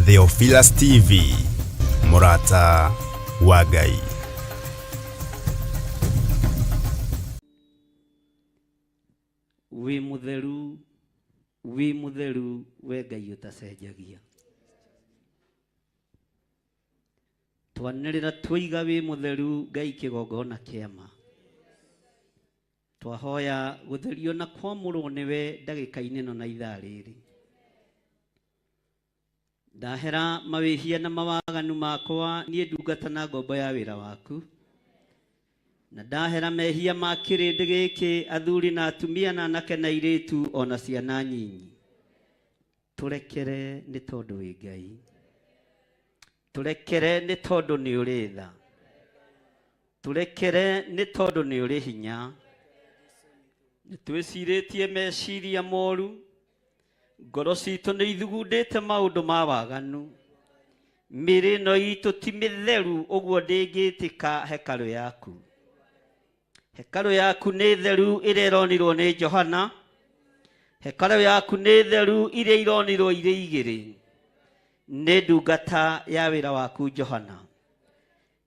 Theophilus TV, mũrata wa Ngai. Wĩ mũtheru, wĩ mũtheru, we Ngai ũtacenjagia. Twanĩrĩra twoiga wĩ mũtheru Ngai kĩgongona kĩa ma. Twahoya gũtherio na kwamũrwo nĩwe ndagĩka-inĩ ĩno na ithaa rĩrĩ. Ndahera mawĩhia na mawaganu makwa niĩ ndungata na ngombo ya wĩra waku. Na ndahera mehia ma kĩrĩndĩ gĩkĩ athuri na atumia na anake na airĩtu o na ciana nyinyi. Tũrekere nĩ tondũ wĩ Ngai. Tũrekere nĩ tondũ nĩ ũrĩ tha. Tũrekere nĩ tondũ nĩ ũrĩ hinya. Nĩ twĩcirĩtie meciria moru. Ngoro citũ nĩ ithugundĩte maũndũ ma waganu. Mĩĩrĩ ĩno itũ ti mĩtheru ũguo ndĩngĩtĩka hekarũ yaku. Hekarũ yaku nĩ theru ĩrĩa ĩronirwo nĩ Johana. Hekarũ yaku nĩ theru iria ironirwo irĩ igĩrĩ nĩ ndungata ya wĩra waku Johana.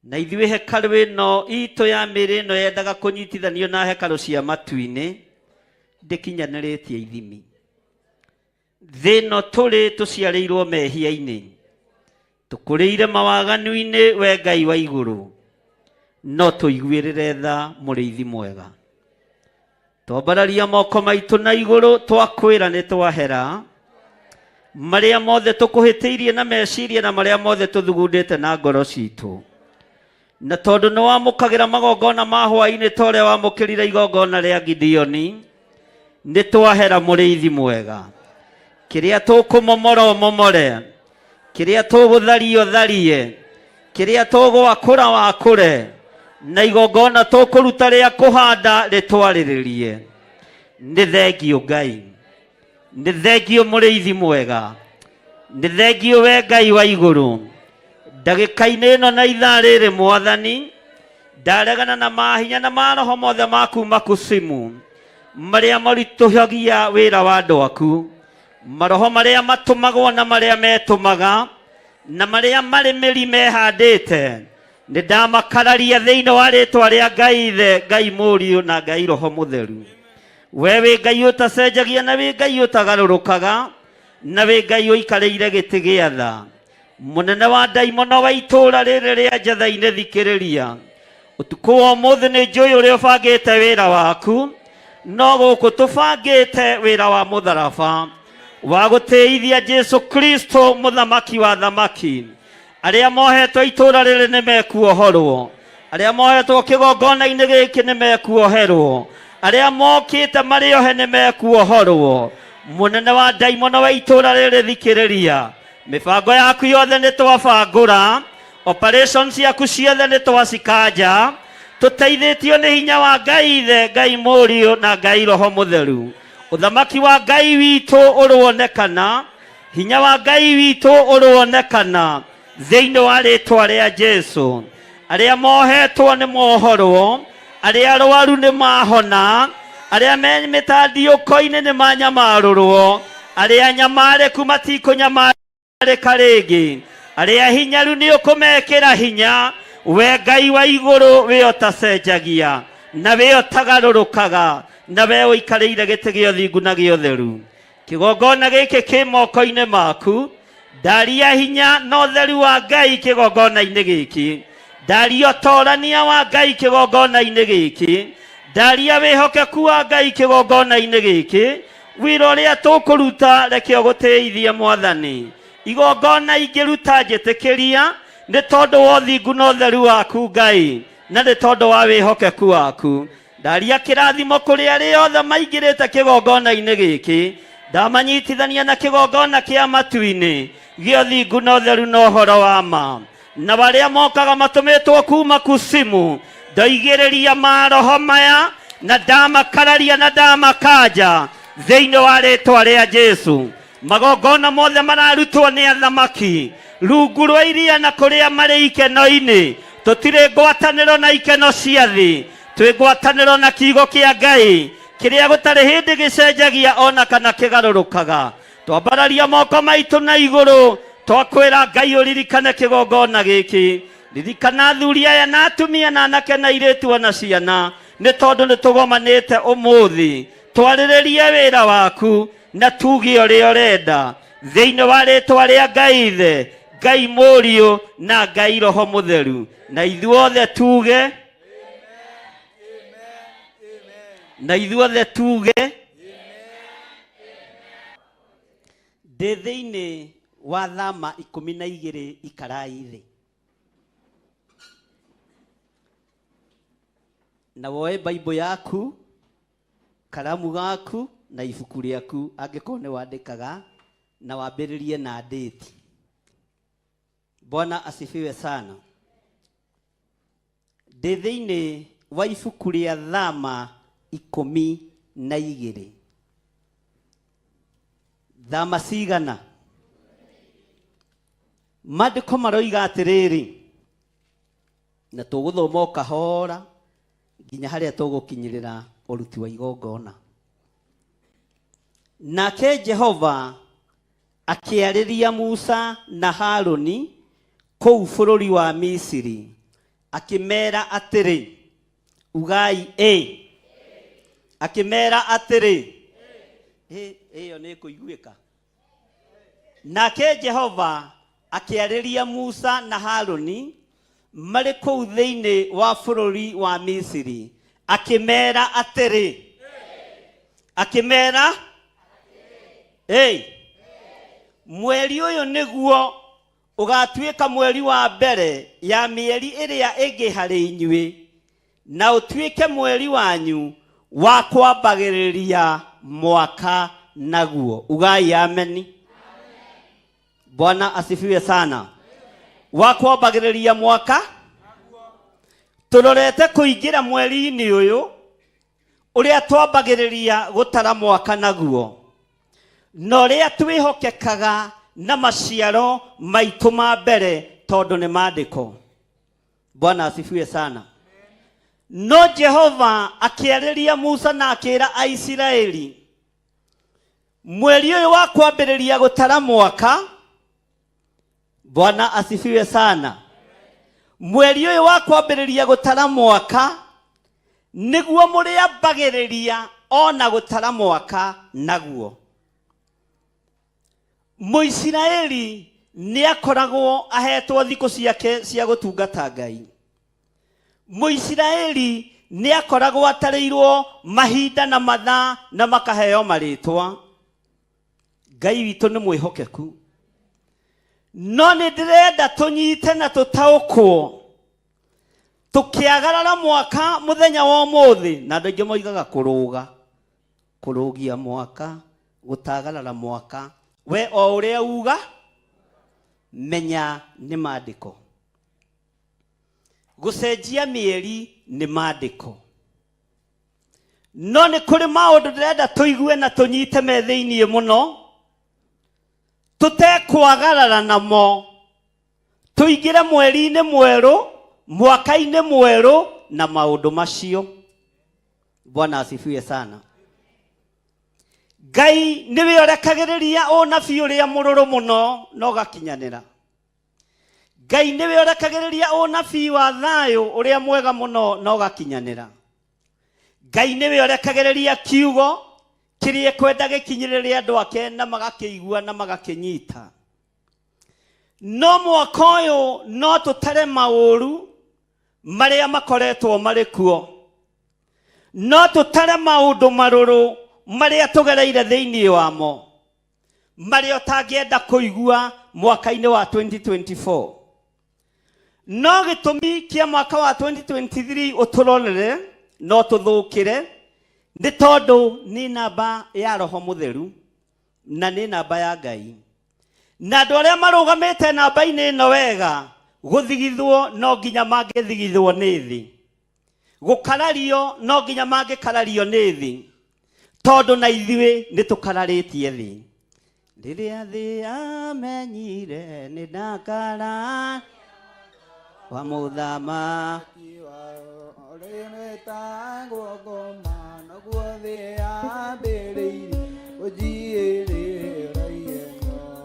Na ithuĩ hekarũ ĩno itũ ya mĩĩrĩ ĩno yendaga kũnyitithanio na hekarũ cia matu-inĩ ndĩkinyanĩrĩtie ithimi. Thĩ ĩno tũrĩ tũciarĩirwo mehia-inĩ, tũkũrĩire mawaganu-inĩ we Ngai wa igũrũ, no tũiguĩrĩre tha mũrĩithi mwega. Twambararia moko maitũ na igũrũ twakwĩra nĩ twahera marĩa mothe tũkũhĩtĩirie na meciria na marĩa mothe tũthugundĩte na ngoro citũ. Na tondũ nĩ wamũkagĩra magongona ma hwaĩ-inĩ ta ũrĩa wamũkĩrire igongona rĩa Gideoni, nĩ twahera mũrĩithi mwega. Kĩrĩa tũkũmomora ũmomore, kĩrĩa tũgũtharia ũtharie, kĩrĩa tũgwakũra wakũre, na igongona tũkũruta rĩa kũhanda rĩtwarĩrĩrie. Nĩ thengiũ Ngai, nĩ thengiũ mũrĩithi mwega, nĩ thengiũ we Ngai wa igũrũ. Ndagĩka-inĩ ĩno na ithaa rĩrĩ Mwathani, ndaregana na mahinya na maroho mothe ma kuma kusimu marĩa maritũhagia wĩra wa andũ aku, maroho marĩa matũmagwo na marĩa metũmaga na marĩa marĩ mĩri mehandĩte, nĩ ndamakararia thĩinĩ wa rĩtwa rĩa Ngai Ithe, Ngai Mũriũ na Ngai Roho Mũtheru. We wĩ Ngai ũtacenjagia na wĩ Ngai ũtagarũrũkaga na wĩ Ngai ũikarĩire gĩtĩ gĩa tha. Mũnene wa ndaimono wa itũũra rĩrĩ rĩa Njatha-inĩ, thikĩrĩria. Ũtukũ wa ũmũthĩ nĩ njũĩ ũrĩa ũbangĩte wĩra waku, no gũkũ tũbangĩte wĩra wa mũtharaba wa gũtĩithia Jesu Kristo mũthamaki wa thamaki. Arĩa mohetwo itũũra rĩrĩ nĩ mekuohorwo, arĩa mohetwo kĩgongona-inĩ gĩkĩ nĩ mekuoherwo, arĩa mokĩte marĩ ohe nĩ mekuohorwo. Mũnene wa ndaimono wa itũũra rĩrĩ, thikĩrĩria. Mĩbango yaku yothe nĩ twabangũra, operation ciaku ciothe nĩ twacikanja, tũteithĩtio nĩ hinya wa Ngai Ithe, Ngai Mũriũ na Ngai Roho Mũtheru. Ũthamaki wa Ngai witũ ũroonekana, hinya wa Ngai witũ ũroonekana thĩinĩ wa rĩtwa rĩa Jesu. Arĩa mohetwo nĩ mohorwo, arĩa arwaru nĩ mahona, arĩa me mĩtandiũko-inĩ nĩ manyamarũrwo, arĩa anyamarĩku matikũnyamarĩka rĩngĩ, arĩa hinyaru nĩ ũkũmekĩra hinya. We Ngai wa igũrũ, we ũtacenjagia na we ũtagarũrũkaga, na we ũikarĩire gĩtĩ gĩa ũthingu na gĩa ũtheru. Kĩgongona gĩkĩ kĩ moko-inĩ maku. Ndaria hinya na ũtheru wa Ngai kĩgongona-inĩ gĩkĩ. Ndaria ũtorania wa Ngai kĩgongona-inĩ gĩkĩ. Ndaria wĩhokeku wa Ngai kĩgongona-inĩ gĩkĩ. Wĩra ũrĩa tũkũruta reke ũgũtĩithie Mwathani. Igongona ingĩruta njĩtĩkĩria nĩ tondũ wa ũthingu na ũtheru waku Ngai, na nĩ tondũ wa wĩhokeku waku. Ndaria kĩrathimo kũrĩ arĩa othe maingĩrĩte kĩgongona-inĩ gĩkĩ, ndamanyitithania na kĩgongona kĩa matu-inĩ gĩa ũthingu na ũtheru na ũhoro wa ma. Na arĩa mokaga matũmĩtwo kuma kusimu, ndoigĩrĩria maroho maya na ndamakararia na ndamakanja thĩinĩ wa rĩtwa rĩa Jesu. Magongona mothe mararutwo nĩ athamaki rungu rwa iria na kũrĩa marĩ ikeno-inĩ, tũtirĩ ngwatanĩro na ikeno cia thĩ, twĩ ngwatanĩro na kiugo kĩa Ngai kĩrĩa gũtarĩ hĩndĩ gĩcenjagia ona kana kĩgarũrũkaga. Twambararia moko maitũ na igũrũ. Twakwĩra Ngai ũririkane kĩgongona gĩkĩ, ririkana athuri aya na atumia na anake na airĩtu ona ciana, nĩ tondũ nĩ tũgomanĩte ũmũthĩ twarĩrĩrie wĩra waku na tuge ũrĩa ũrenda thĩinĩ wa rĩtwa rĩa Ngai Ithe, Ngai Mũriũ na Ngai Roho Mũtheru, na ithuothe tuge, na ithuothe tuge ndĩ thĩinĩ wa thama 12 ikarai thĩ na woe Bible yaku, karamu gaku na ibuku rĩaku angĩkorwo nĩ wandĩkaga, na wambĩrĩrie na date. Bwana asifiwe sana. Ndĩ thĩinĩ wa ibuku rĩa thama 12. Thama cigana? Maandĩko maroiga atĩrĩrĩ, na tũgũthoma o kahora nginya harĩa tũgũkinyĩrĩra ũruti wa igongona. Nake Jehova akĩarĩria Musa na Harũni kũu bũrũri wa Misiri, akĩmera atĩrĩ, ugai ĩ, akĩmera atĩrĩ, ĩyo nĩ ĩkũiguĩka. Nake Jehova akĩarĩria Musa na Harũni marĩ kũu thĩinĩ wa bũrũri wa Misiri, akĩmera atĩrĩ, akĩmera ĩ, mweri ũyũ nĩguo ũgatuĩka mweri wa mbere ya mĩeri ĩrĩa ĩngĩ harĩ inyuĩ, na ũtuĩke mweri wanyu wa kwambagĩrĩria mwaka naguo. Ugai ameni. Bwana asifiwe sana. Wa kwambagĩrĩria mwaka, tũrorete kũingĩra mweri-inĩ ũyũ ũrĩa twambagĩrĩria gũtara mwaka naguo, na ũrĩa twĩhokekaga na maciaro maitũ ma mbere tondũ nĩ maandĩko. Bwana asifiwe sana. No Jehova akĩarĩria Musa na akĩra Aisiraeli, mweri ũyũ wa kwambĩrĩria gũtara mwaka, Bwana asifiwe sana, mweri ũyũ wa kwambĩrĩria gũtara mwaka nĩguo mũrĩambagĩrĩria ona gũtara mwaka naguo. Mũisiraeli nĩakoragwo ahetwo thikũ ciake cia gũtungata Ngai. Mũisiraeli nĩakoragwo atarĩirwo mahinda na mathaa na makaheo marĩtwa. Ngai witũ nĩ mwĩhokeku. No nĩ ndĩrenda tũnyite na tũtaũkwo tũkĩagarara mwaka mũthenya wa ũmũthĩ, na andũ aingĩ moigaga kũrũga, kũrũgia mwaka, gũtagarara mwaka. We o ũrĩa uga, menya nĩ maandĩko. Gũcenjia mĩeri nĩ maandĩko. No nĩ kũrĩ maũndũ ndĩrenda tũigue na tũnyite me thĩiniĩ mũno, tũtekwagarara namo, tũingĩre mweri-inĩ mwerũ, mwaka-inĩ mwerũ na maũndũ macio. Bwana asifiwe sana. Ngai nĩwe ũrekagĩrĩria ũnabii ũrĩa mũrũrũ mũno na ũgakinyanĩra. Ngai nĩwe ũrekagĩrĩria ũnabii wa thayũ ũrĩa mwega mũno na ũgakinyanĩra. Ngai nĩwe ũrekagĩrĩria kiugo kĩrĩa ekwenda gĩkinyĩrĩre andũ ake na magakĩigua na magakĩnyita. No mwaka ũyũ no tũtare maũru marĩa makoretwo marĩ kuo, no tũtare maũndũ marũrũ marĩa tũgereire thĩinĩ wamo, marĩa ũtangĩenda kũigua mwaka-inĩ wa 2024. No gĩtũmi kĩa mwaka wa 2023 ũtũrorere no tũthũkĩre nĩ tondũ nĩ namba ya Roho Mũtheru na nĩ namba ya Ngai. Na andũ arĩa marũgamĩte namba-inĩ ĩno wega, gũthigithwo no nginya mangĩthigithwo nĩ thĩ, gũkarario no nginya mangĩkarario nĩ thĩ, tondũ na ithuĩ nĩ tũkararĩtie thĩ. Rĩrĩa thĩ yamenyire nĩ ndakara wa mũthama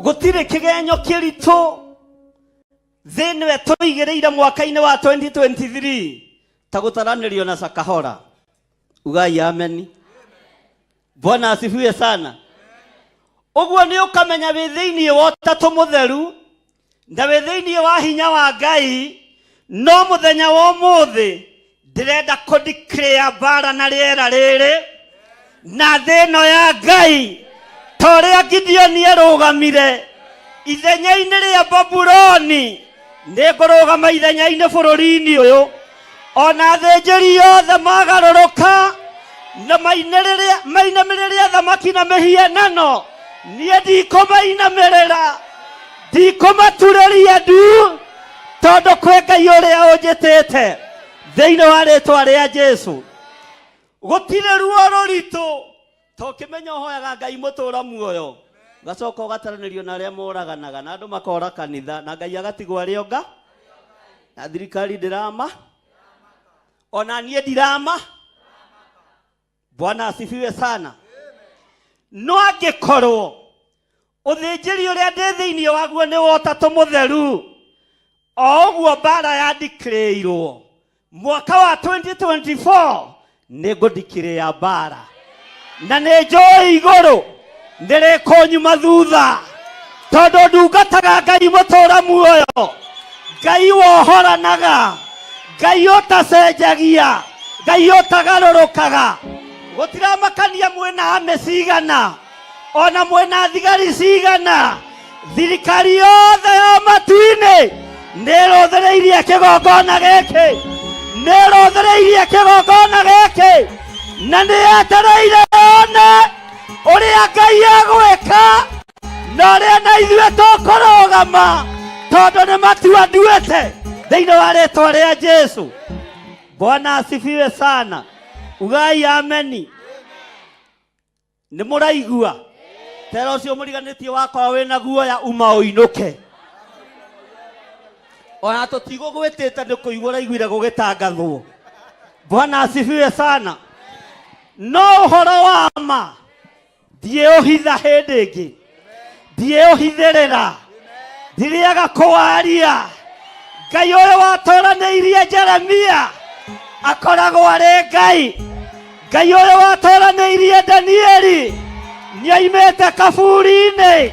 Gũtirĩ kĩgenyo kĩritũ thĩ ĩno ĩtũigĩrĩire mwaka-inĩ wa 2023 ta gũtaranĩrio na Shakahola. Ugai ameni. Bwana asifiwe sana. Ũguo nĩ ũkamenya wĩ thĩinĩ wa ũtatũ mũtheru na wĩ thĩinĩ wa hinya wa Ngai. No mũthenya wa ũmũthĩ ndĩrenda kũ declare mbara na rĩera rĩrĩ na thĩ ĩno ya Ngai, ta ũrĩa Gideoni arũgamire ithenya-inĩ rĩa Babuloni, nĩ ngũrũgama ithenya-inĩ bũrũri-inĩ ũyũ. Ona athĩnjĩri othe magarũrũka na mainamĩrĩre athamaki na mĩhianano, niĩ ndikũmainamĩrĩra, ndikũmaturĩria ndu, tondũ kwĩ Ngai ũrĩa ũnjĩtĩte thĩinĩ wa rĩtwa rĩa Jesu. Gũtirĩ ruo rũritũ ta ũkĩmenya ũhoyaga Ngai mũtũra muoyo, ũgacoka ũgataranĩrio na arĩa moraganaga na andũ makora kanitha na Ngai agatigwo arĩ onga, na thirikari ndĩrama, ona niĩ ndirama. Bwana asifiwe sana. No angĩkorwo ũthĩnjĩri ũrĩa ndĩ thĩinĩ waguo nĩ wa ũtatũ mũtheru, o ũguo mbara yandikĩrĩirwo mwaka wa 2024, nĩ ngũndikĩrĩa mbara, na nĩ njũĩ igũrũ nĩ rĩkũnyuma thutha, tondũ ndungataga Ngai mũtũra muoyo, Ngai wohoranaga, Ngai ũtacenjagia, Ngai ũtagarũrũkaga. Gũtiramakania mwĩna amĩ cigana, ona mwĩna thigari cigana, thirikari yothe ya matu-inĩ nĩ ĩrũthĩrĩirie kĩgongona gĩkĩ, nĩ ĩrũthĩrĩirie kĩgongona gĩkĩ, na nĩ yetereire yone ũrĩa Ngai egwĩka na ũrĩa na ithuĩ tũkũrũgama, tondũ nĩ matua nduĩte thĩinĩ wa rĩtwa rĩa Jesu. Bwana asifiwe sana. Ugai ameni. Nĩ mũraigua tera ũcio mũriganĩtie wakwa wĩna guoya, uma ũinũke. Ona tũtigũgwĩtĩte nĩ kũigua ũraiguire gũgĩtangathwo. Bwana asifiwe sana. No ũhoro wa ma ndiĩũhitha hĩndĩ ĩngĩ, ndiĩũhithĩrĩra, ndirĩaga kũwaria. Ngai ũyũ watũranĩirie Jeremia akoragwo arĩ Ngai. Ngai ũyũ watũranĩirie Danieli nĩoimĩte kaburi-inĩ.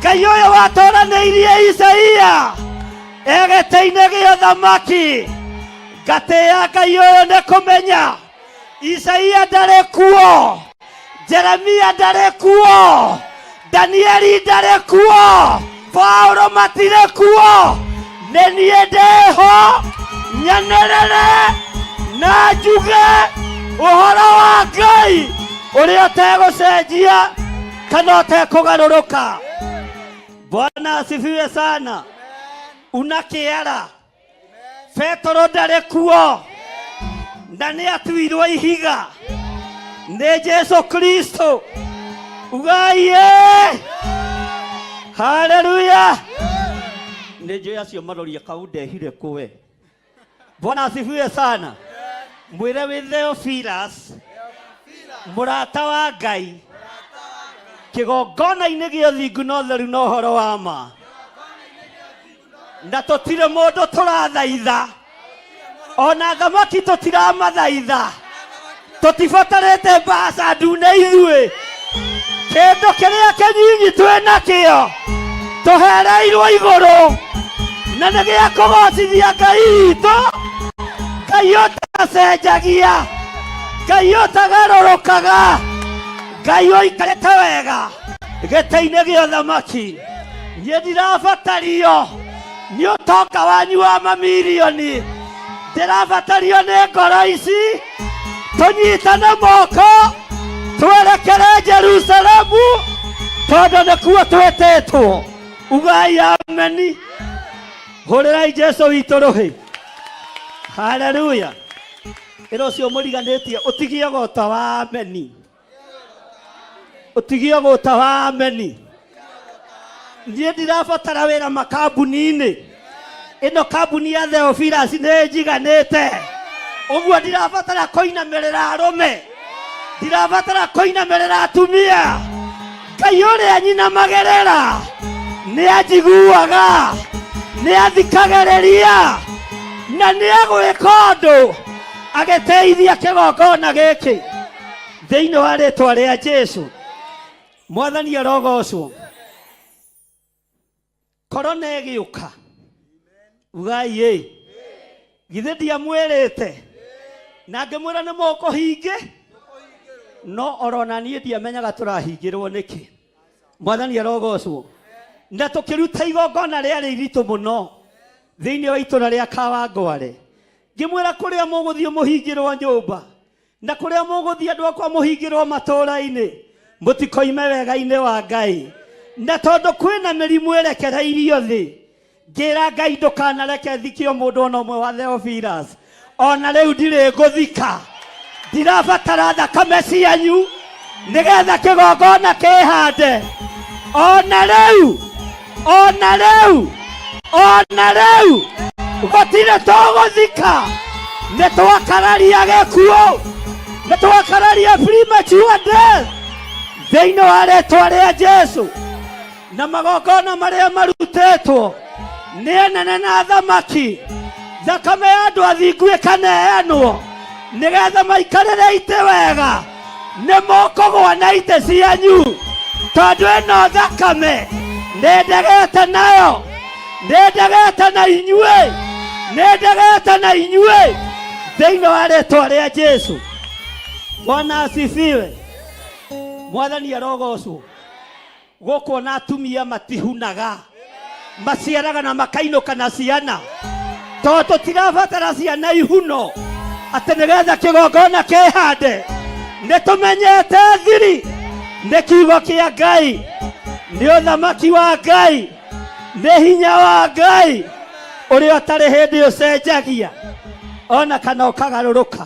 Ngai ũyũ watũranĩirie Isaia e gĩtĩ-inĩ gĩa ũthamaki. Ngatĩĩa Ngai ũyũ nĩ kũmenya Isaia ndarĩ kuo, Jeremia ndarĩ kuo, Danieli ndarĩ kuo, Paulo matirĩ kuo, nĩ niĩ ndĩho nyanĩrĩre na njuge ũhoro wa Ngai ũrĩa ũtegũcenjia kana ũtekũgarũrũka. Bwana asifiwe sana. Una kĩara Petero ndarĩ kuo na nĩ atuirwo ihiga nĩ Jesu Kristo. Ugai ĩ haleluya. Nĩ njũĩ acio maroria kau ndehire kũwe. Bwana asifiwe sana. Mwĩre wĩ Theophilus, mũrata wa Ngai, kĩgongona-inĩ gĩa ũthingu na ũtheru na ũhoro wa ma, na tũtirĩ mũndũ tũrathaitha, ona thamaki tũtiramathaitha, tũtibatarĩte mbaca ndune ithuĩ. Kĩndũ kĩrĩa kĩnyinyi twĩ nakĩo tũhereirwo igũrũ, na nĩ gĩa kũgocithia Ngai witũ, Ngai ũtacenjagia, Ngai ũtagarũrũkaga, Ngai ũikarĩte wega gĩtĩ-inĩ gĩa ũthamaki. Niĩ ndirabatario nĩ ũtonga wanyu wa mamirioni, ndĩrabatario nĩ ngoro ici tũnyitane moko twerekere Jerusalemu, tondũ nĩkuo twĩtĩtwo. Ugai ameni. Hũrĩrai Jesu witũ rũhĩ. Haleluya. Ĩra ũcio mũriganĩtie ũtigie gũta wa ameni, ũtigie gũta wa ameni. Niĩ ndirabatara wĩra makambuni-inĩ, ĩno kambuni ya Theophilus nĩ njiganĩte. Ũguo ndirabatara kũinamĩrĩra arũme, ndirabatara kũinamĩrĩra atumia. Ngai ũrĩa nyinamagĩrĩra Nĩ anjiguaga, nĩ athikagĩrĩria, na nĩ egwĩka ũndũ agĩteithia kĩgongona gĩkĩ thĩinĩ wa rĩtwa rĩa Jesu. Mwathani arogocwo. Korona ĩgĩũka, ugai ĩ, githĩ ndiamwĩrĩte na ngĩmwĩra nĩ mũkũhingĩ? No orona niĩ ndiamenyaga tũrahingĩrwo nĩkĩ. Mwathani arogocwo. Na tũkĩruta igongona rĩarĩ iritũ mũno thĩinĩ wa itũra rĩa Kawangware, ngĩmwĩra kũrĩa mũgũthiĩ mũhingĩrwo nyũmba, na kũrĩa mũgũthiĩ andũ akwa mũhingĩrwo matũũra-inĩ, mũtikoime wega-inĩ wa Ngai. Na tondũ kwĩna mĩrimũ ĩrekereirio thĩ, ngĩra Ngai ndũkanareke thikio mũndũ ona ũmwe wa Theophilus. Ona rĩu ndirĩ ngũthika, ndirabatara thakame cianyu nĩgetha kĩgongona kĩhande. Ona rĩu, ona rĩu, ona rĩu gũtirĩ tũgũthika. Nĩ twakararia gĩkuũ, nĩ twakararia premature death thĩinĩ wa rĩtwa rĩa Jesu. Na magongona marĩa marutĩtwo nĩ anene na athamaki, thakame ya andũ athingu ĩkaneanwo nĩgetha maikarĩre itĩ wega, nĩ mũkũgwa na itĩ cianyu, tondũ ĩno thakame nĩ ndegete nayo, nĩ ndegete na inyuĩ, nĩ ndegete na inyuĩ thĩinĩ wa rĩtwa rĩa Jesu. Bwana asifiwe. Mwathani arogocwo. Gũkũ ona atumia matihunaga, maciaraga na makainũka na ciana, tondũ tũtirabatara ciana ihuno atĩ nĩgetha kĩgongona kĩhande. Nĩ tũmenyete thiri nĩ kiugo kĩa Ngai, nĩ ũthamaki wa Ngai, nĩ hinya wa Ngai ũrĩa ũtarĩ hĩndĩ ũcenjagia ona kana ũkagarũrũka.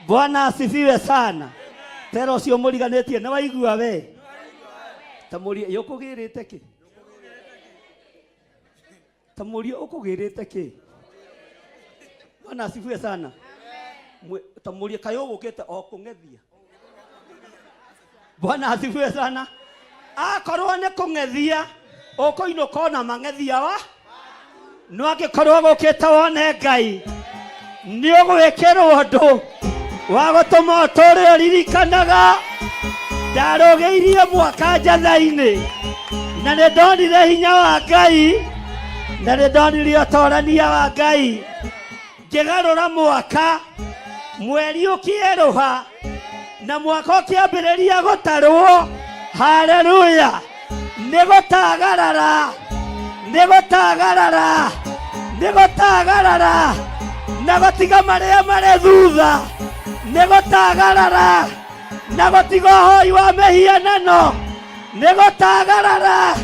Bwana asifiwe sana. Tera ũcio mũriganĩtie, nĩ waigua we? Ta mũrie yũkũgĩrĩte kĩ? Ta mũrie ũkũgĩrĩte kĩ? Bwana asifiwe sana. Ta mũrie kaĩ ũgũkĩte o kũng'ethia? Bwana asifiwe sana. Akorwo nĩ kũng'ethia ũkũinũka ona mang'ethia wa no angĩkorwo gũkĩte wone Ngai, nĩ ũgwĩkĩrwo ũndũ wa gũtũma ũtũũre ũririkanaga ndarũgĩirie mwaka njatha-inĩ, na nĩ ndonire hinya wa Ngai, na nĩ ndonire ũtorania wa Ngai. Ngĩgarũra mwaka, mweri ũkĩerũha, na mwaka ũkĩambĩrĩria gũtarwo. Haleluya! Nĩ gũtagarara, nĩ gũtagarara, nĩ gũtagarara na gũtiga marĩa marĩ thutha, nĩ gũtagarara na gũtiga ũhoi wa mĩhianano, nĩ gũtagarara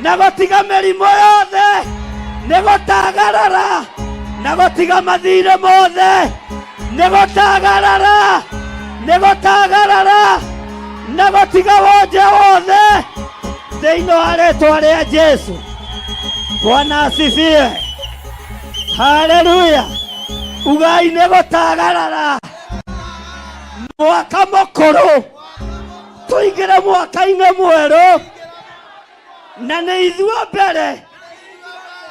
na gũtiga mĩrimũ yothe, nĩ gũtagarara na gũtiga mathirĩ mothe, nĩ gũtagarara, nĩ gũtagarara na gũtiga wonje wothe thĩinĩ wa rĩtwa rĩa Jesu. Bwana asifiwe. Haleluya. Ugai nĩ gũtagarara mwaka mũkũrũ tũingĩre mwaka-inĩ mwerũ, na nĩ ithuĩ mbere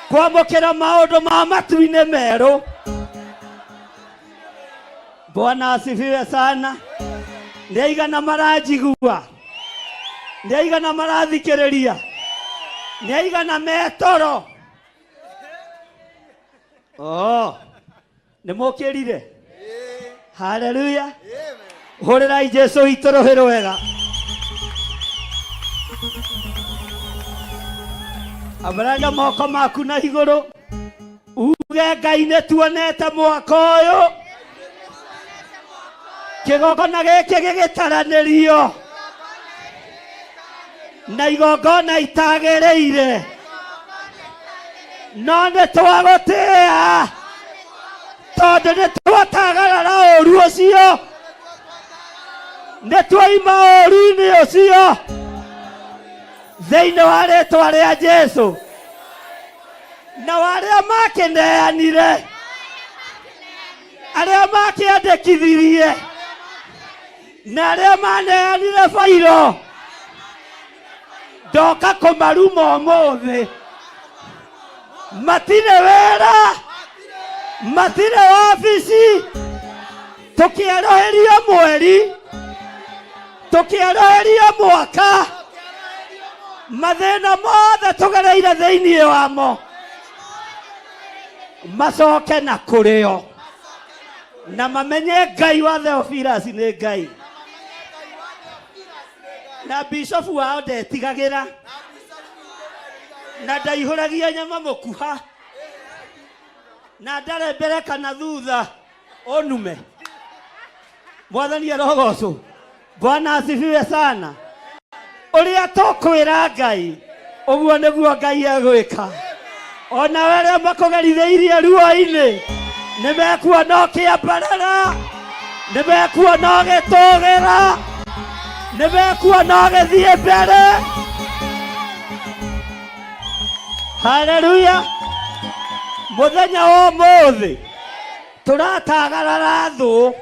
kwamũkĩra maũndũ ma matu-inĩ merũ. Bwana asifiwe sana. Nĩ aigana maranjigua? Nĩ aigana marathikĩrĩria? Nĩ aigana metoro? Oh, nĩ mũkĩrire? Haleluya. Hũrĩrai Jesu witũ rũhĩ rwega. Ambararia moko maku na igũrũ uge, Ngai nĩ tuonete mwaka ũyũ kĩgongona gĩkĩ gĩgĩtaranĩrio na igongona itagĩrĩire, no nĩ twagũtĩĩa tondũ nĩ twatagarara ũru ũcio, nĩ twaima ũru-inĩ ũcio thĩinĩ wa rĩtwa rĩa Jesu. Na arĩa makĩneanire, arĩa makĩandĩkithirie, na arĩa maneanire bairo, Ndoka kũmaruma ũmũthĩ. Matirĩ wĩra, matirĩ wabici. Tũkĩerũhĩrio mweri, tũkĩerũhĩrio mwaka, mathĩna mothe tũgereire thĩinĩ wamo macoke na kũrĩo na mamenye Ngai wa Theophilus nĩ Ngai. Na bishofu wao ndetigagĩra na ndaihũragia nyama mũkuha na ndarĩ mbere kana thutha ũnume. Mwathani arogocwo. Bwana asifiwe sana. Ũrĩa tũkwĩra Ngai ũguo nĩguo Ngai egwĩka. Ona arĩa makũgerithĩirie ruo-inĩ nĩ mekuona ũkĩambarara, nĩ mekuona ũgĩtũgĩra, nĩ mekuona ũgĩthiĩ mbere. Haleluya! Mũthenya wa ũmũthĩ tũratagarara thũ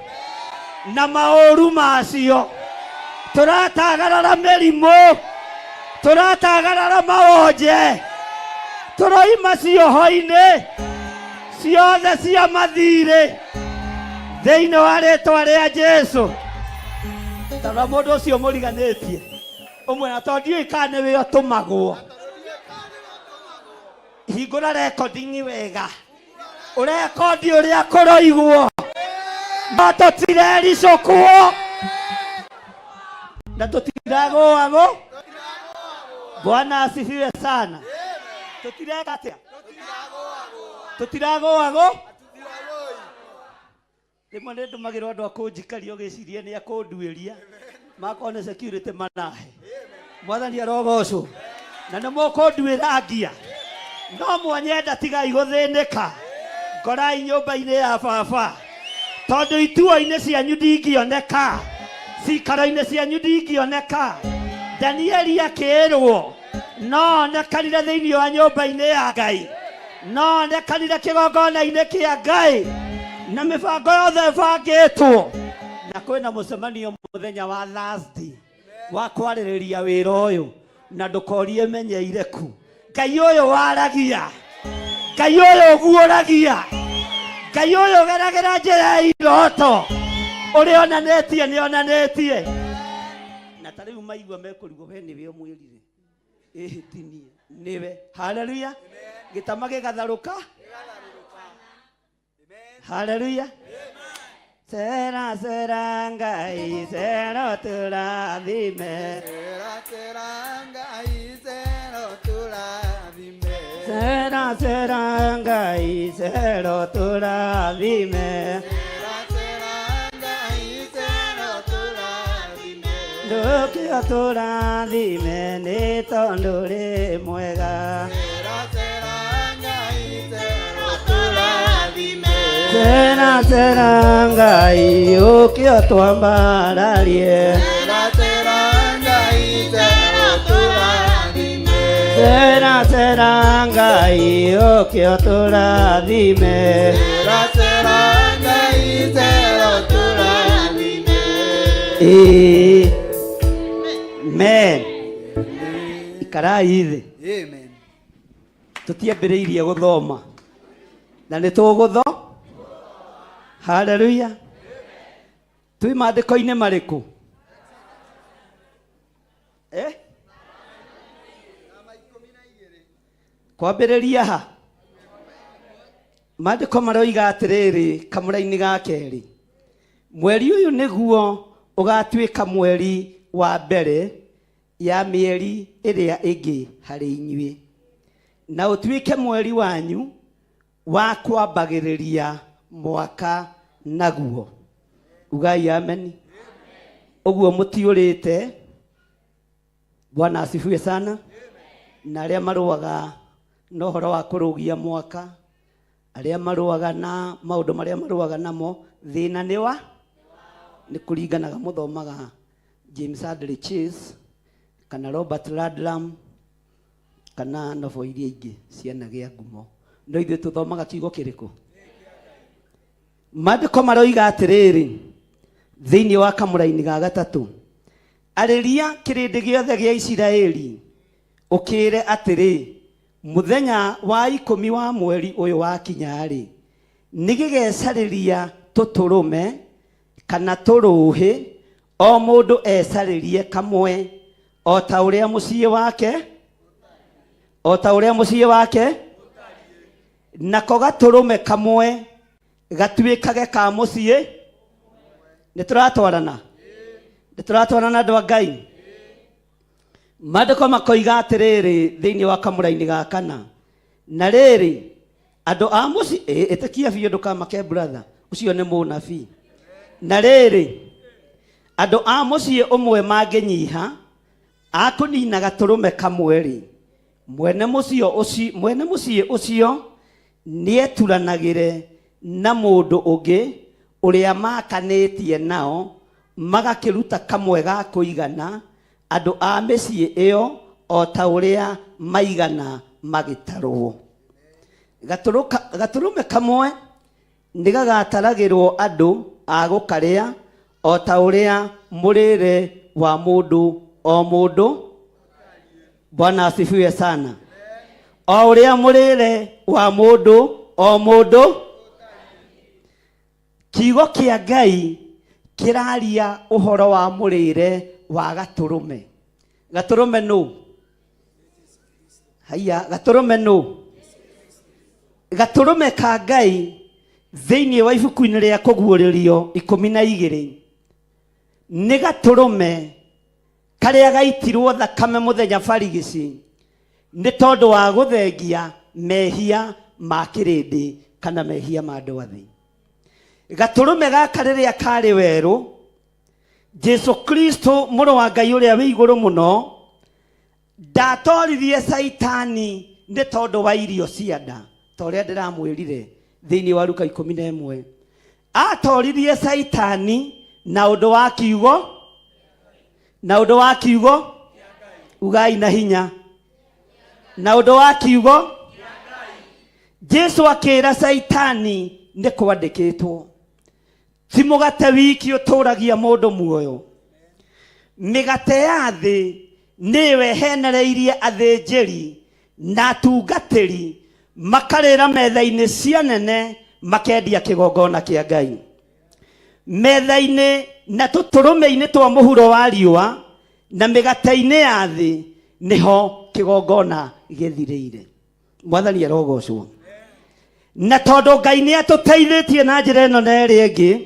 na maũru macio, tũratagarara mĩrimũ, tũratagarara mawonje, tũroima cioho-inĩ ciothe cia mathirĩ thĩinĩ wa rĩtwa rĩa Jesu. Tondũ mũndũ ũcio mũriganĩtie ũmwe na tondũ ndiũĩ kana nĩwe ũtũmagwo, hingũra recording wega, ũrekondi ũrĩa kũroigwo, no tũtirericũkwo na tũtiragũagwo. Bwana asifiwe sana. Tũtireka atĩa? Tũtiragũagwo. Rĩmwe nĩ ndũmagĩrwo andũ a kũnjikaria ũgĩciria nĩ akũnduĩria, makorwo nĩ security marahe. Mwathani arogocwo. Na nĩ mũkũnduĩra ngia, no mwanyenda tigai gũthĩnĩka, ngorai nyũmba-inĩ ya baba, tondũ ituo-inĩ cianyu ndingĩoneka, cikaro-inĩ cianyu ndingĩoneka. Danieli akĩĩrwo no onekanire thĩinĩ wa nyũmba-inĩ ya Ngai, no onekanire kĩgongona-inĩ kĩa Ngai, na mĩbango yothe ĩbangĩtwo, na kwĩna mũcemanio mũthenya wa Thursday wa kwarĩrĩria wĩra ũyũ, na ndũkorie menyeire ku. Ngai ũyũ waragia, Ngai ũyũ ũguũragia, Ngai ũyũ ũgeragĩra njĩra ya iroto, ũrĩa onanĩtie nĩ onanĩtie. Na ta rĩu maigua mekũrigwo, we nĩwe ũmwĩrire? Ĩhĩ, ti niĩ, nĩwe. Haleluya! Gĩtama gĩgatharũka. Haleluya! Sera sera Ngai sera tũrathime. Sera sera Ngai sera tũrathime. Sera sera Ngai sera tũrathime. Sera sera Ngai sera tũrathime. Ndũkĩo tũrathime nĩ tondũ rĩ mwega. Sera sera Ngai sera tũrathime. Sera sera Ngai ũkĩo twambararie. Sera sera Ngai sera tũrathime. Sera sera Ngai ũkĩo tũrathime. Sera sera Ngai sera tũrathime. Amen. Ikarai thĩ. Amen. Tũtiambĩrĩirie gũthoma na nĩ tũgũtho. Haleluya. Twĩ maandĩko-inĩ marĩkũ? Eh? Kwambĩrĩria ha? Maandĩko maroiga atĩrĩrĩ, kamũra-inĩ ga kerĩ, mweri ũyũ nĩguo ũgatuĩka mweri wa mbere ya mĩeri ĩrĩa ĩngĩ harĩ inyuĩ, na ũtuĩke mweri wanyu wa kwambagĩrĩria mwaka naguo. Ugai ameni. Ũguo mũtiũrĩte. Bwana asifiwe sana. Na arĩa marũaga na ũhoro wa kũrũgia mwaka, arĩa marũaga na maũndũ marĩa marũaga namo, thĩna nĩ wa nĩ kũringanaga mũthomaga James Hadley Chase kana Robert Ludlum kana nobo iria ingĩ cianagĩa ngumo, no ithuĩ tũthomaga kiugo kĩrĩkũ? Maandĩko maroiga atĩrĩrĩ thĩinĩ wa kamũraini ga gatatũ, arĩria kĩrĩndĩ gĩothe gĩa Isiraeli. Ũkĩĩre atĩrĩ, mũthenya wa 10 wa mweri ũyũ wakinya-rĩ, nĩgĩgecarĩria tũtũrũme kana tũrũhĩ, o mũndũ ecarĩrie kamwe, o ta ũrĩa mũciĩ wake, o ta ũrĩa mũciĩ wake, nako gatũrũme kamwe gatuĩkage ka mũciĩ. Nĩ tũratwarana? Nĩ tũratwarana andũ a Ngai? Maandĩko makoiga atĩrĩrĩ thĩinĩ wa kamũra-inĩ ga kana, na rĩrĩ, andũ a mũciĩ, ĩtĩkia biũ ndũkamake brother, ũcio nĩ mũnabii. Na rĩrĩ, andũ a mũciĩ ũmwe mangĩnyiha akũnina gatũrũme kamwe-rĩ, mwene mũciĩ ũcio, mwene mũciĩ ũcio nĩeturanagĩre na mũndũ ũngĩ ũrĩa maakanĩtie nao, magakĩruta kamwe ga kũigana andũ a mĩciĩ ĩyo o ta ũrĩa maigana magĩtarwo. Gatũrũme kamwe nĩgagataragĩrwo andũ a gũkarĩa o ta ũrĩa mũrĩre wa mũndũ o mũndũ. Bwana asifiwe sana. O ũrĩa mũrĩre wa mũndũ o mũndũ. Kiugo kĩa Ngai kĩraria ũhoro wa mũrĩre wa gatũrũme. Gatũrũme nũ? Haiya, gatũrũme nũ? Gatũrũme ka Ngai thĩinĩ wa ibuku-inĩ rĩa Kũguũrĩrio 12 nĩ gatũrũme karĩa gaitirwo thakame mũthenya barigici nĩ tondũ wa gũthengia mehia ma kĩrĩndĩ kana mehia ma andũ a thĩ. Gatũrũme gaka rĩrĩa karĩ werũ, Jesu Kristo mũrũ wa Ngai ũrĩa wĩ igũrũ mũno ndatoririe Caitani nĩ tondũ wa irio cia nda, ta ũrĩa ndĩramwĩrire thĩinĩ wa Luka 11. Atoririe Caitani na ũndũ wa kiugo, na ũndũ wa kiugo, ugai na hinya, na ũndũ wa kiugo. Jesu akĩra Caitani nĩ kwandĩkĩtwo, ti mũgate wiki ũtũragia mũndũ muoyo, mĩgate ya thĩ nĩyo ĩhenereirie athĩnjĩri na atungatĩri makarĩra metha-inĩ cia nene makendia kĩgongona kĩa Ngai. Metha-inĩ na tũtũrũme-inĩ twa mũhuro wa riũa na mĩgate-inĩ ya thĩ nĩho kĩgongona gĩthirĩire. Mwathani arogocwo. Na tondũ Ngai nĩ atũteithĩtie na njĩra ĩno na ĩrĩa ĩngĩ,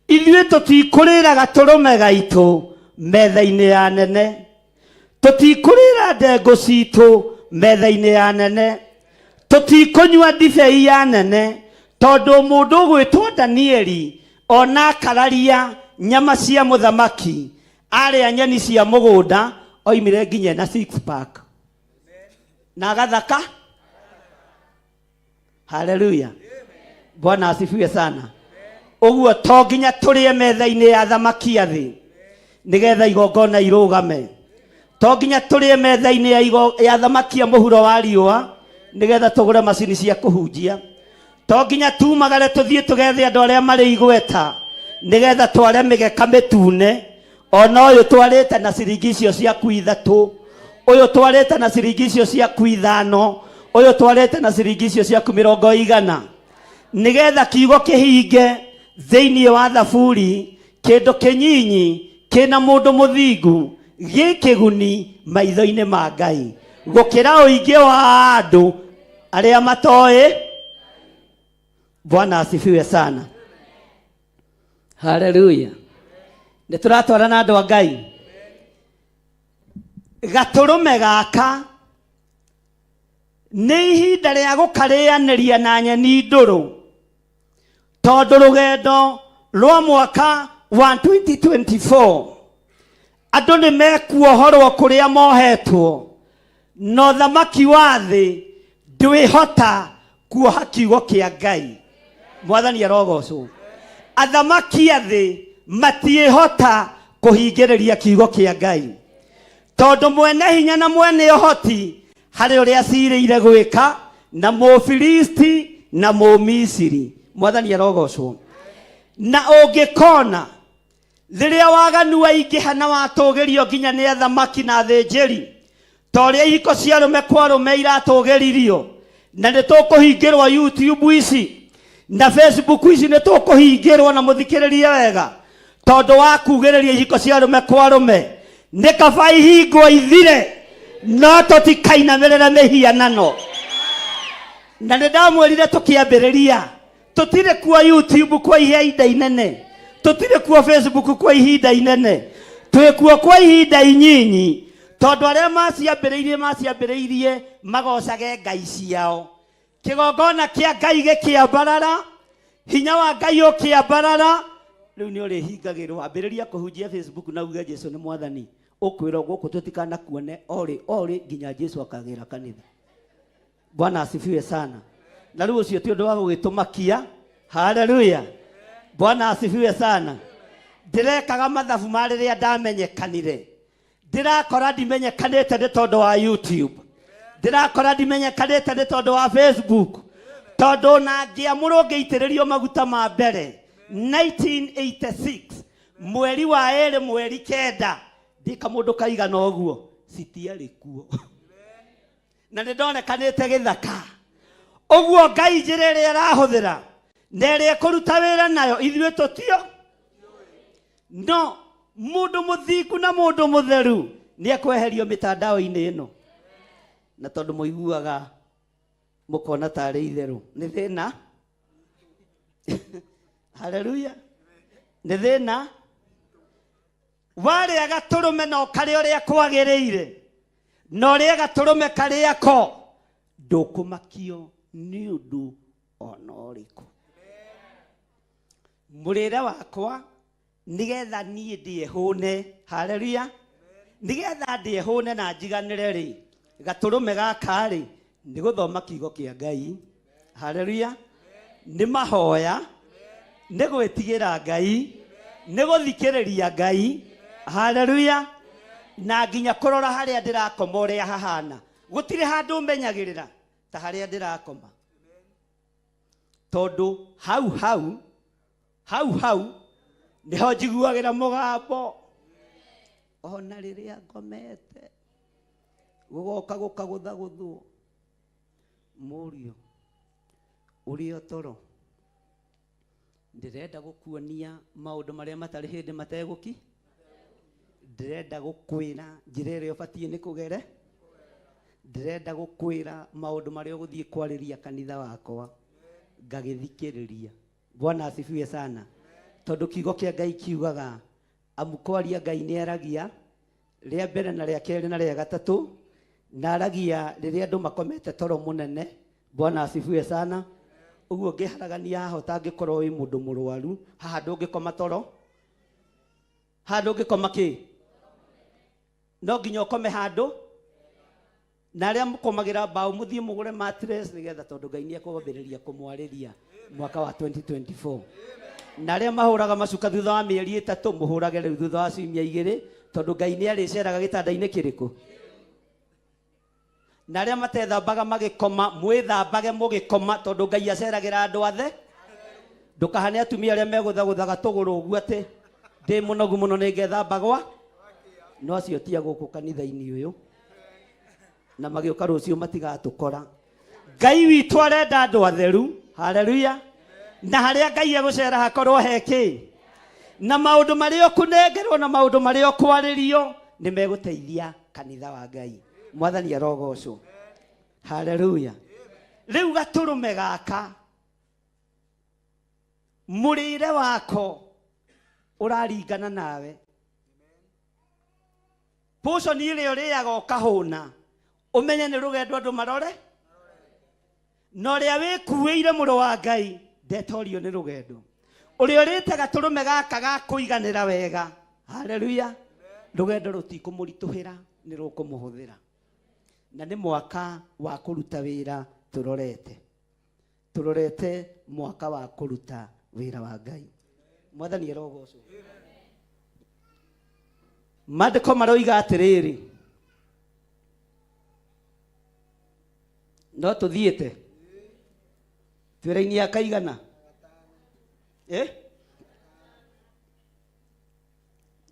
ithuĩ tũtikũrĩra gatũrũme gaitũ metha-inĩ ya nene, tũtikũrĩra ndengũ citũ metha-inĩ ya nene, tũtikũnyua ndibei ya nene, tondũ mũndũ ũgwĩtwo Danieli ona akararia nyama cia mũthamaki, arĩa nyeni cia mũgũnda, oimire nginya na six pack na agathaka. Haleluya, Bwana asifiwe sana. Ũguo to nginya tũrĩe metha-inĩ ya thamaki a thĩ nĩgetha igongona irũgame, to nginya tũrĩe metha-inĩ ya thamaki a mũhuro wa riũa nĩgetha tũgũre macini cia kũhunjia, to nginya tumagare tũthiĩ tũgethe andũ arĩa marĩ igweta nĩgetha tware mĩgeka mĩtune. Ona ũyũ twarĩte na ciringi icio ciaku 3, ũyũ twarĩte na ciringi icio ciaku 5, ũyũ twarĩte na ciringi icio ciaku 100, nĩgetha kiugo kĩhinge thĩinĩ wa Thaburi, kĩndũ kĩnyinyi kĩna mũndũ mũthingu gĩ kĩguni maitho-inĩ ma Ngai gũkĩra ũingĩ wa andũ arĩa matoĩ. Bwana asifiwe sana. Haleluya. Nĩ tũratwarana andũ a Ngai. Gatũrũme gaka nĩ ihinda rĩa gũkarĩanĩria na nyeni ndũrũ, tondũ rũgendo rwa mwaka wa 2024 andũ nĩ mekuohorwo kũrĩa mohetwo, na ũthamaki wa thĩ ndwĩhota kuoha kiugo kĩa Ngai. Mwathani arogocwo. Athamaki a thĩ matiĩhota kũhingĩrĩria kiugo kĩa Ngai, tondũ mwene hinya na mwene ũhoti harĩ ũrĩa acirĩire gwĩka na Mũfilisti na Mũmisiri. Mwathani arogocwo. Na ũngĩkona rĩrĩa waganu waingĩha na watũgĩrio nginya nĩ athamaki na athĩnjĩri, Ta ũrĩa ihiko cia arũme kwa arũme iratũgĩririo, na nĩ tũkũhingĩrwo YouTube ici na Facebook ici, nĩ tũkũhingĩrwo. Na mũthikĩrĩrie wega, tondũ wa kugĩrĩria ihiko cia arũme kwa arũme, nĩ kaba ihingwo ithire, no tũtikainamĩrĩre mĩhianano. Na nĩ ndamwĩrire tũkĩambĩrĩria, tũtirĩ kuo YouTube kwa ihinda inene, tũtirĩ kuo Facebook kwa ihinda inene, twĩ kuo kwa ihinda inyinyi, tondũ arĩa maciambĩrĩirie maciambĩrĩirie magocage ngai ciao. Kĩgongona kĩa Ngai gĩkĩambarara, hinya wa Ngai ũkĩambarara, rĩu nĩ ũrĩhingagĩrwo. Ambĩrĩria kũhunjia Facebook na uge Jesu nĩ Mwathani, ũkwĩrwo gũkũ tũtikanakuone orĩ orĩ nginya Jesu akagĩra kanitha. Bwana asifiwe sana. Na rĩu ũcio ti ũndũ wa gũgĩtũmakia. Haleluya, Bwana asifiwe sana. Ndĩrekaga mathabu ma rĩrĩa ndamenyekanire, ndĩrakora ndimenyekanĩte nĩ tondũ wa YouTube, ndĩrakora ndimenyekanĩte nĩ tondũ wa Facebook, tondũ na ngĩamũrwo ngĩitĩrĩrio maguta ma mbere 1986 mweri wa 2 mweri 9, ndĩ kamũndũ kaigana ũguo, citiarĩ kuo na nĩ ndonekanĩte gĩthaka ũguo. Ngai njĩra ĩrĩa ĩrahũthĩra na ĩrĩa ĩkũruta wĩra nayo, ithuĩ tũtio. No mũndũ mũthingu na mũndũ mũtheru nĩ ekweherio mĩtandao-inĩ ĩno, na tondũ mũiguaga mũkona tarĩ itherũ, nĩ thĩna. Haleluya, nĩ thĩna. Warĩa gatũrũme na ũkarĩa ũrĩa kwagĩrĩire, na ũrĩe gatũrũme karĩa ko, ndũkũmakio nĩ ũndũ ona ũrĩkũ. Mũrĩre wakwa, nĩgetha niĩ ndĩe hũne, haleluya, nĩgetha ndĩe hũne na njiganĩre rĩ, gatũrũme gaka rĩ, nĩ gũthoma kiugo kĩa Ngai, haleluya, nĩ mahoya, nĩ gwĩtigĩra Ngai, nĩ gũthikĩrĩria Ngai, haleluya, na nginya kũrora harĩa ndĩrakoma ũrĩa hahana. Gũtirĩ handũ menyagĩrĩra ta harĩa ndĩrakoma, tondũ hau hau hau hau nĩho njiguagĩra mũgambo. Ona rĩrĩa ngomete, gũgoka gũkagũthagũthwo, mũriũ ũrĩ o toro, ndĩrenda gũkuonia maũndũ marĩa matarĩ hĩndĩ mategũki, ndĩrenda gũkwĩra njĩra ĩrĩa ũbatiĩ nĩ kũgere, ndĩrenda gũkwĩra maũndũ marĩa ũgũthiĩ kwarĩria kanitha wakwa. Ngagĩthikĩrĩria. Bwana asifiwe sana. Tondũ kiugo kĩa Ngai kiugaga, amu kwaria Ngai nĩ aragia rĩa mbere na rĩa kerĩ na rĩa gatatũ, na aragia rĩrĩa andũ makomete toro mũnene. Bwana asifiwe sana. Ũguo ngĩharagania haha, ũtangĩkorwo wĩ mũndũ mũrwaru, haha ndũngĩkoma toro, haha ndũngĩkoma kĩ, no nginya ũkome handũ. Na arĩa mũkomagĩra mbaũ, mũthiĩ mũgũre mattress, nĩgetha tondũ Ngai nĩ ekwambĩrĩria kũmwarĩria mwaka wa 2024. Na arĩa mahũraga macuka thutha wa mĩeri 3, mũhũrage rĩu thutha wa ciumia 2, tondũ Ngai nĩ arĩceraga gĩtanda-inĩ kĩrĩkũ. Na arĩa matethambaga magĩkoma, mwĩthambage mũgĩkoma, tondũ Ngai aceragĩra andũ athe. Ndũkahane atumia arĩa megũthagũthaga tũgũrũ ũguo atĩ ndĩ mũnogu mũno nĩ ngethambagwa. No acio tia gũkũ kanitha-inĩ ũyũ, na magĩũka rũciũ matigatũkora. Ngai witũ arenda andũ atheru, haleluya. Na harĩa Ngai egũcera hakorwo he kĩ, na maũndũ marĩa ũkũnengerwo na maũndũ marĩa ũkwarĩrio nĩ megũteithia kanitha wa Ngai. Mwathani arogocwo, haleluya. Rĩu gatũrũme gaka, mũrĩre wako ũraringana nawe. Portion ĩrĩa ũrĩaga ũkahũna, ũmenye nĩ rũgendo andũ marore, na ũrĩa wĩkuĩire mũrũ wa Ngai ndetorio nĩ rũgendo. Ũrĩa ũrĩte gatũrũme gaka ga kũiganĩra wega, haleluya, rũgendo rũtikũmũritũhĩra, nĩ rũkũmũhũthĩra. Na nĩ mwaka wa kũruta wĩra tũrorete, tũrorete mwaka wa kũruta wĩra wa Ngai. Mwathani arogocwo. Maandĩko maroiga atĩrĩrĩ, no tũthiĩte twĩra-inĩ ya kaigana, eh?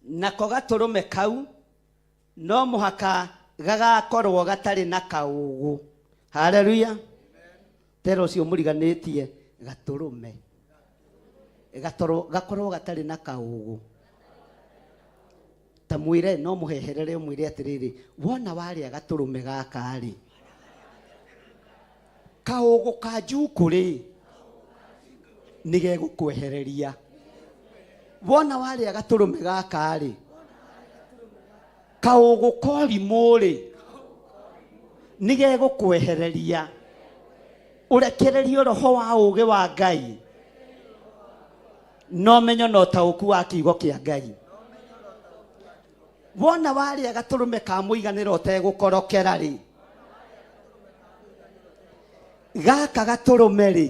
Nako gatũrũme kau no mũhaka Gagakorwo gatarĩ na kaũgũ. Haleluya. Tera ũcio mũriganĩtie gatũrũme gatoro gakorwo gatarĩ na kaũgũ. Ta mwĩre, no mũheherere, ũmwĩre atĩrĩrĩ, wona warĩa gatũrũme gaka rĩ, kaũgũ ka njukũ rĩ nĩ gegũkwehereria. Wona warĩa gatũrũme gaka rĩ, kaũgũ korimũ rĩ nĩ gegũkwehereria, ũrekererio roho wa ũũgĩ wa Ngai na ũmenyo na ũtaũku wa kiugo kĩa Ngai. Wona warĩa gatũrũme ka mũiganĩro ũtegũkorokera rĩ, gaka gatũrũme rĩ,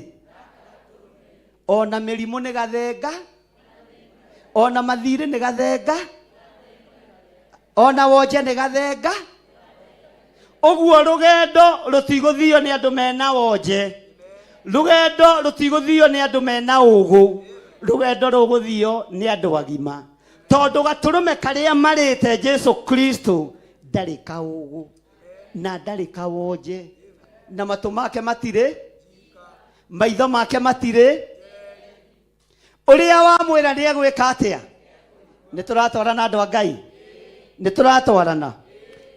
ona mĩrimũ nĩ gathenga, ona mathirĩ nĩ gathenga, ona wonje nĩ gathenga. Ũguo rũgendo rũtigũthio nĩ andũ mena wonje, rũgendo rũtigũthio nĩ andũ mena ũgũ, rũgendo rũgũthio nĩ andũ agima, tondũ gatũrũme karĩa marĩte Jesu Kristo ndarĩ kaũgũ na ndarĩ kawonje, na matũ make matirĩ, maitho make matirĩ. Ũrĩa wamwĩra nĩ egwĩka atĩa? Nĩ tũratwarana, andũ a Ngai? Nĩ tũratwarana?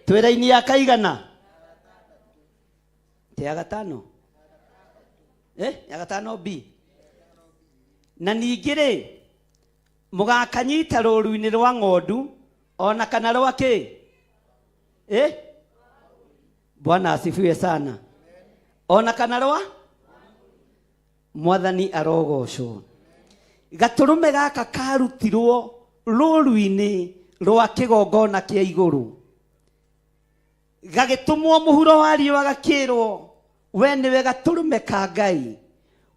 Twĩra-inĩ ya kaigana te ya gatano, ya gatano b. Na ningĩ rĩ, mũgakanyita rũũru-inĩ rwa ng'ondu ona kana rwa kĩ? Bwana asifiwe sana. Ona kana rwa Mwathani arogocwo. Gatũrũme gaka karutirwo rũũru-inĩ rwa kĩgongona kĩa igũrũ, gagĩtũmwo mũhuro wa riũa, gakĩrwo, we nĩwe gatũrũme ka Ngai,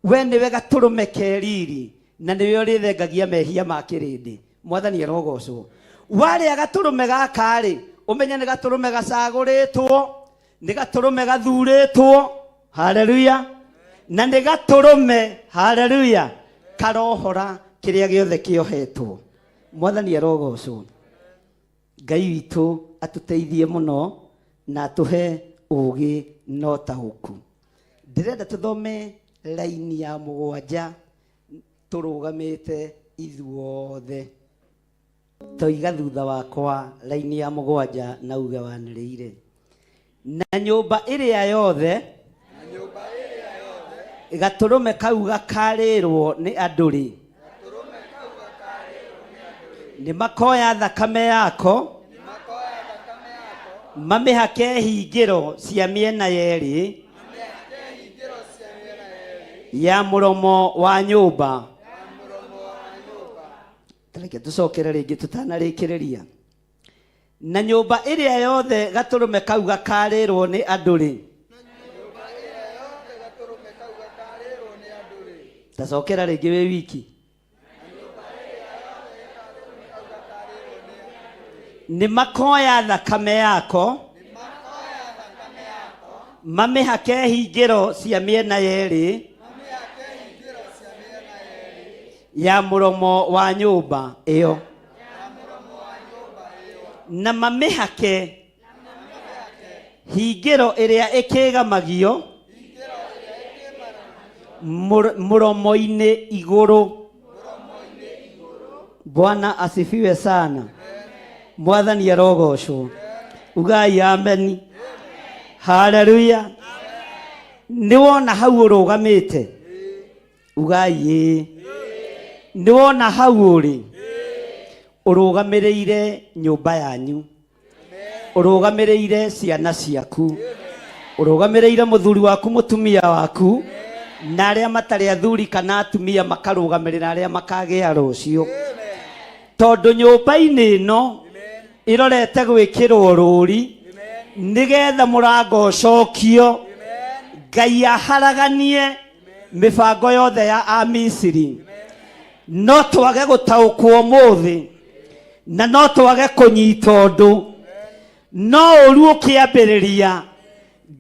we nĩwe gatũrũme ke riri, na nĩwe ũrĩthengagia mehia ma kĩrĩndĩ. Mwathani arogocwo. Warĩa gatũrũme gaka rĩ, ũmenye nĩ gatũrũme gacagũrĩtwo, nĩ gatũrũme gathurĩtwo. Haleluya. Na nĩ gatũrũme, haleluya, karohora kĩrĩa gĩothe kĩohetwo. Mwathani arogocwo. Ngai witũ atũteithie mũno na atũhe ũũgĩ na ũtaũku. Ndĩrenda tũthome raini ya 7 tũrũgamĩte ithuothe. Toiga thutha wakwa raini ya 7 na uge wanĩrĩire. Na nyũmba ĩrĩa yothe gatũrũme kau gakarĩrwo nĩ andũ rĩ, nĩ makoya thakame yako mamĩhake hingĩro cia mĩena yerĩ ya mũromo wa nyũmba. Reke tũcokere rĩngĩ tũtanarĩkĩrĩria. Na nyũmba ĩrĩa yothe gatũrũme kau gakarĩrwo nĩ andũ rĩ, tacokera rĩngĩ wĩ wiki. Nĩ makoya thakame yako mamĩhake hingĩro cia mĩena yerĩ ya mũromo wa nyũmba ĩyo, na mamĩhake hingĩro ĩrĩa ĩkĩgamagio mũromo-inĩ igũrũ. Bwana asifiwe sana. Mwathani arogocwo. Ugai ameni. Haleluya. Nĩ wona hau ũrũgamĩte? Ugai ĩĩ. Nĩ wona hau ũrĩ ũrũgamĩrĩire nyũmba yanyu, ũrũgamĩrĩire ciana ciaku, ũrũgamĩrĩire mũthuri waku, mũtumia waku, na arĩa matarĩ athuri kana atumia makarũgamĩrĩra arĩa makagĩa rũciũ, tondũ nyũmba-inĩ ĩno ĩrorete gwĩkĩrwo rũri nĩgetha mũrango ũcokio, Ngai aharaganie mĩbango yothe ya Amisiri. No twage gũtaũkwo ũmũthĩ na no twage kũnyita ũndũ, no ũru ũkĩambĩrĩria,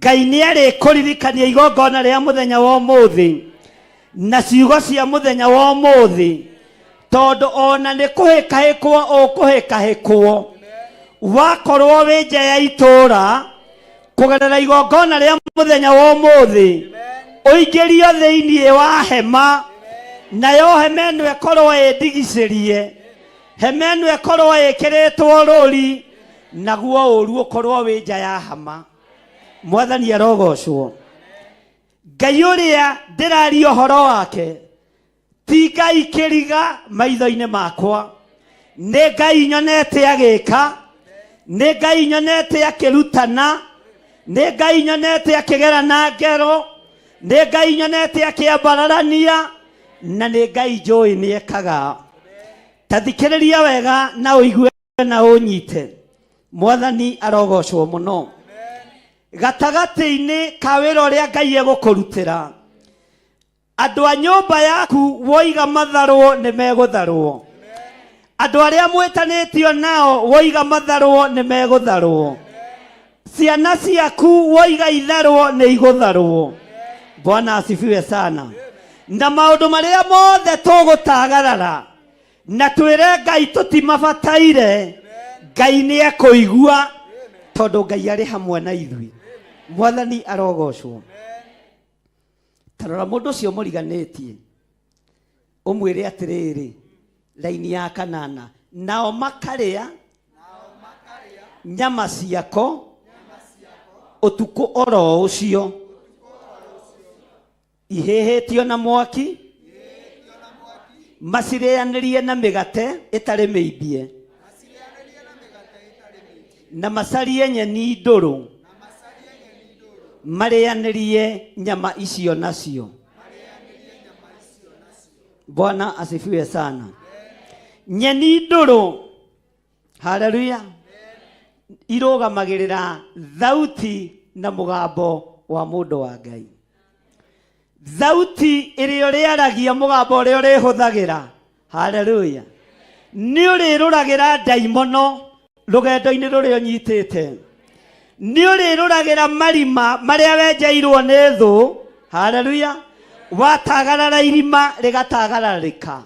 Ngai nĩ arĩkũririkania igongona rĩa mũthenya wa ũmũthĩ na ciugo cia mũthenya wa ũmũthĩ, tondũ ona nĩ kũhĩkahĩkwo ũkũhĩkahĩkwo. Wakorwo wĩ nja ya itũũra kũgerera igongona rĩa mũthenya wa ũmũthĩ, ũingĩrio thĩinĩ wa hema, nayo hema ĩno ĩkorwo ĩndigicĩrie, hema ĩno ĩkorwo ĩkĩrĩtwo rũri, naguo ũru ũkorwo wĩ nja ya hama. Mwathani arogocwo. Ngai ũrĩa ndĩraria ũhoro wake ti Ngai kĩriga maitho-inĩ makwa, nĩ Ngai nyonete agĩka, nĩ Ngai nyonete akĩrutana, nĩ Ngai nyonete akĩgera na ngero, nĩ Ngai nyonete akĩambararania, na nĩ Ngai njũĩ nĩ ekaga. Ta thikĩrĩria wega na ũigue na ũnyite. Mwathani arogocwo mũno. Gatagatĩ-inĩ ka wĩra ũrĩa Ngai egũkũrutĩra, andũ a nyũmba yaku woiga matharwo nĩ megũtharwo, andũ arĩa mwĩtanĩtio nao woiga matharwo nĩ megũtharwo, ciana ciaku woiga itharwo nĩ igũtharwo. Bwana asifiwe sana. Na maũndũ marĩa mothe tũgũtagarara na twĩre Ngai tũtimabataire, Ngai nĩ ekũigua, tondũ Ngai arĩ hamwe na ithuĩ. Mwathani arogocwo. Ta rora mũndũ ũcio mũriganĩtie, ũmwĩre atĩrĩrĩ, raini ya kanana, nao makarĩa nyama ciako ũtukũ oro ũcio, ihĩhĩtio na mwaki, macirĩanĩrie na mĩgate ĩtarĩ mĩimbie, na macarie nyeni ndũrũ, marĩanĩrie nyama icio nacio. Bwana asifiwe sana. Nyeni ndũrũ, haleluya, irũgamagĩrĩra thauti na mũgambo wa mũndũ wa Ngai. Thauti ĩrĩa ũrĩaragia, mũgambo ũrĩa ũrĩhũthagĩra, haleluya, nĩ ũrĩrũragĩra ndaimono rũgendo-inĩ rũrĩa ũnyitĩte, nĩ ũrĩrũragĩra marima marĩa wenjeirwo nĩ thũ, haleluya, watagarara irima rĩgatagararĩka.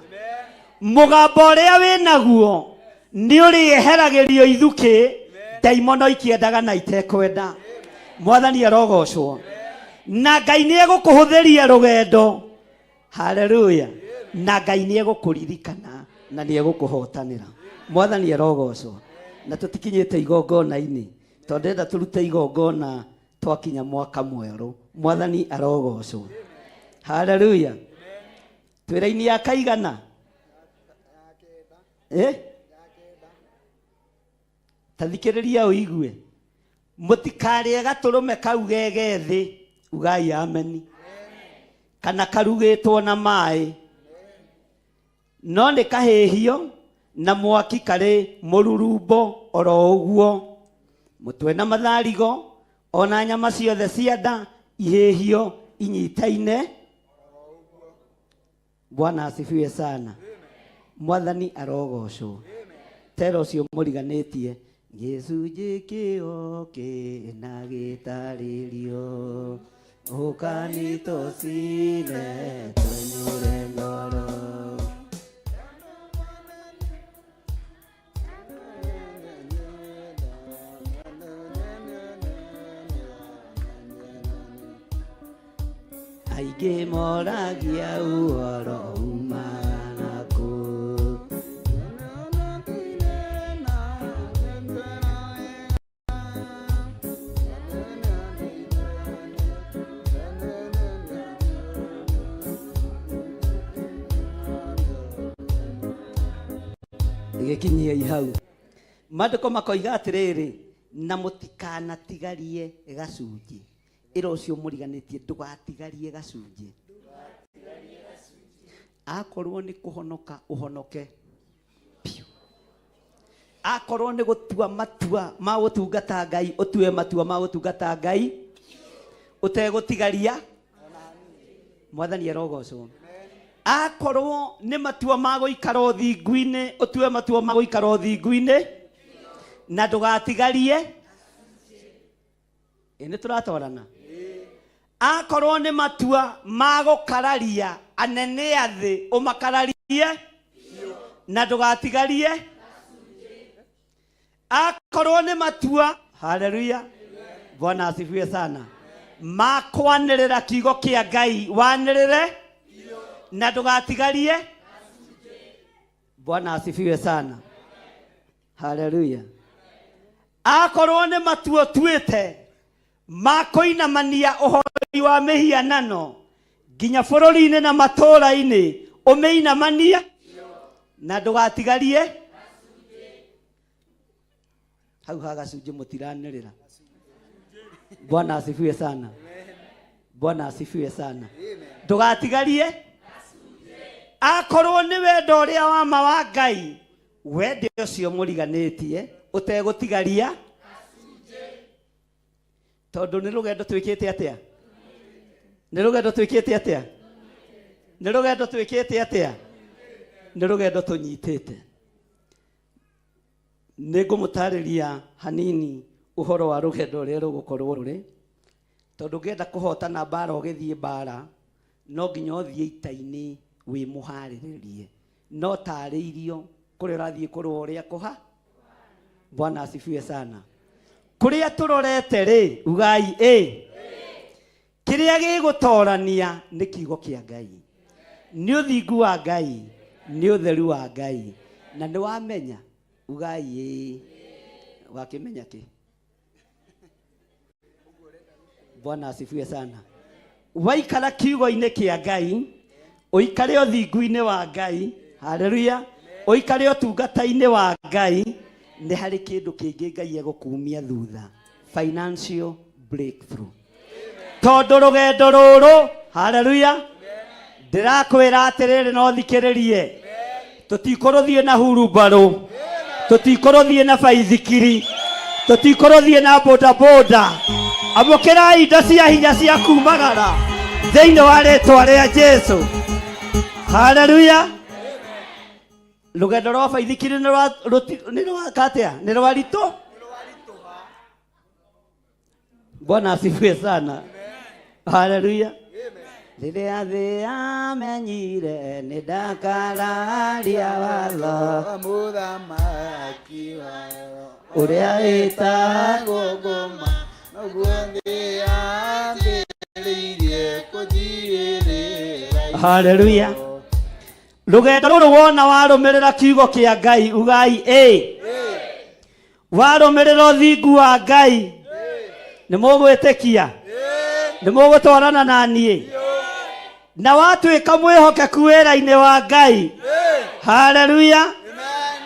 Mũgambo ũrĩa wĩ naguo nĩ ũrĩeheragĩrio ithukĩ ndaimono ikĩendaga na itekwenda. Mwathani arogocwo. Na Ngai nĩ egũkũhũthĩria rũgendo, haleluya, na Ngai nĩ egũkũririkana na nĩ egũkũhotanĩra. Mwathani arogocwo. Na tũtikinyĩte igongona-inĩ, tondũ ndĩrenda tũrute igongona twakinya mwaka mwerũ. Mwathani arogocwo, haleluya. Twĩra-inĩ ya kaigana? Eh? Ta thikĩrĩria ũigue, mũtikarĩe gatũrũme kau ge gethĩ, ugai ameni, kana karugĩtwo na maĩ, no nĩ kahĩhio na mwaki karĩ mũrurumbo oro ũguo, mũtwe na matharigo ona nyama ciothe cia nda ihĩhio inyitaine. Bwana asifiwe sana. Mwathani arogocwo. Tera ũcio mũriganĩtie, gĩcunjĩ kĩo kĩna gĩtarĩrio, ũkanitũcine tũnyure ngoro. Aingĩ moragia ũhoro umaga nakũ. Gĩkinyiei hau. Maandĩko makoiga atĩrĩrĩ, na mũtikanatigarie gacunjĩ. Ĩra ũcio mũriganĩtie, ndũgatigarie gacunjĩ. Akorwo nĩ kũhonoka, ũhonoke biũ. Akorwo nĩ gũtua matua ma gũtungata Ngai, ũtue matua ma gũtungata Ngai ũtegũtigaria. Mwathani arogocwo. Akorwo nĩ matua ma gũikara ũthingu-inĩ, ũtue matua ma gũikara ũthingu-inĩ na ndũgatigarie. Ĩ nĩ tũratwarana? Akorwo nĩ matua ma gũkararia anene a thĩ, ũmakararie na ndũgatigarie. Akorwo nĩ matua, haleluya, Bwana asifiwe sana, makwanĩrĩra kiugo kĩa Ngai, wanĩrĩre na ndũgatigarie. Bwana asifiwe sana, haleluya. Akorwo nĩ matua ũtuĩte ma kũinamania ũhoi wa mĩhianano nginya bũrũri-inĩ na matũũra-inĩ, ũmĩinamanie na ndũgatigarie. Hau ha gacunjĩ mũtiranĩrĩra. Bwana asifiwe sana, Bwana asifiwe sana. Ndũgatigarie. Akorwo nĩ wendo ũrĩa wa ma wa Ngai, wende ũcio mũriganĩtie ũtegũtigaria, tondũ nĩ rũgendo twĩkĩte atĩa? Nĩ rũgendo twĩkĩte atĩa? Nĩ rũgendo twĩkĩte atĩa? Nĩ rũgendo tũnyitĩte. Nĩ ngũmũtarĩria hanini ũhoro wa rũgendo rũrĩa rũgũkorwo rũrĩ, tondũ ũngĩenda kũhotana mbara ũgĩthiĩ mbara, no nginya ũthiĩ ita-inĩ wĩ mũharĩrĩrie, no tarĩirio kũrĩa ũrathiĩ kũrũa ũrĩa kũha. Bwana asifiwe sana. Kũrĩa tũrorete rĩ, ugai ĩ, kĩrĩa gĩgũtorania nĩ kiugo kĩa Ngai, nĩ ũthingu wa Ngai, nĩ ũtheru wa Ngai. Na nĩ wamenya, ugai ĩ, wakĩmenya kĩ? Bwana asifiwe sana. Waikara kiugo-inĩ kĩa Ngai, ũikare ũthingu-inĩ wa Ngai, haleluya, ũikare ũtungata-inĩ wa Ngai, nĩ harĩ kĩndũ kĩngĩ Ngai egũkumia thutha, financial breakthrough. Tondũ rũgendo rũrũ, haleluya, ndĩrakwĩra atĩrĩrĩ, no thikĩrĩrie, tũtikũrũthiĩ na hurumbarũ, tũtikũrũthiĩ na baithikiri, tũtikũrũthiĩ na bodaboda. Amũkĩrai indo cia hinya cia kumagara thĩinĩ wa rĩtwa rĩa Jesu. Haleluya. Rũgendo rwa baithikiri nĩ rwa nĩ rwa katia, nĩ rwa ritũ. Bwana asifiwe sana, haleluya. Rĩrĩa thĩ yamenyire nĩ ndakararia watho Mũthamaki wao ũrĩa wĩtagwo ngoma, noguo thĩ yambĩrĩirie kũnjiyĩrĩra. Haleluya. Rũgendo rũrũ wona warũmĩrĩra kiugo kĩa Ngai, ugai ĩ, warũmĩrĩra ũthingu wa Ngai, nĩ mũgwĩtĩkia, nĩ mũgũtwarana na niĩ, na watuĩka mwĩhokeku wĩra-inĩ wa Ngai, haleluya,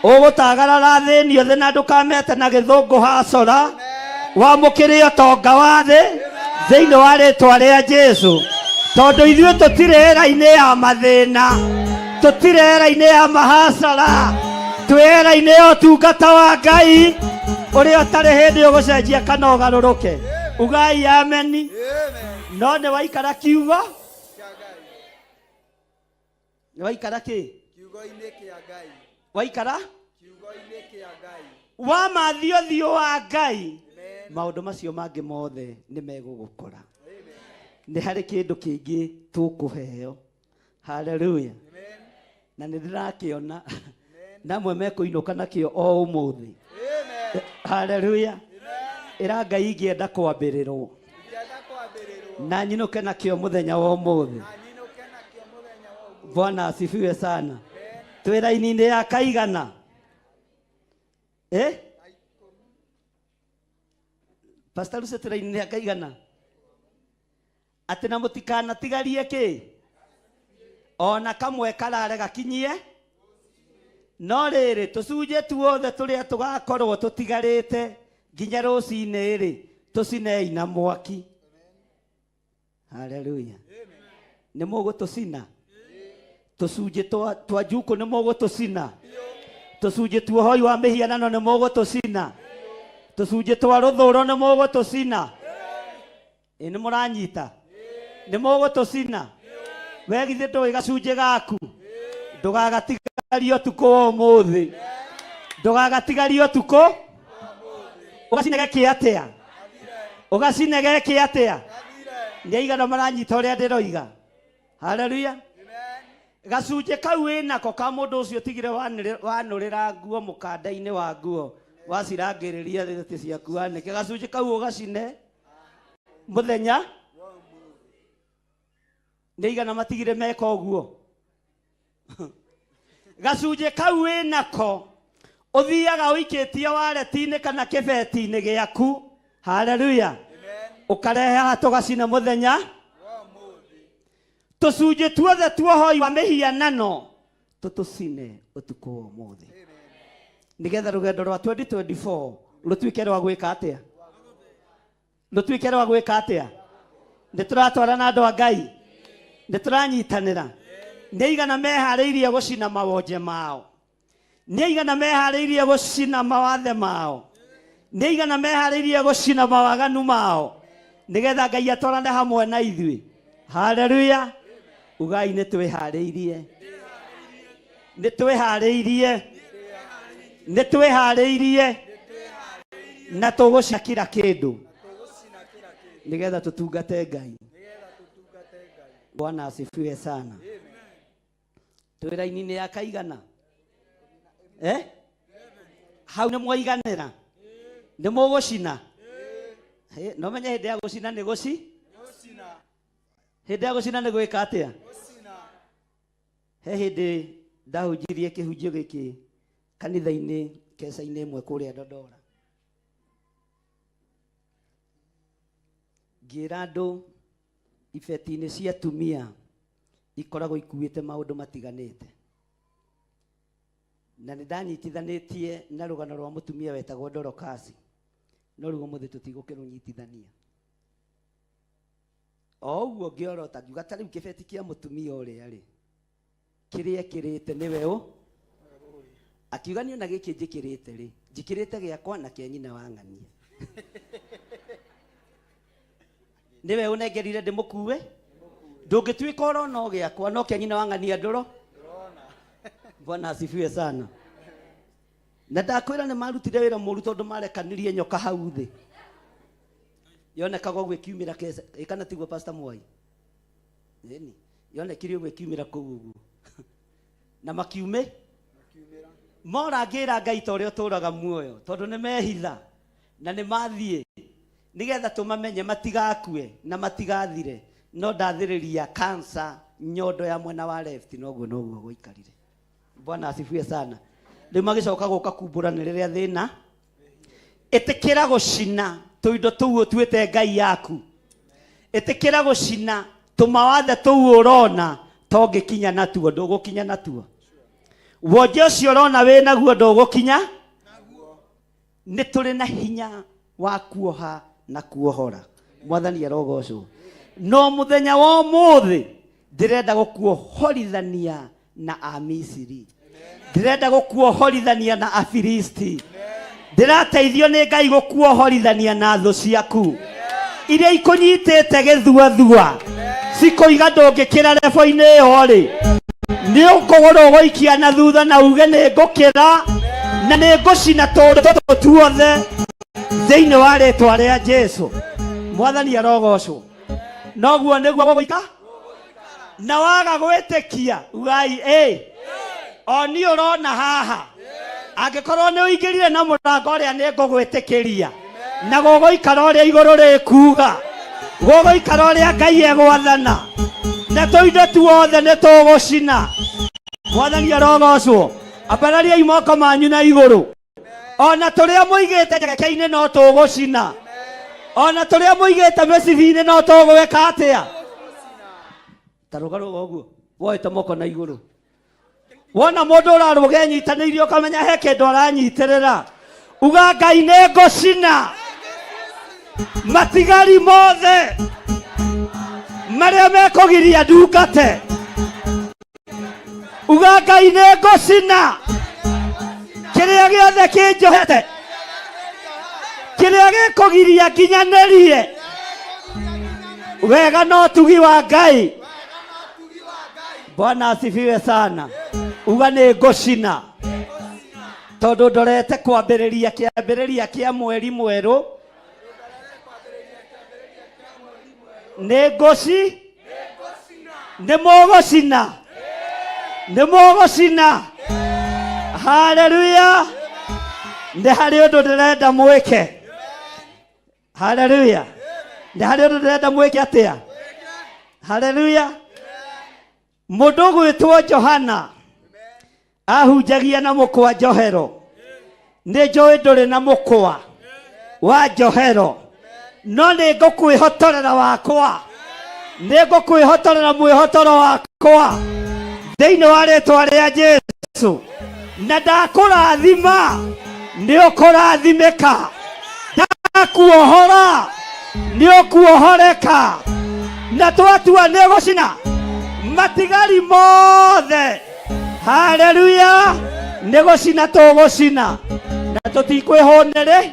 ũgũtagarara thĩni othe na ndũkamete na gĩthũngũ hacora, wamũkĩre ũtonga wa thĩ thĩinĩ wa rĩtwa rĩa Jesu. Tondũ ithuĩ tũtirĩ era-inĩ ya mathĩna, tũtirĩ era-inĩ ya mahacara, twĩ era-inĩ ya ũtungata wa Ngai ũrĩa ũtarĩ hĩndĩ ũgũcenjia kana ũgarũrũke. Ugai ameni. No nĩ waikara kiugo, nĩ waikara kĩ? Kiugo-inĩ kĩa Ngai. Waikara Kiugo-inĩ kĩa Ngai. wamathi ũthiũ wa Ngai, maũndũ macio mangĩ mothe nĩ megũgũkora. Nĩ harĩ kĩndũ kĩngĩ tũkũheo, haleluya, na nĩ ndĩrakĩona namwe mekũinũka nakĩo o ũmũthĩ, haleluya. Ĩra Ngai ingĩenda kwambĩrĩrwo Ingĩenda kwambĩrĩrwo na nyinũke nakĩo mũthenya wa ũmũthĩ. Na nyinũke nakĩo mũthenya wa ũmũthĩ. Bwana asifiwe sana. Twĩ raini-inĩ ya kaigana? Eh? Pastor Lucy, twĩ raini-inĩ ya kaigana? Atĩ na mũtikanatigarie kĩ ona kamwe karare gakinyie, no rĩrĩ tũcunjĩ tuothe tũrĩa tũgakorwo tũtigarĩte nginya rũcinĩ rĩ, tũcinei na mwaki. Haleluya. Nĩ mũgũtũcina tũcunjĩ twa njukũ, nĩ mũgũtũcina tũcunjĩ twa ũhoi wa mĩhianano, nĩ mũgũtũcina tũcunjĩ twa rũthũro, nĩ mũgũtũcina. Ĩ nĩ mũranyita? Nĩ mũgũtũcina. We githĩ ndũĩ gacunjĩ gaku ndũgagatigarie ũtukũ wa ũmũthĩ, ndũgagatigarie ũtukũ, ũgacine geke atĩa? Ũgacine geke atĩa? Nĩ aigana maranyita ũrĩa ndĩroiga? Haleluya. Gacunjĩ kau wĩnako ka mũndũ ũcio ũtigire wanũrĩra nguo mũkanda-inĩ wa nguo. Wacirangĩrĩria thĩtĩ ciaku wanĩke gacunjĩ kau ũgacine mũthenya nĩ igana matigire meka ũguo. Gacunjĩ kau wĩnako ũthiaga ũikĩtie wareti-inĩ kana kĩbeti-inĩ gĩaku. Haleluya. Ũkarehe haha tũgacina mũthenya. Tũcunjĩ tuothe tuohoi wa mĩhianano tũtũcine ũtukũ wa ũmũthĩ nĩgetha rũgendo rwa 2024 rũtuĩke rwa gwĩka atĩa? Rũtuĩke rwa gwĩka atĩa? Nĩ tũratwarana andũ a Ngai, nĩ tũranyitanĩra. Nĩ aigana meharĩirie gũcina mawonje mao? Nĩ aigana meharĩirie gũcina mawathe mao? Nĩ aigana meharĩirie gũcina mawaganu mao nĩgetha Ngai atwarane hamwe na ithuĩ? Haleluya. Ugai nĩ twĩharĩirie, nĩ twĩharĩirie, nĩ twĩharĩirie na tũgũcina kila kĩndũ nĩgetha tũtungate Ngai. Bwana asifiwe sana. Twĩ raini-inĩ ya kaigana eh? Hau nĩ mwaiganĩra, nĩ mũgũcina. No menye hĩndĩ ya gũcina nĩ gũci hĩndĩ ya gũcina nĩ gwĩka atĩa? He hĩndĩ ndahunjirie kĩhunjio gĩkĩ kanitha-inĩ keca-inĩ ĩmwe kũrĩa Dodora, ngĩra andũ ibeti-inĩ cia atumia ikoragwo ikuĩte maũndũ matiganĩte, na nĩ ndanyitithanĩtie na rũgano rwa mũtumia wetagwo Dorokasi, no rĩu ũmũthĩ tũtigũkĩrũnyitithania. O ũguo ngĩorota ngiuga ta rĩu kĩbeti kĩa mũtumia ũrĩa rĩ kĩrĩa ekĩrĩte nĩwe ũ, akiuga niĩ ona gĩkĩ njĩkĩrĩte rĩ njĩkĩrĩte gĩakwa na kĩa nyina wa ng'ania, nĩwe ũnengerire ndĩmũkue, ndũngĩtuĩka ũrona o gĩakwa no kĩa nyina wa ng'ania ndũro. Bwana asifiwe sana. Na ndakwĩra nĩ marutire wĩra mũru tondũ marekanirie nyoka hau thĩ yonekaga ũguo ĩkiumĩra kesa ĩkana tiguo Pastor Mwai ĩni yonekire ũguo ĩkiumĩra kũu ũguo na makiume morangĩra Ngai ta ũrĩa ũtũraga muoyo tondũ nĩ mehitha na nĩ mathiĩ nĩgetha tũmamenye matigakue na matigathire, no ndathĩrĩria kansa nyondo ya mwena wa left noguo noguo gũikarire. Bwana asifiwe sana. Rĩu magĩcoka gũka kumbũra nĩ rĩrĩa thĩna ĩtĩkĩra gũcina tũindo tũu ũtuĩte Ngai yaku, ĩtĩkĩra gũcina tũmawathe tũu ũrona tongĩkinya natuo ndũgũkinya natuo, wonje ũcio ũrona wĩ naguo ndũgũkinya. Nĩ tũrĩ na hinya wa kuoha na kuohora. Mwathani arogocwo. No mũthenya wa ũmũthĩ ndĩrenda gũkuohorithania na Amisiri, ndĩrenda gũkuohorithania na Afilisti, ndĩrateithio nĩ Ngai gũkuohorithania na thũ ciaku iria ikũnyitĩte gĩthuathua cikũiga ndũngĩkĩra rebo-inĩ ĩyo rĩ, nĩ ũkũgũrũ ũgũikia na thutha na uge nĩ ngũkĩra na nĩ ngũcina tũndũ tũtũ tuothe thĩinĩ wa rĩtwa rĩa Jesu. Mwathani arogocwo. Noguo nĩguo gũgũika na waga gwĩtĩkia ugai ĩ o niĩ ũrona haha angĩkorwo nĩ ũingĩrire na mũrango ũrĩa nĩ ngũgwĩtĩkĩria na gũgũikara ũrĩa igũrũ rĩkuga, gũgũikara ũrĩa Ngai egwathana na tũindo tuothe nĩ tũgũcina. Mwathani arogocwo. Ambarariai moko manyu na igũrũ. Ona tũrĩa mũigĩte njeke-inĩ no tũgũcina, ona tũrĩa mũigĩte mĩcibi-inĩ no tũgwĩka atĩa? Ta rũgarũga ũguo woete moko na igũrũ, wona mũndũ ũrarũga enyitanĩirie ũkamenya he kĩndũ aranyitĩrĩra, uga Ngai nĩ ngũcina matigari mothe marĩa mekũgiria ndungate, uga Ngai nĩ ngũcina kĩrĩa gĩothe kĩnjohete, kĩrĩa gĩkũgiria nginyanĩrie wega no tugi wa Ngai. Bwana asifiwe sana. Uga nĩ ngũcina tondũ ndorete kwambĩrĩria kĩambĩrĩria kĩa mweri mwerũ nĩ ngũci nĩ mũgũcina, nĩ mũgũcina. Haleluya. Nĩ harĩ ũndũ ndĩrenda mwĩke. Haleluya. Nĩ harĩ ũndũ ndĩrenda mwĩke atĩa? Haleluya. Mũndũ ũgwĩtwo Johana ahunjagia na mũkwa njohero. Nĩ njũĩ ndũrĩ na mũkwa wa njohero, no nĩ ngũkwĩhotorera wakwa, nĩ ngũkwĩhotorera mwĩhotoro wakwa thĩinĩ wa rĩtwa rĩa Jesu, na ndakũrathima nĩ ũkũrathimĩka, ndakuohora nĩ ũkuohoreka, na twatua nĩ gũcina matigari mothe. Haleluya. Nĩ gũcina tũgũcina na tũtikwĩhũnĩrĩ.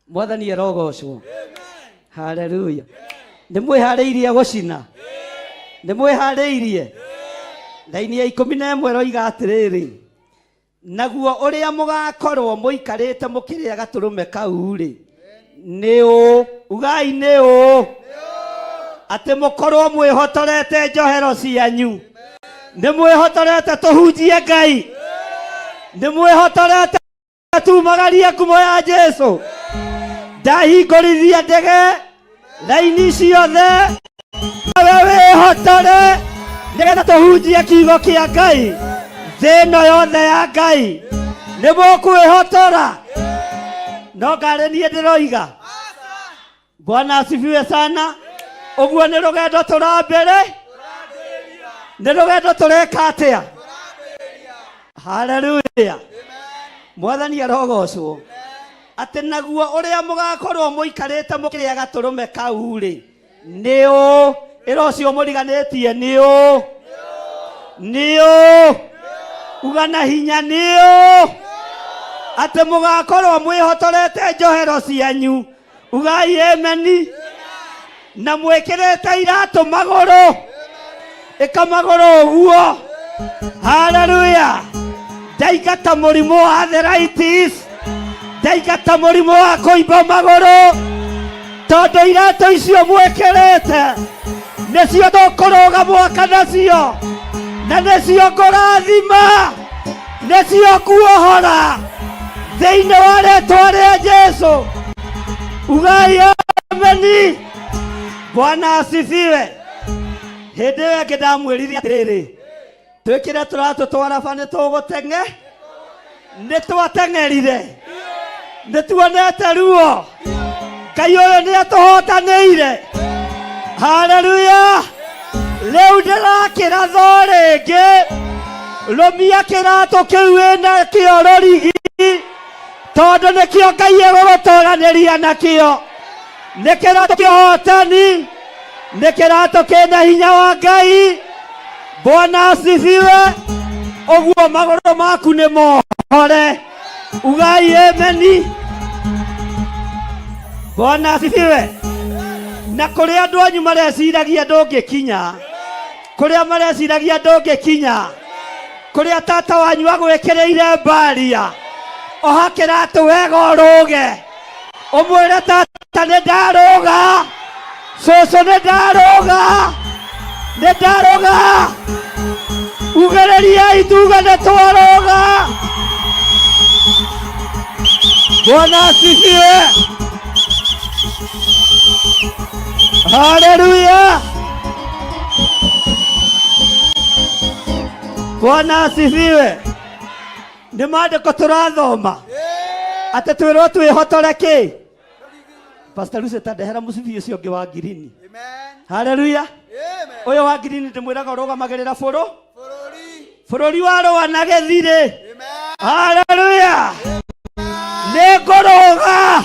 Mwathani arogocwo. Haleluya. Nĩ mwĩharĩirie gũcina? Nĩ mwĩharĩirie? Raini ya 11 ĩroiga atĩrĩrĩ, naguo ũrĩa mũgakorwo mũikarĩte mũkĩrĩa gatũrũme kau-rĩ, nĩ ũũ, ugai nĩ ũũ, atĩ mũkorwo mwĩhotorete njohero cianyu. Nĩ mwĩhotorete tũhunjie Ngai? Nĩ mwĩhotorete tumagarie ngumo ya Jesu? Ndahingũrithia ndege raini ciothe, nawe wĩhotore nĩgetha tũhunjie kiugo kĩa Ngai thĩ ĩno yothe ya Ngai. Nĩ mũkwĩhotora? No ngarĩ niĩ ndĩroiga. Bwana asifiwe sana. Ũguo nĩ rũgendo tũrambĩrĩ, nĩ rũgendo tũreka atĩa? Haleluya. Mwathani arogocwo. Atĩ naguo ũrĩa mũgakorwo mũikarĩte mũkĩrĩa gatũrũme kau-rĩ, nĩ ũũ. Ĩra ũcio mũriganĩtie nĩ ũũ, nĩ ũũ, uga na hinya nĩ ũũ, atĩ mũgakorwo mwĩhotorete njohero cianyu. Ugai ameni. Na mwĩkĩrĩte iratũ magũrũ, ĩka magũrũ ũguo. Haleluya. Ndaingata mũrimũ wa arthritis, ndaingata mũrimũ wa kũimba magũrũ, tondũ iratũ icio mwĩkĩrĩte nĩcio tũkũrũga mwaka nacio, na nĩcio ngũrathima, nĩcio nguohora thĩinĩ wa rĩtwa rĩa Jesu. Ugai ameni. Bwana asifiwe. Hĩndĩ ĩyo ĩngĩ ndamwĩrire atĩrĩrĩ, twĩkĩre tũratũ twa raba nĩ tũgũteng'e, nĩ twateng'erire, nĩ tuonete ruo. Ngai ũyũ nĩ atũhotanĩire. Haleluya. Rĩu ndĩrakĩra tho rĩngĩ, rũmia kĩratũ kĩu wĩnakĩo rũrigi, tondũ nĩkĩo Ngai egũgũtoranĩria nakĩo. Nĩ kĩratũ kĩa ũhotani, nĩ kĩratũ kĩna hinya wa Ngai. Bwana asifiwe. Ũguo magũrũ maku nĩ mohore. Ugai ameni. Bwana asifiwe. Na kũrĩ andũ anyu mareciragia ndũngĩkinya, kũrĩa mareciragia ndũngĩkinya, kũrĩa tata wanyu agwĩkĩrĩire mbaria, oha kĩratũ wega ũrũge, ũmwĩre tata nĩ ndarũga, cũcũ nĩ ndarũga, nĩ ndarũga. Ugĩrĩriai tuge nĩ twarũga. Bwana asifiwe. Haleluya. Bwana asifiwe. Nĩ maandĩko tũrathoma atĩ twĩrwo twĩhotore kĩ? Pastor Lucy, ta ndehera mũcibi ũcio ũngĩ wa ngirini. Amen. Haleluya. Amen. Ũyũ wa ngirini ndĩmwĩraga ũrũgamagĩrĩra bũrũ Bũrũri. Bũrũri wa rũa na gĩthirĩ. Amen. Haleluya. Nĩ ngũrũga,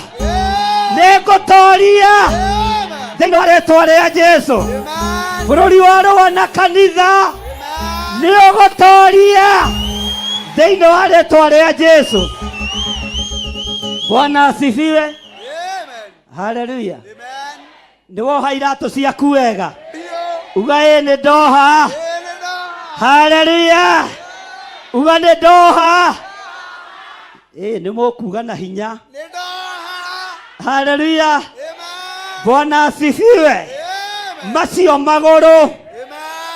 nĩ ngũtoria Amen. thĩinĩ wa rĩtwa rĩa Jesu. Amen. Bũrũri wa rũa na kanitha Amen. nĩ ũgũtoria thĩinĩ wa rĩtwa rĩa Jesu. Bwana asifiwe. Amen. Haleluya. Amen. Nĩ woha iratũ ciaku wega? Biũ. Uga ĩ nĩ ndoha. Ĩĩ nĩ ndoha. Haleluya. Uga nĩ ndoha. Ĩ nĩ mũkuga na hinya. Nĩ ndoha. Haleluya. Amen. Bwana asifiwe. Amen. Macio magũrũ. Amen.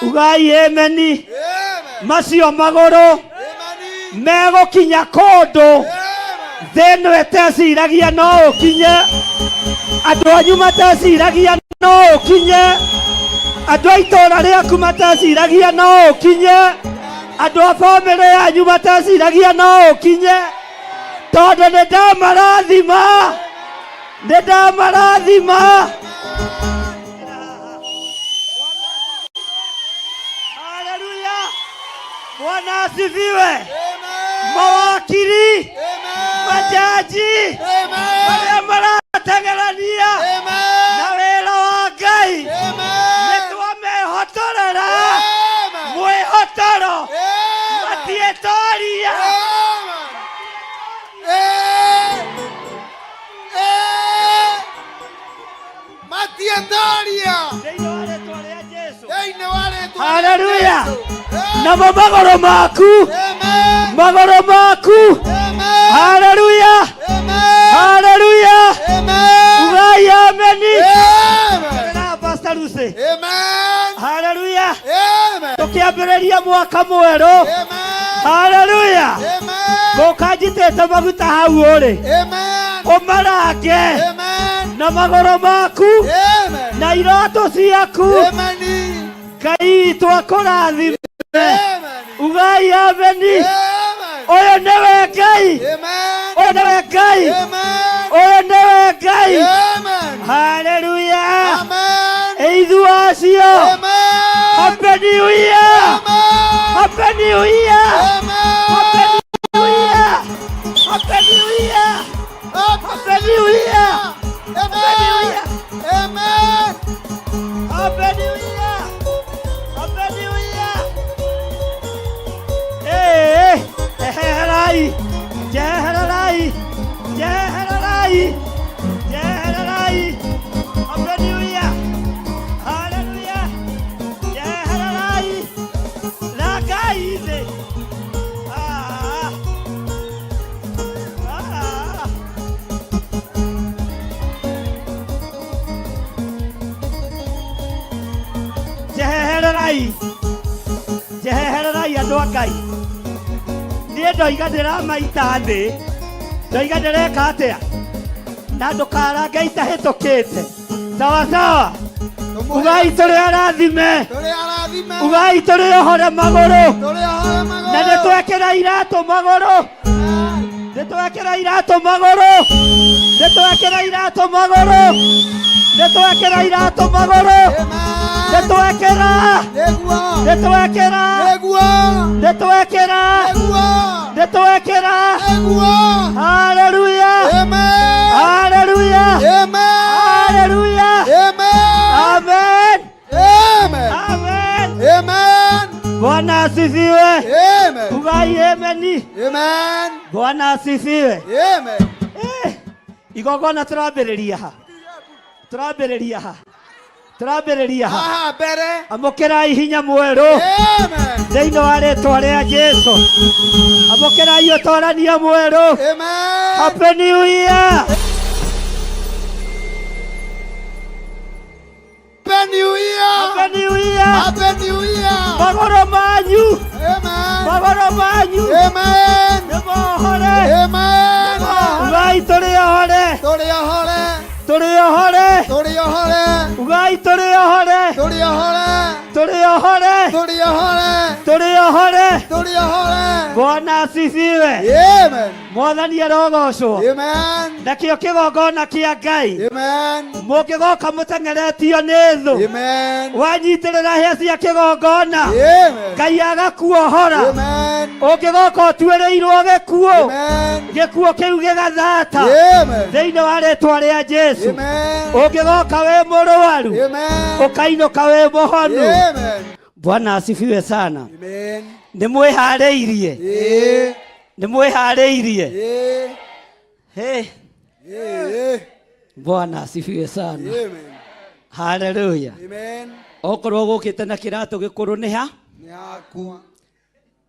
Ugai ameni. Amen. Macio magũrũ Amen. Megũkinya kũndũ Amen. thĩ ĩno ĩteciragia no ũkinye, andũ anyu mateciragia no ũkinye, andũ a itũũra rĩaku mateciragia no ũkinye, andũ a bamĩrĩ yanyu mateciragia no ũkinye, tondũ nĩ ndamarathima, nĩ ndamarathima. Haleluya! Bwana asifiwe. Amen. Mawakiri, Amen. majaji, Amen. marĩa marateng'erania Amen. na wĩra wa Ngai, nĩ Amen. twamehotorera Amen. mwĩhotoro, Amen. matiĩtoria. Amen. Eh. Eh. Matiendaria. Thĩinĩ wa rĩtwa rĩa Jesũ. Thĩinĩ wa rĩtwa rĩa Haleluya. Jesũ. Amen. Namo magũrũ maku, Amen. magũrũ maku. Amen. Haleluya, Amen. haleluya. Amen. Ugai ameni. Amen. Na Pastor Lucy. Amen. Haleluya. Amen. Tũkĩambĩrĩria mwaka mwerũ. Amen. Haleluya. Amen. Ngũka njitĩte maguta hau ũrĩ. Amen. Ũmarange Amen. na magũrũ maku Amen. na iratũ ciaku. Amen. Ngai witũ akũrathime. Amen. Ugai ameni. Amen. Ũyũ nĩwe Ngai. Amen. Ũyũ nĩwe Ngai. Amen. Ũyũ nĩwe Ngai. Amen. Haleluya. Amen. Ithuĩ acio. Amen. Happy New Year. Amen. Happy New Year. Amen. Happy New Year. Happy New Year. Happy New Year. Happy New Year. Amen. Happy New Year. Happy New Year. Eh, ehererai. Jehererai. Jehererai. Jehererai. Happy New Year. Hallelujah. Jehererai. Rakai thĩ. Ah. Ah. Jehererai. Jehererai andũ a Ngai. Niĩ ndoiga ndĩramaita thĩ, ndoiga ndĩreka atĩa, na ndũkarange itahĩtũkĩte. Sawa sawa. Ugai tũrĩ arathime, Tũrĩ arathime. ugai tũrĩ ohore magũrũ, Tũrĩ ohore magũrũ. na nĩ twekĩra iratũ magũrũ, nĩ twekĩra iratũ magũrũ, nĩ twekĩra iratũ magũrũ, nĩ twekĩra iratũ magũrũ, nĩ Amen. twekĩra, Nĩguo. nĩ twekĩra, Nĩguo. nĩ twekĩra, Nĩguo. nĩ twekĩra. Nĩguo. Haleluya, Amen. haleluya, Amen. haleluya. Amen. Amen, Amen. amen. Amen. Bwana asifiwe. Amen. Ugai ameni. Amen. Bwana asifiwe. Amen. Eh, igongona tũrambĩrĩria ha, tũrambĩrĩria ha, tũrambĩrĩria ha. Haha mbere. Amũkĩrai hinya mwerũ Amen. thĩinĩ wa rĩtwa rĩa Jesũ. Amũkĩrai ũtorania mwerũ. Amen. Happy New Year. Happy New Year. Happy New Year. Happy New Year. Magũrũ manyu, Amen. magũrũ manyu Amen. nĩ mohore. Amen. Ugai tũrĩ ohore, Tũrĩ ohore. tũrĩ ohore. Tũrĩ ohore. Ugai tũrĩ ohore, Tũrĩ ohore. tũrĩ ohore, Tũrĩ ohore. tũrĩ ohore. Tũrĩ ohore. Bwana asifiwe. Amen. Mwathani arogocwo. Amen. Nakĩo kĩgongona kĩa Ngai Amen. mũngĩgoka mũteng'eretio nĩ thũ, Amen. wanyitĩrĩra hĩa cia kĩgongona, Amen. Ngai agakuohora. Amen. Ũngĩgoka ũtuĩrĩirwo gĩkuũ, Amen. gĩkuũ kĩu gĩgathata Amen. thĩinĩ wa rĩtwa rĩa Jesũ. Amen. Ũngĩgoka wĩ mũrwaru, Amen. ũkainũka wĩ mũhonu. Amen. Bwana asifiwe sana. Amen. Nĩ mwĩharĩirie, Eh. nĩ mwĩharĩirie. Eh. Hey, Eh. Bwana asifiwe sana. Amen. Haleluya. Amen. Okorwo gũkĩte na kĩratũ gĩkũrũ nĩ ha, Nĩ hakwa.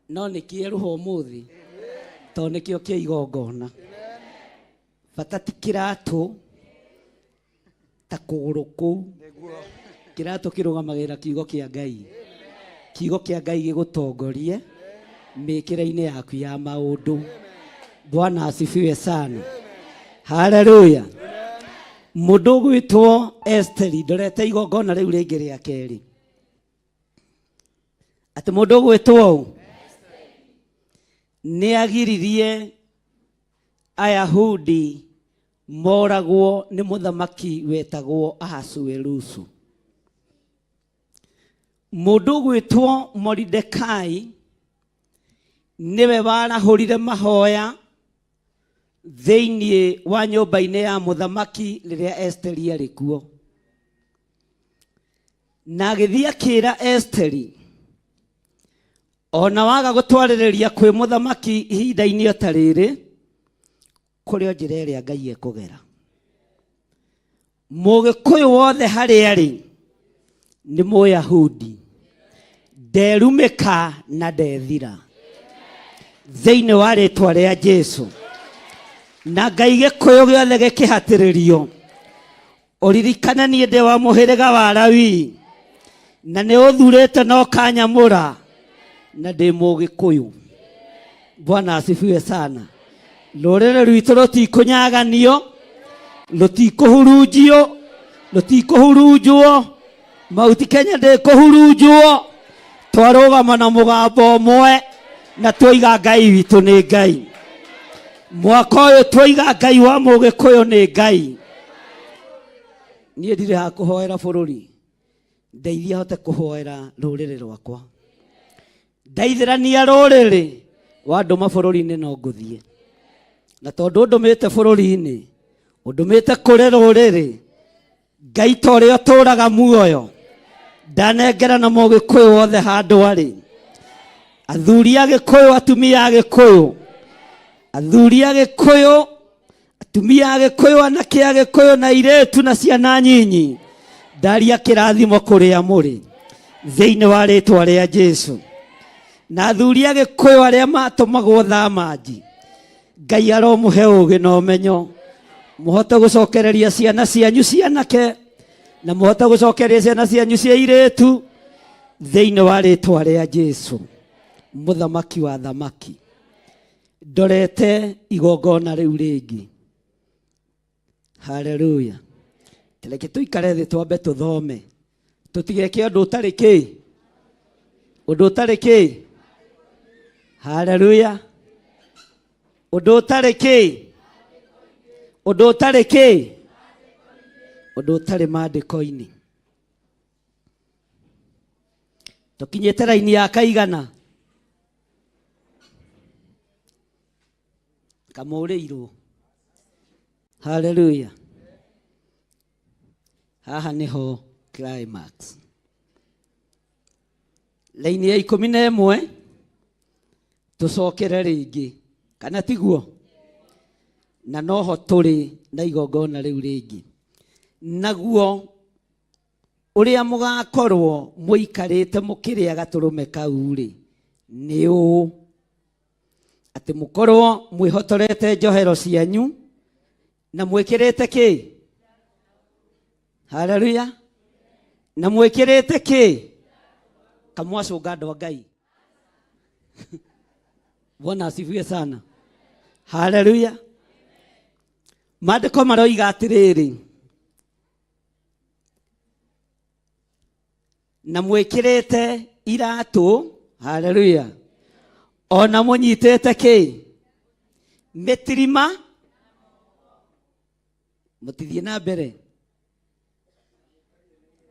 no nĩ kĩerũha ũmũthĩ tondũ nĩkĩo kĩa igongona. Bata ti kĩratũ ta kũgũrũ kũu. Kĩratũ kĩrũgamagĩrĩra kiugo kĩa Ngai. Kiugo kĩa Ngai gĩgũtongorie Mĩkĩre-inĩ yaku ya maũndũ. Bwana asifiwe sana. Haleluya. Mũndũ ũgwĩtwo Esteri, ndorete igongona rĩu rĩngĩ rĩa kerĩ. Atĩ mũndũ ũgwĩtwo ũũ nĩ agiririe Ayahudi moragwo nĩ mũthamaki wetagwo Ahasuerusu. Mũndũ ũgwĩtwo Moridekai nĩwe warahũrire mahoya thĩinĩ wa nyũmba-inĩ ya mũthamaki rĩrĩa Esteri arĩ kuo. Na agĩthiĩ akĩra Esteri, ona waga gũtwarĩrĩria kwĩ mũthamaki ihinda-inĩ o ta rĩrĩ, kũrĩ o njĩra ĩrĩa Ngai ekũgera. Mũgĩkũyũ wothe harĩa arĩ nĩ Mũyahudi, nderumĩka na ndethira thĩinĩ wa rĩtwa rĩa Jesu. Na Ngai gĩkũyũ gĩothe gĩkĩhatĩrĩrio, ũririkane niĩ ndĩ wa mũhĩrĩga wa Lawi, na nĩ ũthurĩte na ũkanyamũra, na ndĩ Mũgĩkũyũ. Bwana asifiwe sana. Rũrĩrĩ rwitũ rũtikũnyaganio, rũtikũhurunjio, rũtikũhurunjwo, Mauti Kenya ndĩkũhurunjwo. Twarũgama na mũgambo ũmwe na twoiga Ngai witũ nĩ Ngai. Mwaka ũyũ twoiga Ngai wa Mũgĩkũyũ nĩ Ngai. Niĩ ndirĩ ha kũhoera bũrũri, ndeithia hote kũhoera rũrĩrĩ rwakwa. Ndeithĩrania rũrĩrĩ, wandũma bũrũri-inĩ no ngũthiĩ. Na tondũ ũndũmĩte bũrũri-inĩ, ũndũmĩte kũrĩ rũrĩrĩ, Ngai ta ũrĩa ũtũũraga muoyo, ndanengera na Mũgĩkũyũ wothe handũ arĩ. Athuri a Gĩkũyũ, atumia a Gĩkũyũ, athuri a Gĩkũyũ, atumia a Gĩkũyũ, anake a Gĩkũyũ na airĩtu na ciana nyinyi, ndaria kĩrathimo kũrĩa mũrĩ thĩinĩ wa rĩtwa rĩa Jesu. Na athuri a Gĩkũyũ arĩa matũmagwo thamanji, Ngai aromũhe ũũgĩ na ũmenyo, mũhote gũcokereria ciana cianyu cianake na mũhote gũcokereria ciana cianyu cia airĩtu thĩinĩ wa rĩtwa rĩa Jesu, mũthamaki wa thamaki. Ndorete igongona rĩu rĩngĩ. Haleluya. Reke tũikare thĩ twambe tũthome, tũtigeke ũndũ ũtarĩ kĩ, ũndũ ũtarĩ kĩ. Haleluya. Ũndũ ũtarĩ kĩ, ũndũ ũtarĩ kĩ, ũndũ ũtarĩ maandĩko-inĩ. Tũkinyĩte raini ya kaigana kamũrĩirwo. Haleluya. Haha nĩho climax. Raini ya 11 tũcokere rĩngĩ, kana tiguo? Na noho tũrĩ na igongona rĩu rĩngĩ. Naguo ũrĩa mũgakorwo mũikarĩte mũkĩrĩa gatũrũme kau rĩ, nĩ ũũ atĩ mũkorwo mwĩhotorete njohero cianyu na mwĩkĩrĩte kĩ? Haleluya. Na mwĩkĩrĩte kĩ? Kamwacũnga andũ a Ngai. Bwana asifiwe sana. Haleluya. Maandĩko maroiga atĩrĩrĩ, na mwĩkĩrĩte iratũ, haleluya, ona mũnyitĩte kĩ? Mĩtirima. Mũtithiĩ na mbere.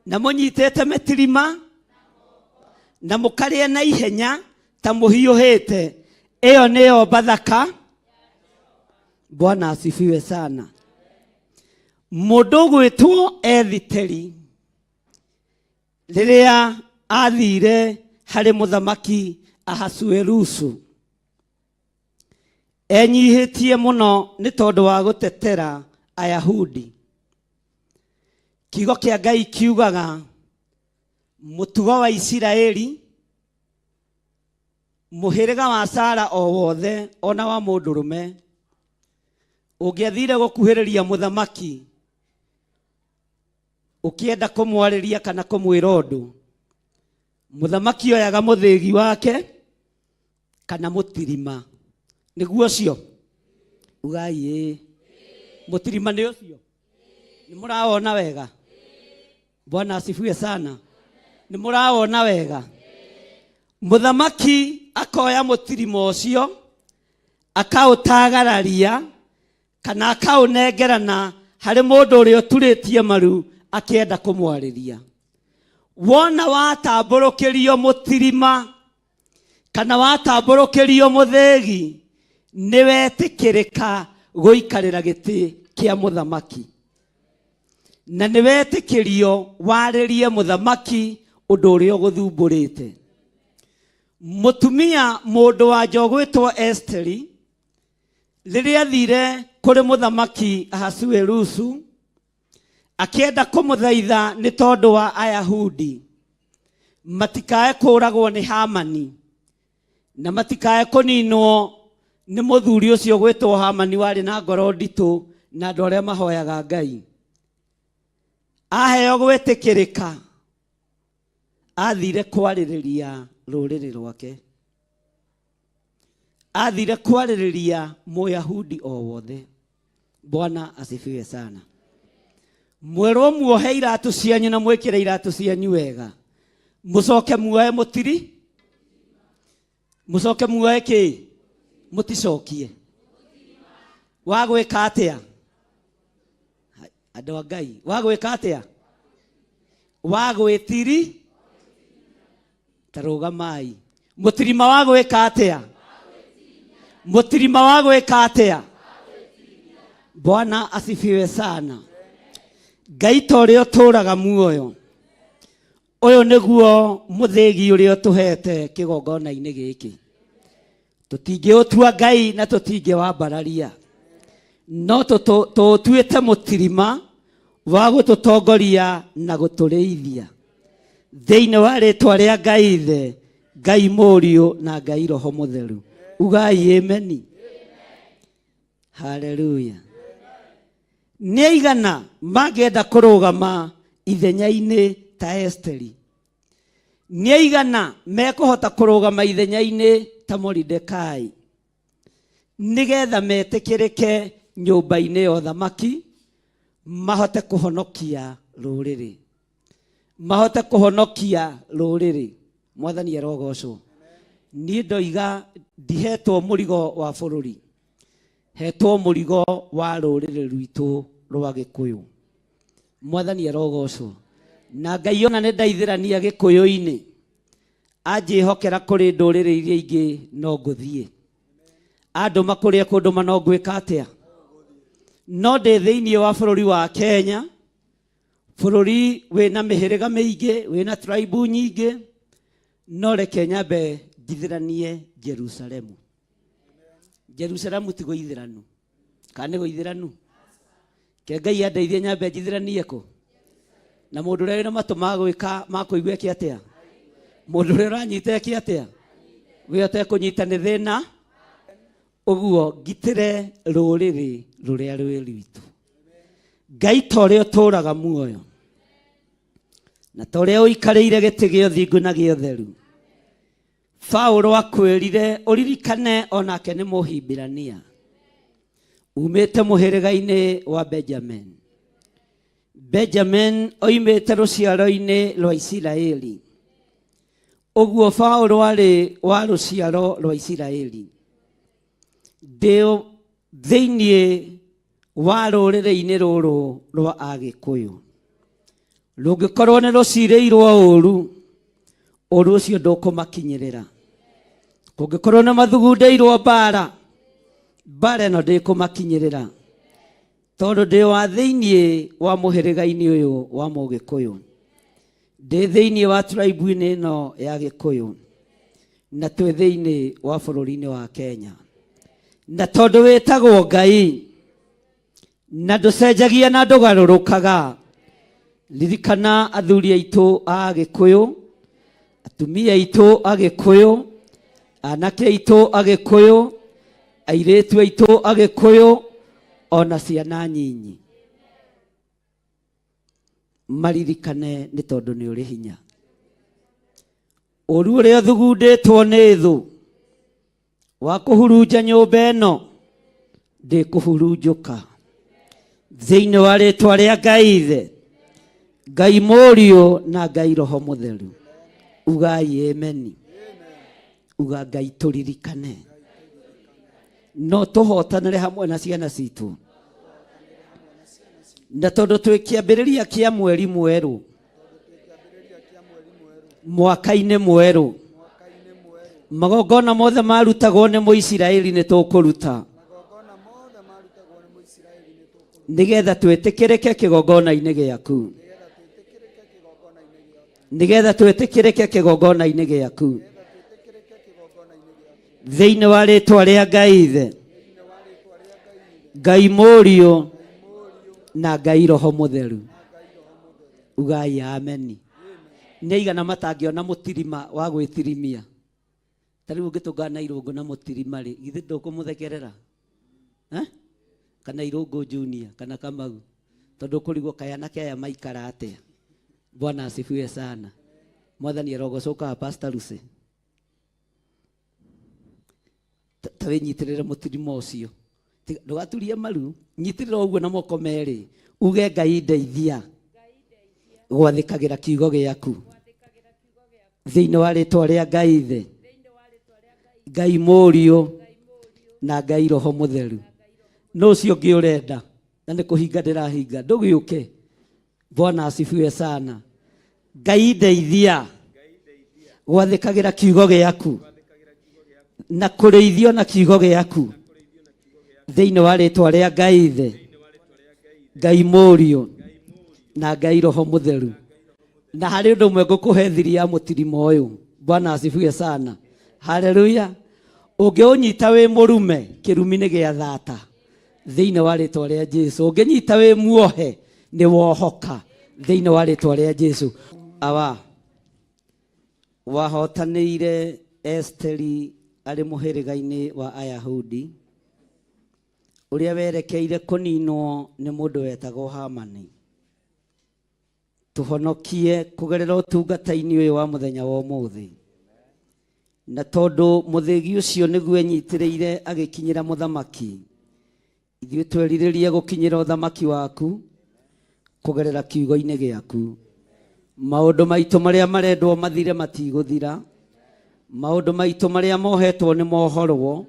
Na mũnyitĩte mĩtirima na mũkarĩa na ihenya ta mũhiũhĩte. Ĩyo nĩyo Bathaka. Bwana asifiwe sana. Mũndũ ũgwĩtwo Ethiteri rĩrĩa athire harĩ mũthamaki Ahasuerusu, enyihĩtie mũno nĩ tondũ wa gũtetera Ayahudi. Kiugo kĩa Ngai kiugaga mũtugo wa Isiraeli, mũhĩrĩga wa Sara o wothe ona wa mũndũrũme ũngĩathire gũkuhĩrĩria mũthamaki ũkĩenda kũmwarĩria kana kũmwĩra ũndũ, mũthamaki oyaga mũthĩgi wake Kana mũtirima nĩguo ũcio? Ugai ĩĩ. Mũtirima nĩ ũcio? Nĩ mũrawona wega? Bwana asifiwe sana. Nĩ mũrawona wega? Mũthamaki akoya mũtirima ũcio akaũtagararia kana akaũnengerana harĩ mũndũ ũrĩa ũturĩtie maru akĩenda kũmwarĩria. Wona watambũrũkĩrio mũtirima kana watambũrũkĩrio mũthĩgi, nĩ wetĩkĩrĩka gũikarĩra gĩtĩ kĩa mũthamaki, na nĩ wetĩkĩrio warĩrie mũthamaki ũndũ ũrĩa ũgũthumbũrĩte. Mũtumia mũndũ wa nja ũgwĩtwo Esteri, rĩrĩa athire kũrĩ mũthamaki Ahasuerusu akĩenda kũmũthaitha nĩ tondũ wa Ayahudi matikae kũũragwo nĩ Hamani na matikae kũninwo nĩ mũthuri ũcio gwĩtwo Hamani warĩ na ngoro nditũ na andũ arĩa mahoyaga Ngai, aheo gwĩtĩkĩrĩka athire kwarĩrĩria rũrĩrĩ rwake, athire kwarĩrĩria Mũyahudi o wothe. Bwana asifiwe sana. Mwerwo muohe iratũ cianyu na mwĩkĩre iratũ cianyu wega, mũcoke muoe mũtiri, mũcoke muoe kĩ, mũticokie wa gwĩka atĩa? Andũ a Ngai, wa gwĩka atĩa? Wa gwĩtiri ta rũgamai. Mũtirima wa gwĩka atĩa? Mũtirima wa gwĩka atĩa? Bwana asifiwe sana. Ngai ta ũrĩa ũtũũraga muoyo, ũyũ nĩguo mũthĩgi ũrĩa ũtũhete kĩgongona-inĩ gĩkĩ. Tũtingĩũtua Ngai na tũtingĩwambararia, no tũũtuĩte mũtirima wa gũtũtongoria na gũtũrĩithia thĩinĩ wa rĩtwa rĩa Ngai Ithe, Ngai Mũriũ na Ngai Roho Mũtheru. Ugai ameni. Haleluya. Nĩ aigana mangĩenda kũrũgama ithenya-inĩ ta Esteri? Nĩ aigana mekũhota kũrũgama ithenya-inĩ ta Moridekai nĩgetha metĩkĩrĩke nyũmba-inĩ ya ũthamaki, mahote kũhonokia rũrĩrĩ, mahote kũhonokia rũrĩrĩ? Mwathani arogocwo. Niĩ ndoiga ndihetwo mũrigo wa bũrũri, hetwo mũrigo wa rũrĩrĩ rwitũ rwa Gĩkũyũ. Mwathani arogocwo. Na Ngai ona nĩ ndaithĩrania Gĩkũyũ-inĩ, anjĩhokera kũrĩ ndũrĩrĩ iria ingĩ no ngũthiĩ, andũma kũrĩa kũndũma no ngwĩka atĩa, no ndĩ thĩinĩ wa bũrũri wa Kenya, bũrũri wĩna mĩhĩrĩga mĩingĩ, wĩna tribe nyingĩ, no reke nyambe njithĩranie Jerusalemu. Jerusalemu ti gũithĩranu, kana nĩ gũithĩranu? Ke Ngai andeithie nyambe njithĩranie kũ na mũndũ ũrĩa wĩna matũ ma gwĩka ma kũigua eke atĩa, mũndũ ũrĩa ũranyita eke atĩa, we ũtekũnyita nĩ thĩna. Ũguo ngitĩre rũrĩrĩ rũrĩa rwĩ rwitũ. Ngai ta ũrĩa ũtũũraga muoyo na ta ũrĩa ũikarĩire gĩtĩ gĩa ũthingu na gĩa ũtheru, Paulo akwĩrire ũririkane onake nĩ Mũhibirania umĩte mũhĩrĩga-inĩ wa Benjamin. Benjamin oimĩte rũciaro-inĩ rwa Isiraeli. Ũguo Paulo arĩ wa rũciaro rwa Isiraeli. Ndĩ thĩinĩ wa rũrĩrĩ-inĩ rũrũ rwa Agĩkũyũ, rũngĩkorwo nĩ rũcirĩirwo ũru, ũru ũcio ndũkũmakinyĩrĩra. Kũngĩkorwo nĩ mathugundĩirwo mbara, mbara ĩno ndĩkũmakinyĩrĩra, tondũ ndĩ wa thĩinĩ wa mũhĩrĩga-inĩ ũyũ wa Mũgĩkũyũ, ndĩ thĩinĩ wa tribe-inĩ ĩno ya Gĩkũyũ, na twĩ thĩinĩ wa bũrũri-inĩ wa Kenya. Na tondũ wĩtagwo Ngai na ndũcenjagia na ndũgarũrũkaga, ririkana athuri aitũ a Gĩkũyũ, atumia aitũ a Gĩkũyũ, anake aitũ a Gĩkũyũ, airĩtu aitũ a Gĩkũyũ, ona ciana nyinyi, maririkane nĩ tondũ nĩ ũrĩ hinya. Ũru ũrĩa ũthugundĩtwo nĩ thũ. Wa kũhurunja nyũmba ĩno ndĩkũhurunjũka thĩinĩ wa rĩtwa rĩa Ngai Ithe, Ngai Mũriũ na Ngai Roho Mũtheru. Ugai ameni. Uga Ngai tũririkane, no tũhotanĩre hamwe na ciana citũ, na tondũ twĩ kĩambĩrĩria kĩa mweri mwerũ, mwaka-inĩ mwerũ, magongona mothe marutagwo nĩ Mũisiraeli nĩ tũkũruta nĩgetha twĩtĩkĩrĩke kĩgongona-inĩ gĩaku, nĩgetha twĩtĩkĩrĩke kĩgongona-inĩ gĩaku, thĩinĩ wa rĩtwa rĩa Ngai Ithe, Ngai Mũriũ na Ngai Roho Mũtheru. Ugai ameni. Nĩ aigana matangĩona mũtirima wa gwĩtirimia? Ta rĩu ũngĩtũngana na Irũngũ na mũtirima rĩ, githĩ ndũkũmũthekerera? Eh? Kana Irũngũ Junior kana Kamau, tondũ ũkũrigwo kaĩ anake aya maikara atĩa. Bwana asifiwe sana. Mwathani arogocwo. Pastor Lucy, ta wĩnyitĩrĩre mũtirima ũcio. Ndũgaturie maru, nyitĩrĩra ũguo na moko merĩ, uge Ngai ndeithia gwathĩkagĩra kiugo gĩaku, thĩinĩ wa rĩtwa rĩa Ngai Ithe, Ngai Mũriũ na Ngai Roho Mũtheru. No ũcio ũngĩ ũrenda na nĩ kũhinga ndĩrahinga, ndũgĩũke. Bwana asifiwe sana. Ngai ndeithia gwathĩkagĩra kiugo gĩaku na kũrĩithio na kiugo gĩaku, thĩinĩ wa rĩtwa rĩa Ngai Ithe, Ngai Mũriũ na Ngai Roho Mũtheru. Na harĩ ũndũ ũmwe ngũkũhe thiri ya mũtirima ũyũ. Bwana asifiwe sana. Haleluya. Ũngĩũnyita wĩ mũrume, kĩrumi nĩ gĩa thata thĩinĩ wa rĩtwa rĩa Jesu. Ũngĩnyita wĩ muohe, nĩ wohoka thĩinĩ wa rĩtwa rĩa Jesu. Awa wahotanĩire Esteri arĩ mũhĩrĩga-inĩ wa Ayahudi ũrĩa werekeire kũninwo nĩ mũndũ wetagwo Hamani, tũhonokie kũgerera ũtungata-inĩ ũyũ wa mũthenya wa ũmũthĩ. Na tondũ mũthĩgi ũcio nĩguo enyitĩrĩire agĩkinyĩra mũthamaki, ithuĩ twerirĩrie gũkinyĩra ũthamaki waku kũgerera kiugo-inĩ gĩaku. Maũndũ maitũ marĩa marendwo mathire matigũthira, maũndũ maitũ marĩa mohetwo nĩ mohorwo,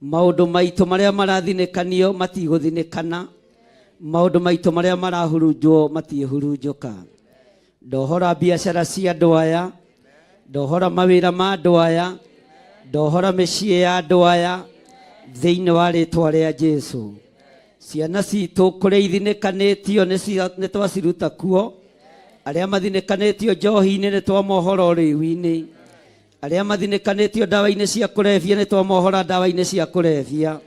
maũndũ maitũ marĩa marathinĩkanio matigũthinĩkana, maũndũ maitũ marĩa marahurunjwo matiĩhurunjũka. Ndohora biacara cia andũ aya, ndohora mawĩra ma andũ aya, ndohora mĩciĩ ya andũ aya, thĩinĩ wa rĩtwa rĩa Jesu. Ciana citũ kũrĩa ithinĩkanĩtio nĩ twaciruta kuo. Arĩa mathinĩkanĩtio njohi-inĩ nĩ twamohora ũrĩu-inĩ. Arĩa mathinĩkanĩtio ndawa-inĩ cia kũrebia nĩ twamohora ndawa-inĩ cia kũrebia.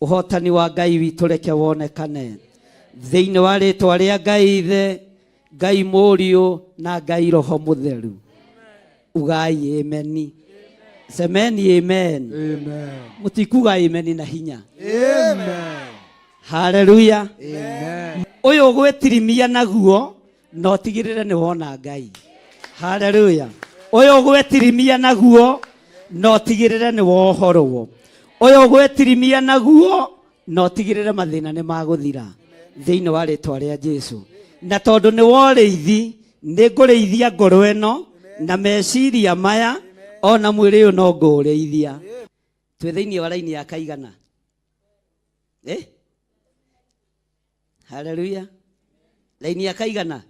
Ũhotani wa Ngai witũ reke wonekane thĩinĩ wa rĩtwa rĩa Ngai Ithe, Ngai Mũriũ na Ngai Roho Mũtheru. Ugai ameni. Semeni amen. Amen. Mũtikuga ameni na hinya? Amen. Haleluya. Amen. Ũyũ ũgwĩtirimia naguo na ũtigĩrĩre nĩ wona Ngai. Haleluya. Ũyũ ũgwĩtirimia naguo na ũtigĩrĩre nĩ wohorwo. Ũyũ ũgwĩtirimia naguo na ũtigĩrĩre mathĩna nĩ magũthira thĩinĩ wa rĩtwa rĩa Jesu. Na tondũ nĩ worĩithi, nĩ ngũrĩithia ngoro ĩno na meciria maya, ona mwĩrĩ ũyũ no ngũũrĩithia. Twĩ thĩinĩ wa raini ya kaigana, eh? Haleluya. Raini ya kaigana,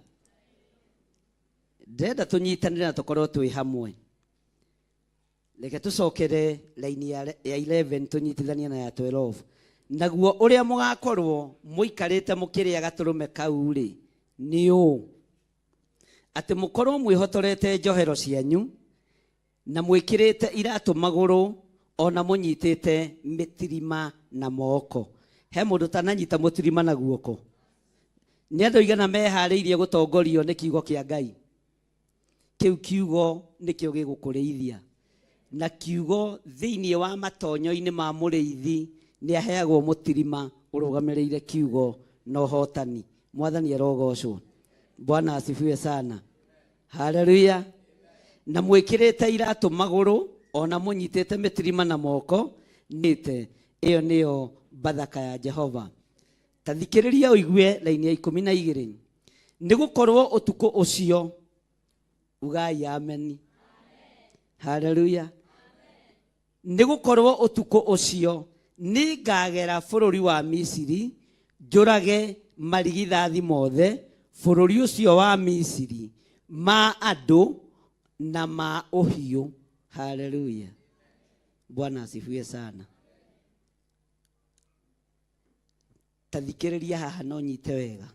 ndĩrenda tũnyitanĩre na tũkorwo twĩ hamwe. Reke tũcokere raini ya 11 tũnyitithanie na ya 12. Naguo ũrĩa mũgakorwo mũikarĩte mũkĩrĩa gatũrũme kau rĩ, nĩ ũũ, atĩ mũkorwo mwĩhotorete njohero cianyu na mwĩkĩrĩte iratũ magũrũ, ona mũnyitĩte mĩtirima na moko. He mũndũ tananyita mũtirima na guoko? Nĩ andũ aigana meharĩirie gũtongorio nĩ kiugo kĩa Ngai? Kĩu kiugo nĩkĩo gĩgũkũrĩithia, na kiugo thĩinĩ wa matonyo-inĩ ma mũrĩithi nĩ aheagwo mũtirima ũrũgamĩrĩire kiugo na ũhotani. Mwathani arogocwo. Bwana asifiwe sana. Haleluya. Na mwĩkĩrĩte iratũ magũrũ. Ona mũnyitĩte mĩtirima na moko nĩte ĩyo nĩyo bathaka ya Jehova. Ta thikĩrĩria ũigue raini ya 12. Nĩ gũkorwo ũtukũ ũcio, ugai ameni. Haleluya. Nĩ gũkorwo ũtukũ ũcio nĩngagera bũrũri wa Misiri, njũrage marigithathi mothe bũrũri ũcio wa Misiri, ma andũ na ma ũhiũ. Haleluya. Bwana asifiwe sana. Ta thikĩrĩria haha no nyite wega.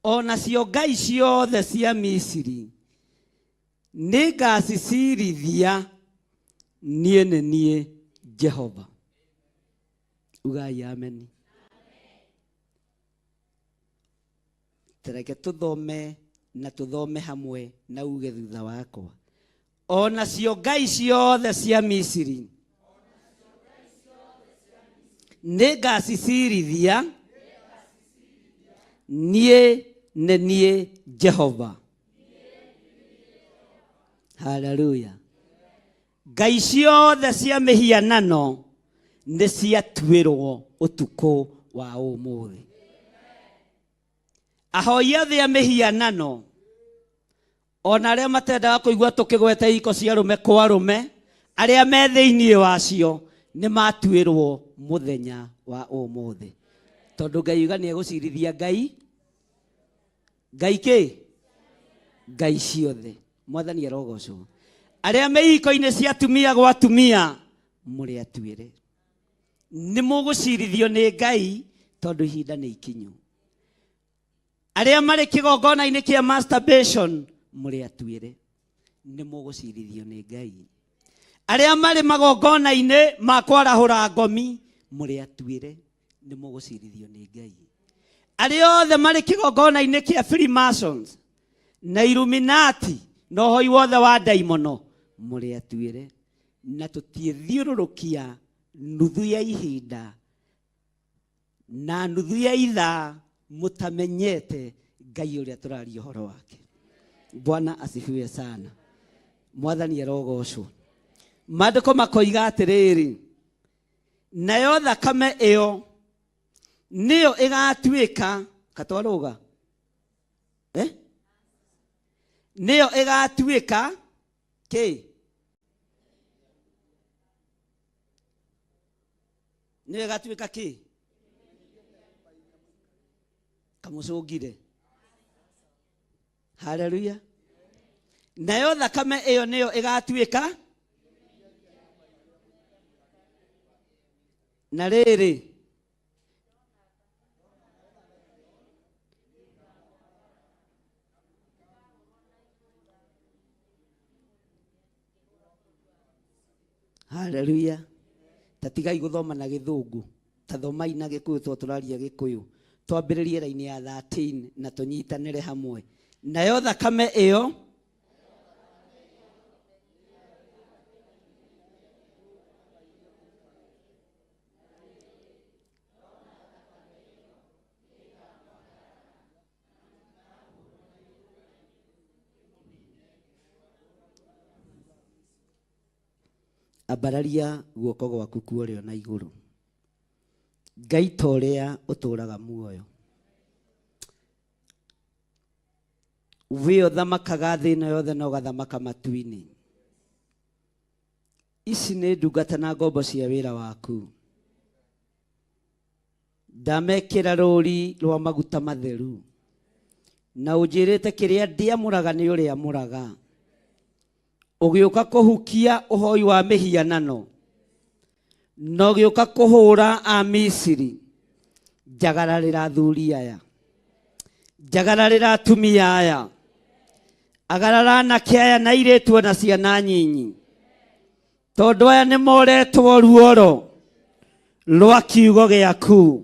Onacio ngai ciothe cia Misiri nĩngacicirithia, niĩ nĩ niĩ Jehova. Ugai ameni. Tareke tũthome na tũthome hamwe na uge thutha wakwa. Onacio ngai ciothe cia Misiri nĩngacicirithia, niĩ nĩ niĩ Jehova. Haleluya. Ngai ciothe cia mĩhianano nĩ ciatuĩrwo ũtukũ wa ũmũthĩ. Ahoi othe a mĩhianano, ona arĩa matendaga kũigua tũkĩgweta iko cia arũme kwa arũme, arĩa me thĩinĩ wacio nĩ matuĩrwo mũthenya wa ũmũthĩ. Tondũ Ngai uga nĩ egũcirithia Ngai, Ngai kĩ? Ngai ciothe. Mwathani arogocwo. Arĩa me iko-inĩ cia atumia gwa atumia, mũrĩ atuĩre. Nĩ mũgũcirithio nĩ Ngai tondũ ihinda nĩ ikinyu. Arĩa marĩ kĩgongona-inĩ kĩa masturbation, mũrĩ atuĩre. Nĩ mũgũcirithio nĩ Ngai. Arĩa marĩ magongona-inĩ ma kwarahũra ngomi, mũrĩ atuĩre. Nĩ mũgũcirithio nĩ Ngai. Arĩa othe marĩ kĩgongona-inĩ kĩa Freemasons na Illuminati na ũhoi wothe wa ndaimono, mũrĩ atuĩre. Na tũtiĩthiũrũrũkia nuthu ya ihinda na nuthu ya ithaa mũtamenyete Ngai ũrĩa tũraria ũhoro wake. Bwana asifiwe sana. Mwathani arogocwo. Maandĩko makoiga atĩrĩrĩ, nayo thakame ĩyo nĩyo ĩgatuĩka katwarũga, Nĩyo ĩgatuĩka kĩ? Nĩyo ĩgatuĩka kĩ? Kamũcũngire. Haleluya. Nayo thakame ĩyo nĩyo ĩgatuĩka na rĩrĩ, Haleluya. Tatigai gũthoma na gĩthũngũ, tathomai na gĩkũyũ tondũ tũraria gĩkũyũ. Twambĩrĩrie raini ya 13 na tũnyitanĩre hamwe. Nayo thakame ĩyo ambararia guoko gwaku kuorĩo na igũrũ. Ngai ta ũrĩa ũtũũraga muoyo, wĩ ũthamakaga thĩ ĩno yothe na ũgathamaka matu-inĩ. Ici nĩ ndungata na ngombo cia wĩra waku. Ndamekĩra rũri rwa maguta matheru, na ũnjĩrĩte kĩrĩa ndiamũraga nĩ ũrĩa mũraga. Ũgĩũka kũhukia ũhoi wa mĩhianano, na ũgĩũka kũhũra a Misiri. Njagararĩra athuri aya, njagararĩra atumia aya, agarara anake aya na airĩtu ona ciana nyinyi, tondũ aya nĩ moretwo ruoro rwa kiugo gĩaku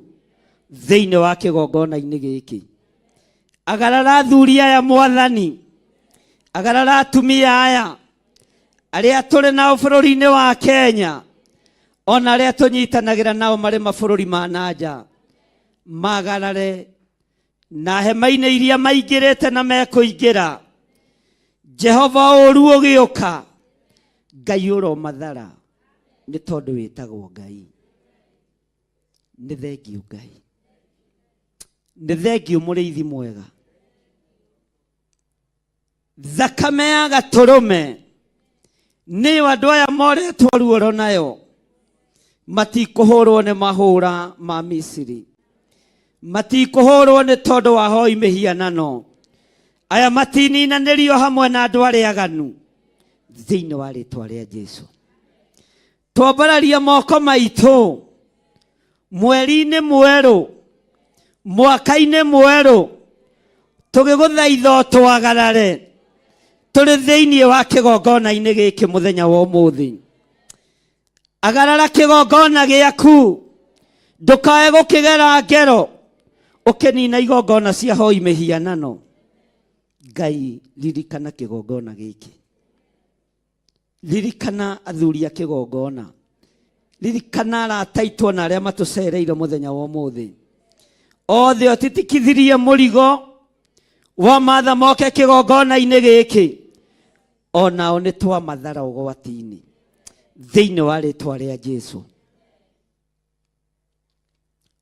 thĩinĩ wa kĩgongona-inĩ gĩkĩ. Agarara athuri aya Mwathani, agarara atumia aya arĩa tũrĩ nao bũrũri-inĩ wa Kenya, ona arĩa tũnyitanagĩra nao marĩ mabũrũri ma na nja, magarare na hema-inĩ iria maingĩrĩte na mekũingĩra. Jehova, ũũru ũgĩũka, Ngai ũromathara nĩ tondũ wĩtagwo Ngai. Nĩ thengiũ Ngai, nĩ thengiũ mũrĩithi mwega. Thakame ya gatũrũme nĩyo andũ aya moretwo ruoro nayo, matikũhũrwo nĩ mahũra ma Misiri, matikũhũrwo nĩ tondũ wa hoi mĩhianano, aya matininanĩrio hamwe na andũ arĩa aganu thĩinĩ wa rĩtwa rĩa Jesu. Twambararia moko maitũ mweri-inĩ mwerũ, mwaka-inĩ mwerũ, tũgĩgũthaitha ũtwagarare tũrĩ thĩinĩ wa kĩgongona-inĩ gĩkĩ mũthenya wa ũmũthĩ. Agarara kĩgongona gĩaku, ndũkae gũkĩgera ngero ũkĩnina igongona cia hoi mĩhianano. Ngai, ririkana kĩgongona gĩkĩ, ririkana athuri a kĩgongona, ririkana arata aitũ ona arĩa matũcereire mũthenya wa ũmũthĩ. Othe ũtitikithirie mũrigo wa matha moke kĩgongona-inĩ gĩkĩ, onao nĩ twamathara ũgwati-inĩ thĩinĩ wa rĩtwa rĩa Jesu.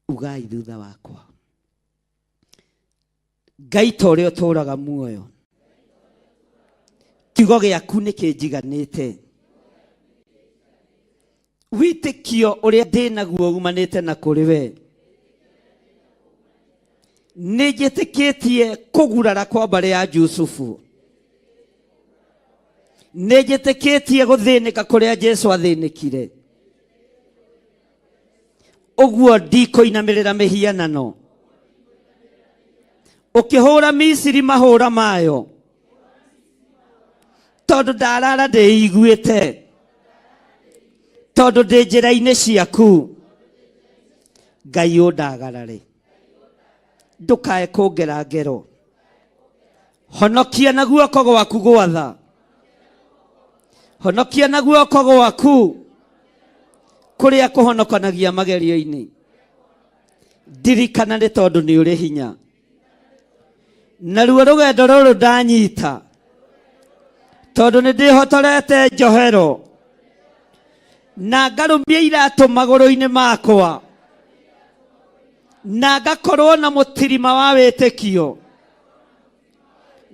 Ugai thutha wakwa, Ngai ta ũrĩa ũtũũraga muoyo, kiugo gĩaku nĩ kĩnjiganĩte, wĩtĩkio ũrĩa ndĩ naguo umanĩte na kũrĩ we. Nĩ njĩtĩkĩtie kũgurara kwa mbarĩ ya Jusufu, nĩ njĩtĩkĩtie gũthĩnĩka kũrĩa Jesu athĩnĩkire, ũguo ndikũinamĩrĩra mĩhianano. Ũkĩhũra Misiri mahũra mayo, tondũ ndarara ndĩiguĩte, tondũ ndĩ njĩra-inĩ ciaku. Ngai ũndagarare, ndũkae kũngera ngero, honokia na guoko gwaku gwatha, honokia na guoko gwaku kũrĩa kũhonokanagia magerio-inĩ. Ndirikana nĩ tondũ nĩ ũrĩ hinya, naruo rũgendo rũrũ ndanyita, tondũ nĩ ndĩhotorete njohero na ngarũmia iratũ magũrũ-inĩ makwa, na ngakorwo na mũtirima wa wĩtĩkio.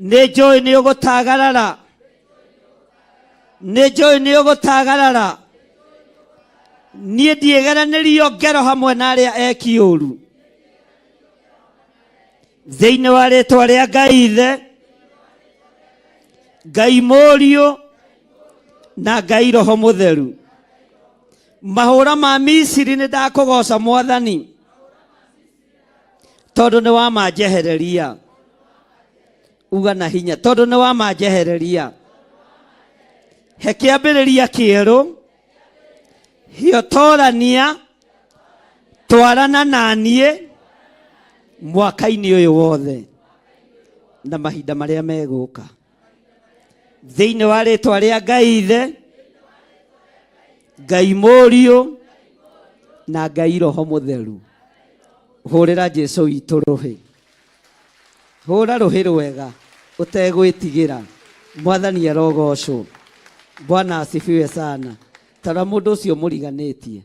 Nĩ njũĩ nĩ ũgũtagarara, nĩ njũĩ nĩ ũgũtagarara. Niĩ ndiĩgeranĩrio ngero hamwe na arĩa eki ũru. Thĩinĩ wa rĩtwa rĩa Ngai Ithe, Ngai Mũriũ na Ngai Roho Mũtheru. Mahũra ma Misiri nĩ ndakũgoca Mwathani, tondũ nĩ wamanjehereria. Uga na hinya, tondũ nĩ wamanjehereria. He kĩambĩrĩria kĩerũ, hiotorania, twarana na niĩ mwaka-inĩ ũyũ wothe na mahinda marĩa megũka. Thĩinĩ wa rĩtwa rĩa Ngai Ithe, Ngai Mũriũ na Ngai Roho Mũtheru. Hũrĩra Jesu witũ rũhĩ, hũra rũhĩ rwega ũtegwĩtigĩra. Mwathani arogocwo. Bwana asifiwe sana. Tara mũndũ ũcio mũriganĩtie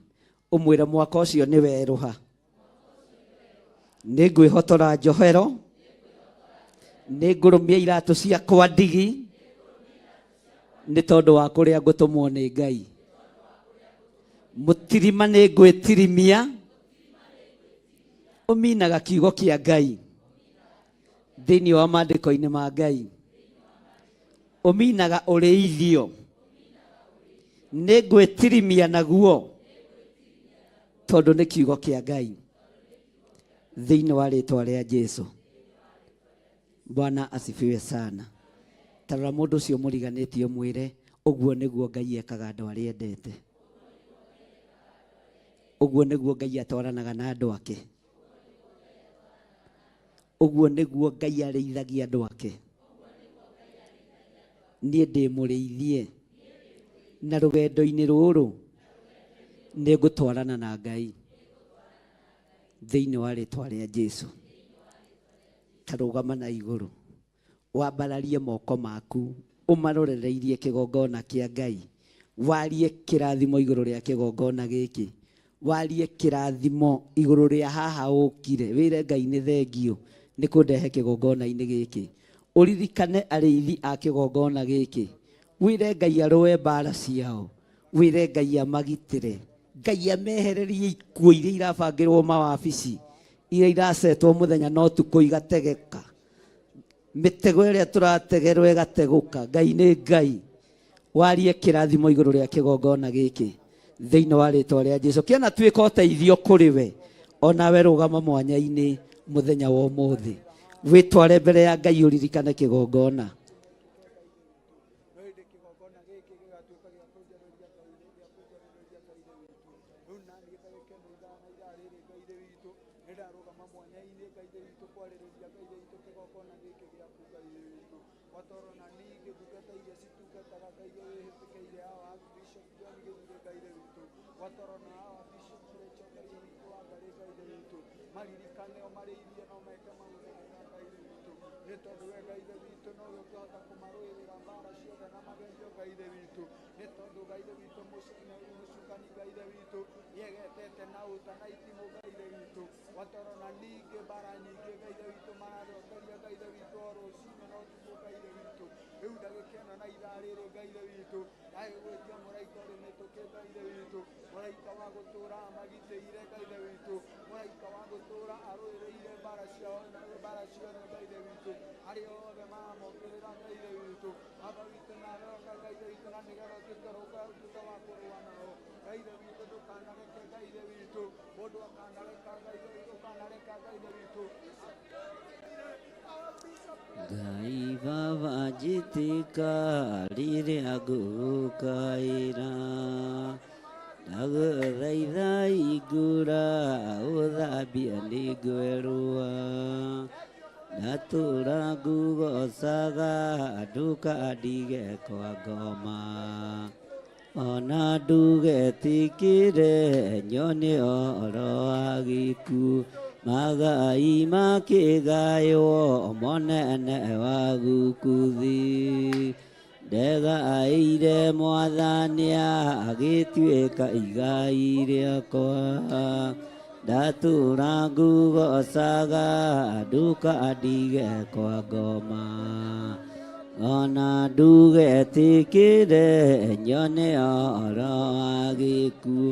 ũmwĩre mwaka ũcio nĩ werũha, nĩ ngwĩhotora njohero, nĩ ngũrũmia iratũ ciakwa ndigi, nĩ tondũ wa kũrĩa ngũtũmwo nĩ Ngai. Mũtirima nĩ ngwĩtirimia, ũminaga kiugo kĩa Ngai thĩinĩ wa maandĩko-inĩ ma Ngai, ũminaga ũrĩithio, nĩ ngwĩtirimia naguo tondũ nĩ kiugo kĩa Ngai thĩinĩ wa rĩtwa rĩa Jesu. Bwana asifiwe sana. Tarora mũndũ ũcio mũriganĩtie ũmwĩre ũguo nĩguo Ngai ekaga andũ arĩa endete, ũguo nĩguo Ngai atwaranaga na andũ ake, ũguo nĩguo Ngai arĩithagia andũ ake. Niĩ ndĩ mũrĩithie na rũgendo-inĩ rũrũ nĩ ngũtwarana na Ngai thĩinĩ wa rĩtwa rĩa Jesu. Tarũgama na igũrũ, wambararie moko maku ũmarorereirie kĩgongona kĩa Ngai, Warie kĩrathimo igũrũ rĩa kĩgongona gĩkĩ, warie kĩrathimo igũrũ rĩa haha ũkire, wĩre Ngai nĩ thengio nĩ kũndehe kĩgongona-inĩ gĩkĩ. Ũririkane arĩithi a kĩgongona gĩkĩ, wĩre Ngai arũe mbara ciao, wĩre Ngai amagitĩre, Ngai amehererie ikuũ iria irabangĩrwo mawabici, iria iracetwo mũthenya na ũtukũ igategeka, mĩtego ĩrĩa tũrategerwo ĩgategũka. Ngai nĩ Ngai. Warie kĩrathimo igũrũ rĩa kĩgongona gĩkĩ thĩinĩ wa rĩtwa rĩa Jesu. Kĩona tuĩka ũteithio kũrĩ we, onawe rũgama mwanya-inĩ mũthenya wa ũmũthĩ, wĩtware mbere ya Ngai ũririkane kĩgongona. Ngai baba njĩtĩka rĩrĩa ngũgũkaĩra, ndagũthaitha ingũra ũthambia nĩngwerũa, ndatũra ngũgocaga ndũkandige kwa ngoma, ona ndugetĩkĩre nyone ũhoro wa gĩkuũ, magai makĩgaywo monene wa gũkũ thĩ, ndegaĩire Mwathani agĩtuĩka igai rĩakwa, ndatũra ngũgocaga ndũkandige kwa ngoma, ona ndugetĩkĩre nyone ũhoro wa gĩkuũ,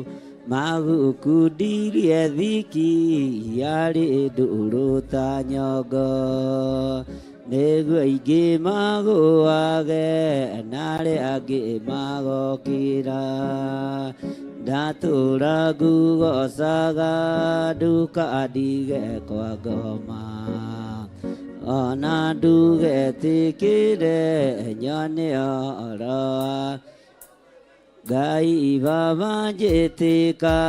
magukundirie thiki yarĩ ndũrũ ta nyongo, nĩguo aingĩ magũage na arĩa angĩ magokĩra, ndatũra ngũgocaga ndũkandige kwa ngoma, ona ndugetĩkĩre nyone ũhoro wa Ngai baba njĩtĩka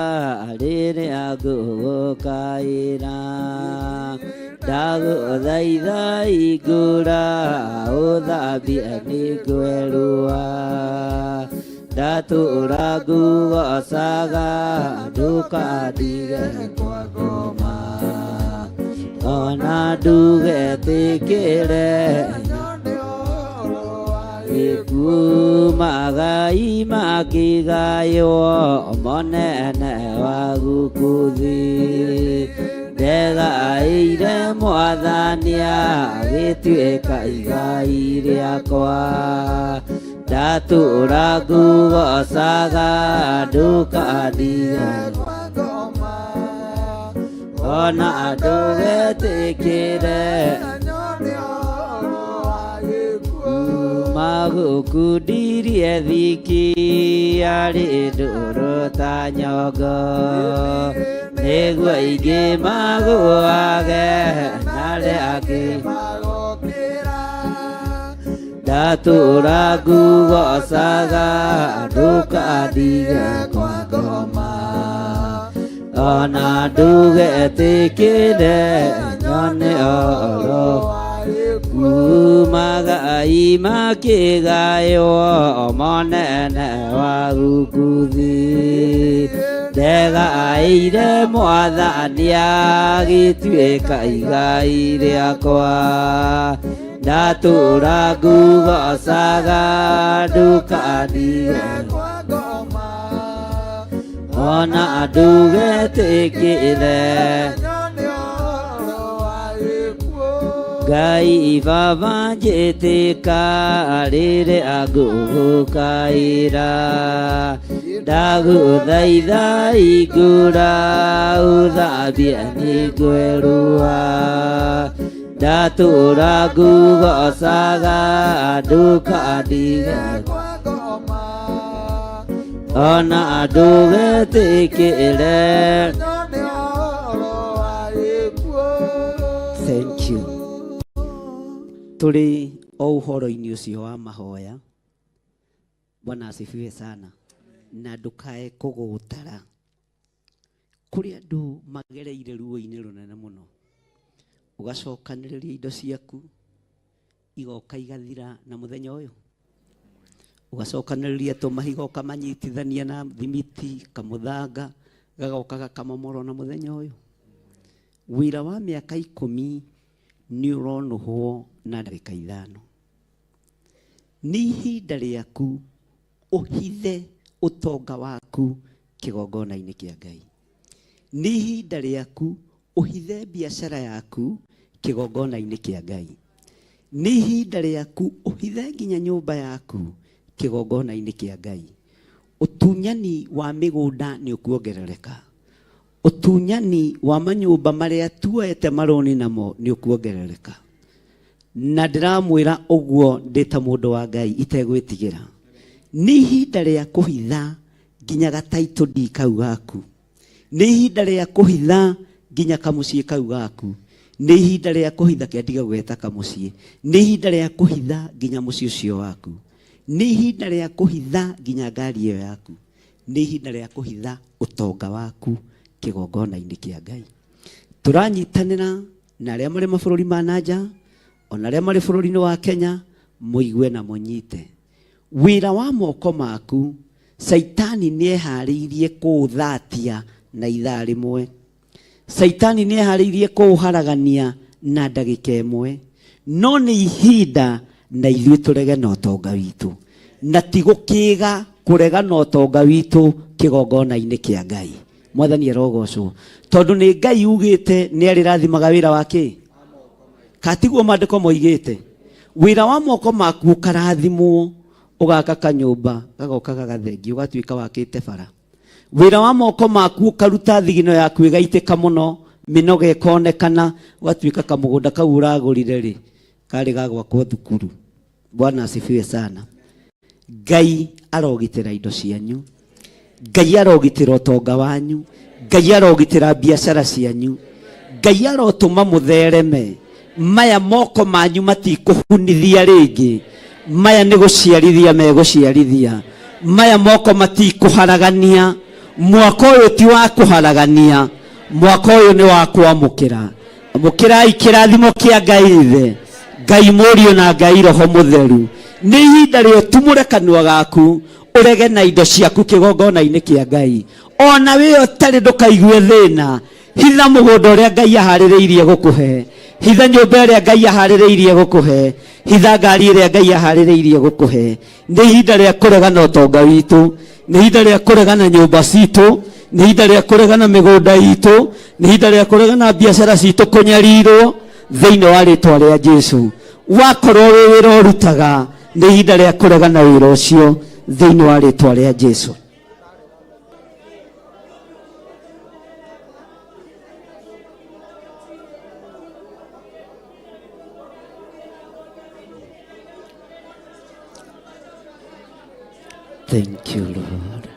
rĩrĩa ngũgũkaĩra, ndagũthaitha ingũra ũthambie nĩngwerũa, ndatũra ngũgocaga ndũkandige kwa ngoma, ona ndugetĩkĩre gĩkuũ, magai makĩgaywo monene wa gũkũ thĩ, ndegaĩire Mwathani agĩtuĩka igai rĩakwa, ndatũra ngũgocaga ndũkandige ona ndũgetĩkĩre magukundirie thiki yarĩ ndũrũ ta nyongo, nĩguo aingĩ magũage na arĩa angĩ ndatũra ngũgocaga ndũkandige kwa ngoma, ona ndugetĩkĩre nyone ũhoro magai makĩgaywo monene wa gũkũ thĩ, ndegaĩire Mwathani agĩtuĩka igai rĩakwa, ndatũra ngũgocaga ndũkandige. Ona andũ getĩkĩre. Ngai baba njĩtĩka rĩrĩa ngũgũkaĩra, ndagũthaitha ingũra ũthambie nĩngwerũha, ndatũra ngũgocaga ndũkandige, ona andũ getĩkĩre. Thank you. Tũrĩ o ũhoro-inĩ ũcio wa mahoya. Bwana asifiwe sana. Na ndũkae kũgũtara. Kũrĩ andũ magereire ruo-inĩ rũnene mũno, ũgacokanĩrĩria indo ciaku igoka igathira na mũthenya ũyũ, ũgacokanĩrĩria tũmahiga ũkamanyitithania na thimiti kamũthanga gagoka gakamomorwo na mũthenya ũyũ. Wĩra wa mĩaka 10 nĩ ũronũhwo na ndagĩka 5. Nĩ ihinda rĩaku ũhithe ũtonga waku kĩgongona-inĩ kĩa Ngai. Nĩ ihinda rĩaku ũhithe biacara yaku kĩgongona-inĩ kĩa Ngai. Nĩ ihinda rĩaku ũhithe nginya nyũmba yaku kĩgongona-inĩ kĩa Ngai. Ũtunyani wa mĩgũnda nĩ ũkuongerereka. Ũtunyani wa manyũmba marĩa tuoete marũni namo nĩ ũkuongerereka. Na ndĩramwĩra ũguo ndĩ ta mũndũ wa Ngai itegwĩtigĩra. Nĩ ihinda rĩa kũhitha nginya gataitũ ndi kau gaku. Nĩ ihinda rĩa kũhitha nginya kamũciĩ kau gaku. Nĩ ihinda rĩa kũhitha kĩa ndiga gweta kamũciĩ. Nĩ ihinda rĩa kũhitha nginya mũciĩ ũcio waku. Nĩ ihinda rĩa kũhitha nginya ngari ĩyo yaku. Nĩ ihinda rĩa kũhitha ũtonga waku kĩgongona-inĩ kĩa Ngai. Tũranyitanĩra na arĩa marĩ mabũrũri ma na nja, ona arĩa marĩ bũrũri-inĩ wa Kenya, mũigue na mũnyite. Wĩra wa moko maku, Saitani nĩeharĩirie kũũthatia na ithaa rĩmwe. Saitani nĩeharĩirie kũũharagania na ndagĩka ĩmwe. No nĩ ihinda na ithuĩ tũrege na ũtonga witũ. Na ti gũkĩga kũrega na ũtonga witũ kĩgongona-inĩ kĩa Ngai. Mwathani arogocwo. Tondũ nĩ Ngai ugĩte nĩ arĩrathimaga wĩra wa kĩ? Katiguo maandĩko moigĩte. Wĩra wa moko maku ũkarathimwo, ũgaka kanyũmba gagoka gagathengio, ũgatuĩka wakĩte bara. Wĩra wa moko maku ũkaruta thigino yaku ĩgaitĩka mũno, mĩnoga ĩkonekana, ũgatuĩka kamũgũnda kau ũragũrire rĩ, karĩ ga gwakwo thukuru. Bwana asifiwe sana. Ngai arogitĩra indo cianyu. Ngai arogitĩra ũtonga wanyu. Ngai arogitĩra biacara cianyu. Ngai arotũma mũthereme. Maya moko manyu matikũhunithia rĩngĩ. Maya nĩ gũciarithia megũciarithia. Maya moko matikũharagania. Mwaka ũyũ ti wa kũharagania. Mwaka ũyũ nĩ wa kwamũkĩra. Amũkĩrai kĩrathimo kĩa Ngai Ithe, Ngai Mũriũ na Ngai Roho Mũtheru. Nĩ ihinda rĩa ũtumũre kanua gaku, ũrege na indo ciaku kĩgongona-inĩ kĩa Ngai. Ona wĩ ũtarĩ ndũkaigue thĩna. Hitha mũgũnda ũrĩa Ngai aharĩrĩirie gũkũhe. Hitha nyũmba ĩrĩa Ngai aharĩrĩirie gũkũhe. Hitha ngari ĩrĩa Ngai aharĩrĩirie gũkũhe. Nĩ ihinda rĩa kũregana ũtonga witũ. Nĩ ihinda rĩa kũregana nyũmba citũ. Nĩ ihinda rĩa kũregana mĩgũnda itũ. Nĩ ihinda rĩa kũregana biacara citũ kũnyarirwo thĩinĩ wa rĩtwa rĩa Jesu. Wakorwo wĩ wĩra ũrutaga, nĩ ihinda rĩa kũregana wĩra ũcio thĩinĩ wa rĩtwa rĩa Jesu. Thank you, Lord.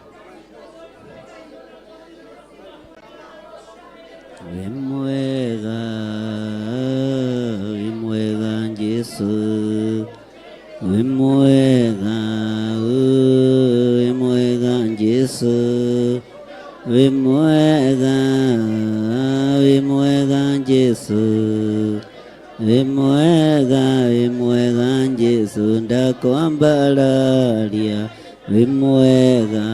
Wĩ mwega, wĩ mwega Jesu, wĩ mwega, wĩ mwega Jesu, wĩ mwega, wĩ mwega Jesu, wĩ mwega, wĩ mwega Jesu, ndakwambararia, wĩ mwega,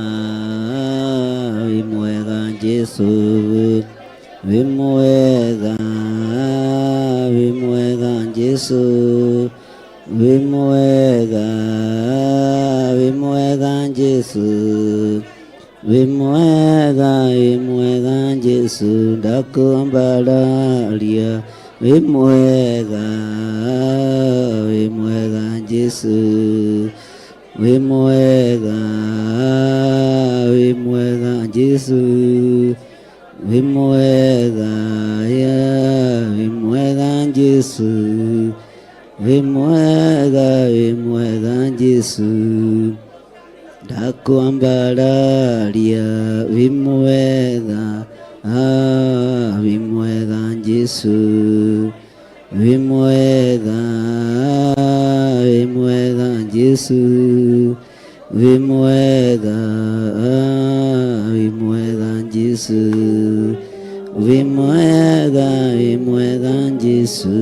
wĩ mwega Jesu, wĩ mwega, wĩ mwega Jesu, wĩ mwega, wĩ mwega Jesu, Wĩ mwega, wĩ mwega Jesu, ndakwambararia. Wĩ mwega, wĩ mwega Jesu. Wĩ mwega, wĩ mwega Jesu. Wĩ mwega, yeah, wĩ mwega Jesu. Wĩ mwega, wĩ mwega Jesu. Ndakwambararia. Wĩ mwega, ah, wĩ mwega Jesu. Wĩ mwega, wĩ mwega Jesu. Wĩ mwega, ah, wĩ mwega Jesu. Wĩ mwega, wĩ mwega Jesu.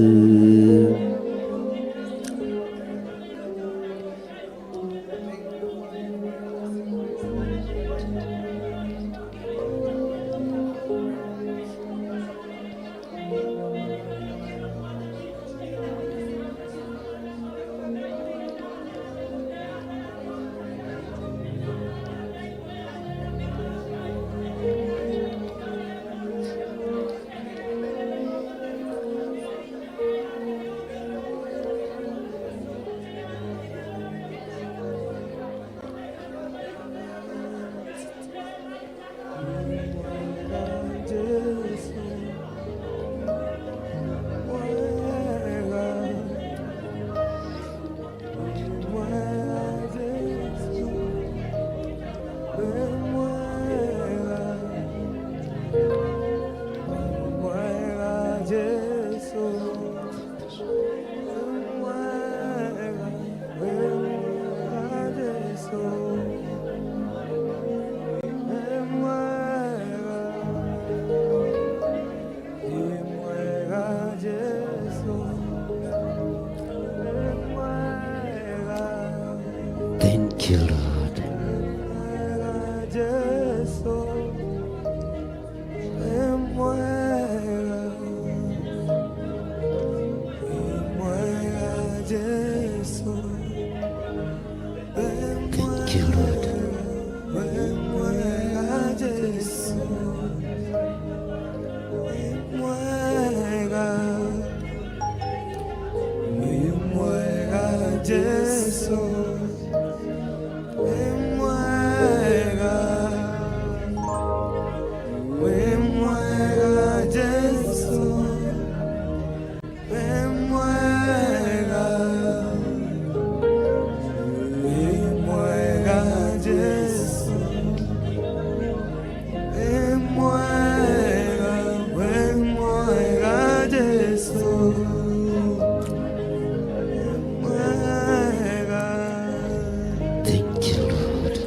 Thank you, Lord. Thank you, Lord. Thank you, Lord.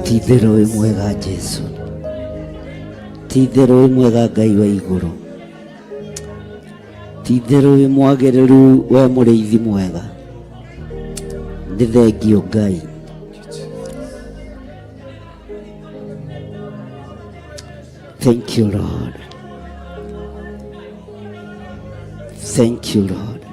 Ti-itherũ wĩ mwega Jesu. Ti-itherũ wĩ mwega Ngai wa igũrũ. Ti-itherũ wĩ mwagĩrĩru we mũrĩithi mwega. Nĩ thengio Ngai. Thank you, Lord. Thank you, Lord.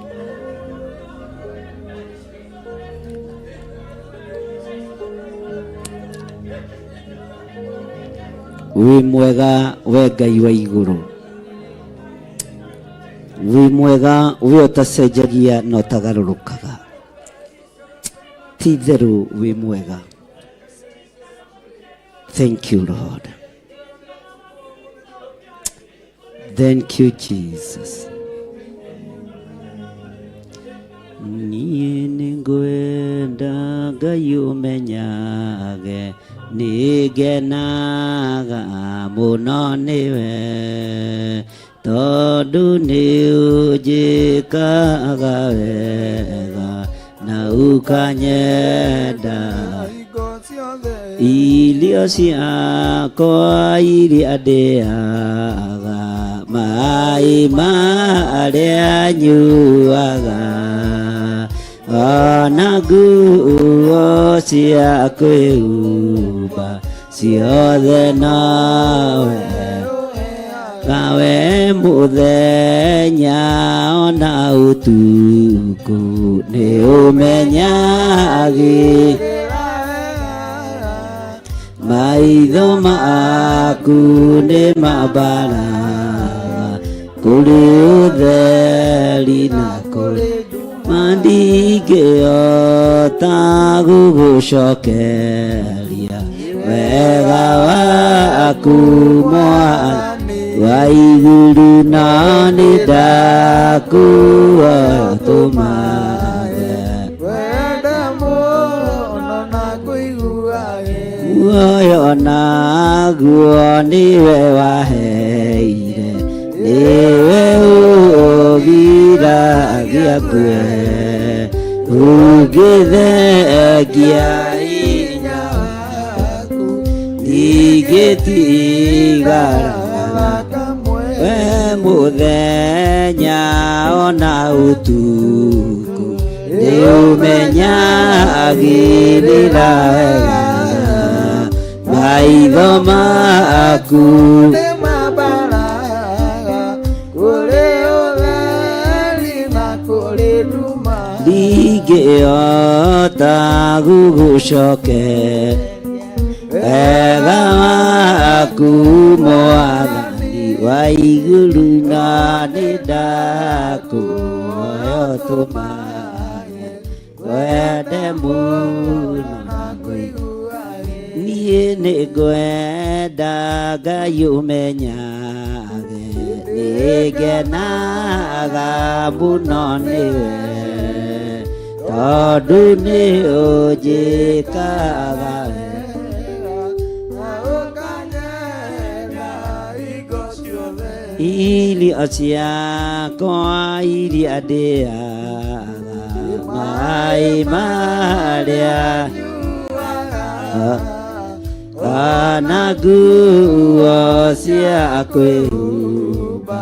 Wĩ mwega we Ngai wa igũrũ. Wĩ mwega we ũtacenjagia na ũtagarũrũkaga. Ti-itherũ wĩ mwega. Thank you, Lord. Thank you, Jesus. Niĩ nĩngwenda Ngai ũmenyage nĩngenaga mũno nĩwe tondũ nĩ ũnjĩkaga wega na ũkanyenda. Irio ciakwa iria ndĩaga, maĩ marĩa nyuaga, ona nguo cia kwĩhumba, ciothe nowe kawe mũthenya ona ũtukũ nĩ ũmenyagi. Maitho maku nĩ mambaraga kũrĩ ũtheri na kũrĩ nduma, ndingĩhota gũgũcokeria wega waku Mwathani wa igũrũ, na nĩ ndakuoya tũmage Wenda mũno na kũigua muoyo naguo nĩwe waheire, nĩwe ũgiragia ngue, ũngĩthengia hinya waku ndingĩtigara kamwe we mũthenya ona ũtukũ, nĩũmenyagĩrĩra wega maitho maku nĩ mambaraga kũrĩ ũtheri na kũrĩ nduma, ndingĩhota gũgũcokeria wega waku Mwathani wa igũrũ, na nĩ ndakuoya ũtũmage wende mũno na kũigua. Niĩ nĩ ngwenda Ngai ũmenyage nĩ ngenaga mũno nĩwe, tondũ nĩ ũnjĩkaga wega na ũkanyenda hingo ciothe. Irio ciakwa iria ndĩaga, maĩ marĩa kana nguo cia kwĩhumba,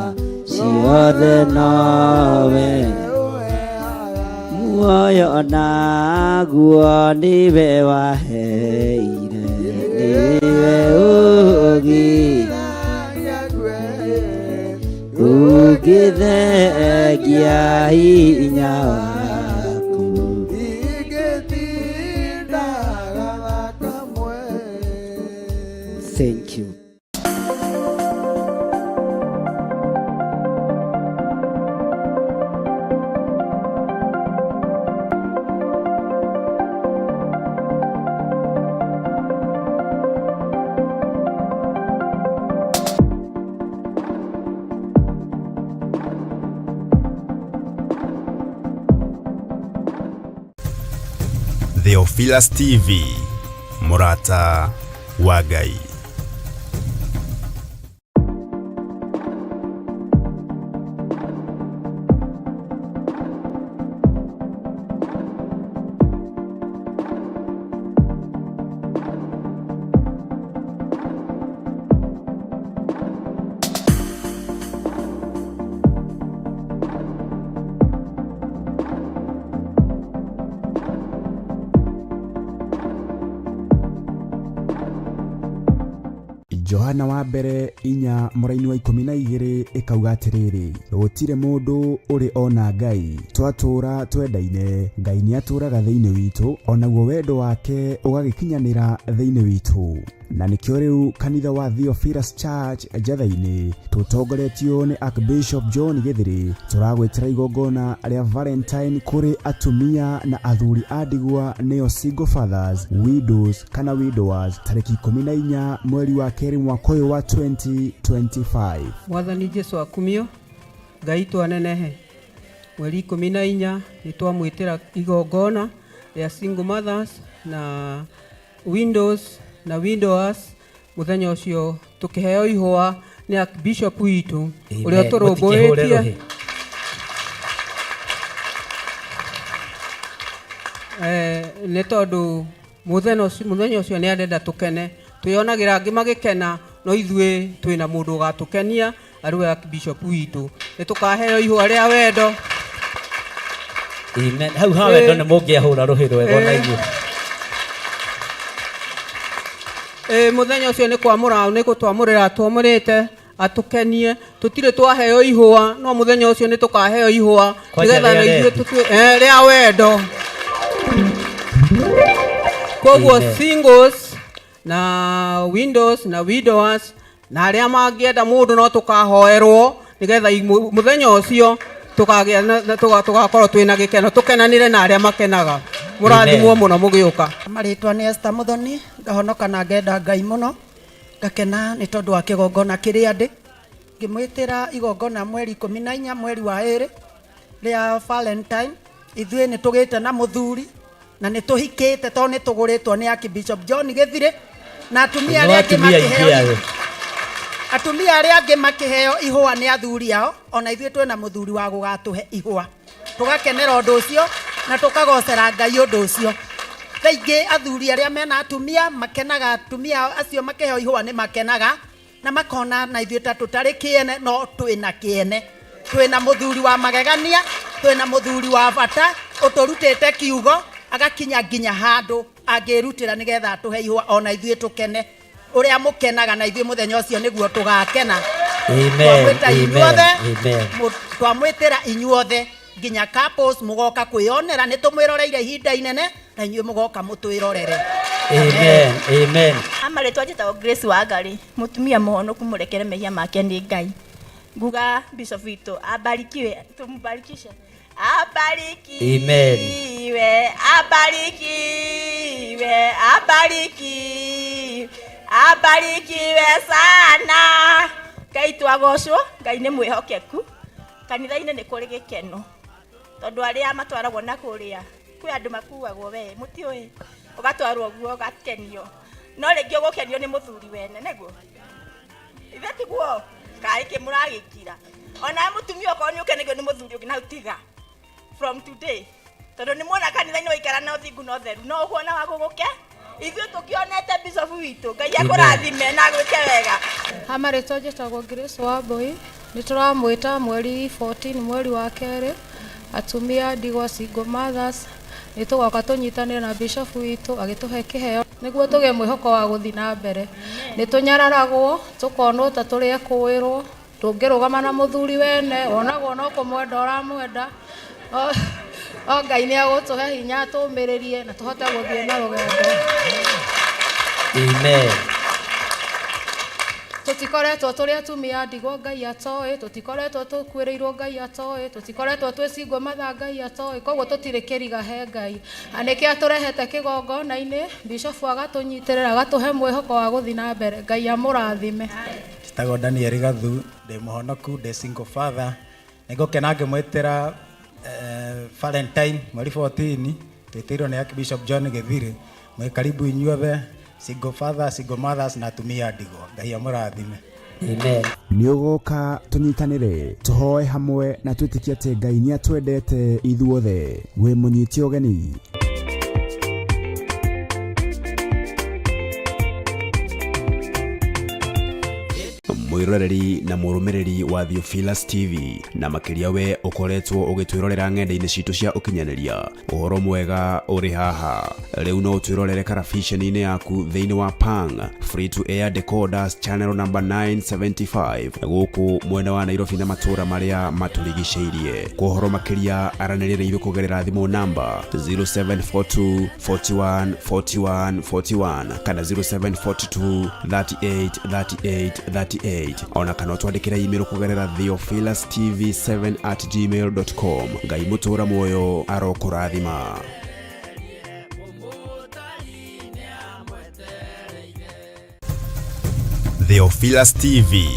ciothe nowe. Muoyo naguo nĩwe waheire, nĩwe ũgi ũngĩthengia hinya waku Ingĩtindaga kamwe. Thank you. Theophilus TV, Murata wa Ngai. Johana wa mbere 4 mũraini wa 12 ĩkauga atĩrĩrĩ, gũtirĩ mũndũ ũrĩ ona Ngai, twatũũra twendaine, Ngai nĩatũũraga thĩinĩ witũ, onaguo wendo wake ũgagĩkinyanĩra thĩinĩ witũ. Na nĩkĩo rĩu kanitha wa Theophilus Church Njatha-inĩ tũtongoretio nĩ Archbishop John Gĩthĩrĩ tũragwĩtĩra igongona rĩa Valentine kũrĩ atumia na athuri a ndigwa, nĩo single fathers, widows kana widowers, tarĩki 14 mweri wa kerĩ mwaka ũyũ wa 2025. Mwathani Jesu akumio. Ngai twanenehe. Mweri 14 nĩ twamwĩtĩra igongona rĩa single mothers na widows na widowers. Mũthenya ũcio tũkĩheo ihũa nĩ Archbishop witũ ũrĩa Amen. Mũtikĩhũre tũrũmbũĩtie. Rũhĩ. Nĩ tondũ mũthenya ũcio nĩ arenda tũkene, twĩonagĩra angĩ magĩkena, no ithuĩ twĩna mũndũ ũgatũkenia arĩ we Archbishop witũ. Nĩ tũkaheo ihũa rĩa wendo. Amen. Hau ha wendo nĩ mũngĩahũra rũhĩ rwega ona inyuĩ. Mũthenya ũcio nĩ kwamũra, nĩ gũtwamũrĩra twamũrĩte atũkenie. Tũtirĩ twaheo ihũa, no mũthenya ũcio nĩ tũkaheo ihũa Kwanja nĩgetha rĩa na ithuĩ rendi. tũtue rĩa wendo. Koguo Amen. singles Na windows na widowers na arĩa mangĩenda mũndũ no tũkahoerwo nĩgetha mũthenya ũcio tũkagĩa tũgakorwo twĩna gĩkeno, tũkenanĩre na arĩa makenaga. Mũrathimwo mũno mũgĩũka. Marĩtwa nĩ Esther Muthoni, ngahonoka na ngenda Ngai mũno, ngakena nĩ tondũ wa kĩgongona kĩrĩa ndĩ. Ngĩmwĩtĩra igongona mweri 14 mweri wa 2 rĩa Valentine. Ithuĩ nĩ tũgĩte na mũthuri na nĩ tũhikĩte tondũ nĩ tũgũrĩtwo nĩ Archbishop John Gĩthirĩ na atumia arĩa angĩ makĩheo, atumia arĩa angĩ makĩheo ihũa nĩ athuri ao, ona ithuĩ twĩna mũthuri wa gũgatũhe ihũa, tũgakenera ũndũ ũcio na tũkagocera Ngai ũndũ ũcio. Thaa ingĩ athuri arĩa mena atumia makenaga, atumia acio makĩheo ihũa nĩ makenaga na makona na ithuĩ ta tũtarĩ kĩene, no twĩna kĩene, twĩna mũthuri wa magegania, twĩna mũthuri wa bata ũtũrutĩte kiugo agakinya nginya handũ angĩrutĩra nĩgetha atũhe ihũa ona ithuĩ tũkene. Ũrĩa mũkenaga na ithuĩ mũthenya ũcio nĩguo tũgakena. Amen. Twamwĩta inyuothe, twamwĩtĩra inyuothe nginya couples mũgoka kwĩyonera, nĩ tũmwĩroreire ihinda inene na inyuĩ mũgoka mũtwĩrorere. Amen. Amen. Amarĩtwa njĩtagwo Grace Wangari, mũtumia mũhonoku mũrekere mehia make nĩ Ngai. Nguga bishop witũ abarikiwe, tumubarikishe. Abarikiwe. Amen. Abarikiwe, abarikiwe, abarikiwe sana. Ngai twagocwo, Ngai nĩ mwĩhokeku. Kanitha-inĩ nĩ kũrĩ gĩkeno tondũ arĩa matwaragwo na kũrĩa kwĩ andũ makuagwo, we mũtiũĩ, ũgatwarwo guo ũgakenio, no rĩngĩ ũgũkenio nĩ mũthuri wene, nĩguo ithe tiguo kaĩ kĩ mũragĩkira. Ona mũtumia okorwo nĩ ũkenagio nĩ mũthuri ũngĩ na tiga from today, tondũ nĩ muona kanitha-inĩ waikara na ũthingu na ũtheru, no ũkuona wa gũgũke. Ithuĩ tũkĩonete bishop witũ, Ngai akũrathime na agwĩke wega. Amarĩtwa njĩtagwo Grace Wambui, nĩ tũramwĩta mweri 14 mweri wa 2, atumia ndigwa single mothers, nĩ tũgoka tũnyitanĩre na bishop witũ agĩtũhe kĩheo nĩguo tũgĩe mwĩhoko wa gũthiĩ na mbere. Nĩ tũnyararagwo tũkonwo ta tũrĩ ekũĩrwo, tũngĩrũgama na mũthuri wene wonagwo no kũmwenda ũramwenda. O Ngai nĩ agũtũhe hinya tũmĩrĩrie na tũhote gũthiĩ na rũgendo. Amen. Tũtikoretwo tũrĩ atumia ndigwa Ngai atoĩ, tũtikoretwo tũkuĩrĩirwo Ngai atoĩ, tũtikoretwo twĩ single mother Ngai atoĩ, koguo tũtirĩ kĩriga he Ngai. Na nĩkĩo atũrehete kĩgongona-inĩ, bishop agatũnyitĩrĩra agatũhe mwĩhoko wa gũthiĩ na mbere. Ngai amũrathime. Njĩtagwo Daniel Gathu, ndĩ mũhonoku, ndĩ single father. Nĩngũkena ngĩmwĩtĩra Valentine mweri 14, twĩtĩirwo nĩ Archbishop John Gĩthirĩ. Mwĩ karibu inyuothe, single father, single mothers na atumia ndigwa. Ngai amũrathime. Amen. Nĩ ũgoka tũnyitanĩre, tũhoe hamwe na twĩtĩkie atĩ Ngai nĩ atwendete ithuothe. Wĩ mũnyite ũgeni. Mwiroreri na mũrũmĩrĩri wa Theophilus TV, na makĩria we ũkoretwo ũgĩtwĩrorera ng'enda-inĩ citũ cia ũkinyanĩria, ũhoro mwega ũrĩ haha. Rĩu no ũtwĩrorere karabiceni-inĩ yaku thĩinĩ wa Pang Free to Air Decoders channel number 975 gũkũ mwena wa Nairobi na matũũra marĩa matũrigicĩirie. Kwa ũhoro makĩria aranĩria na ithuĩ kũgerera thimũ namba 0742 41 41 41 kana 0742 38 38 38, ona kana ũtwandĩkĩre email kũgerera theophilustv7@gmail.com. Ngai mũtũũra muoyo arokũrathima. Theophilus TV,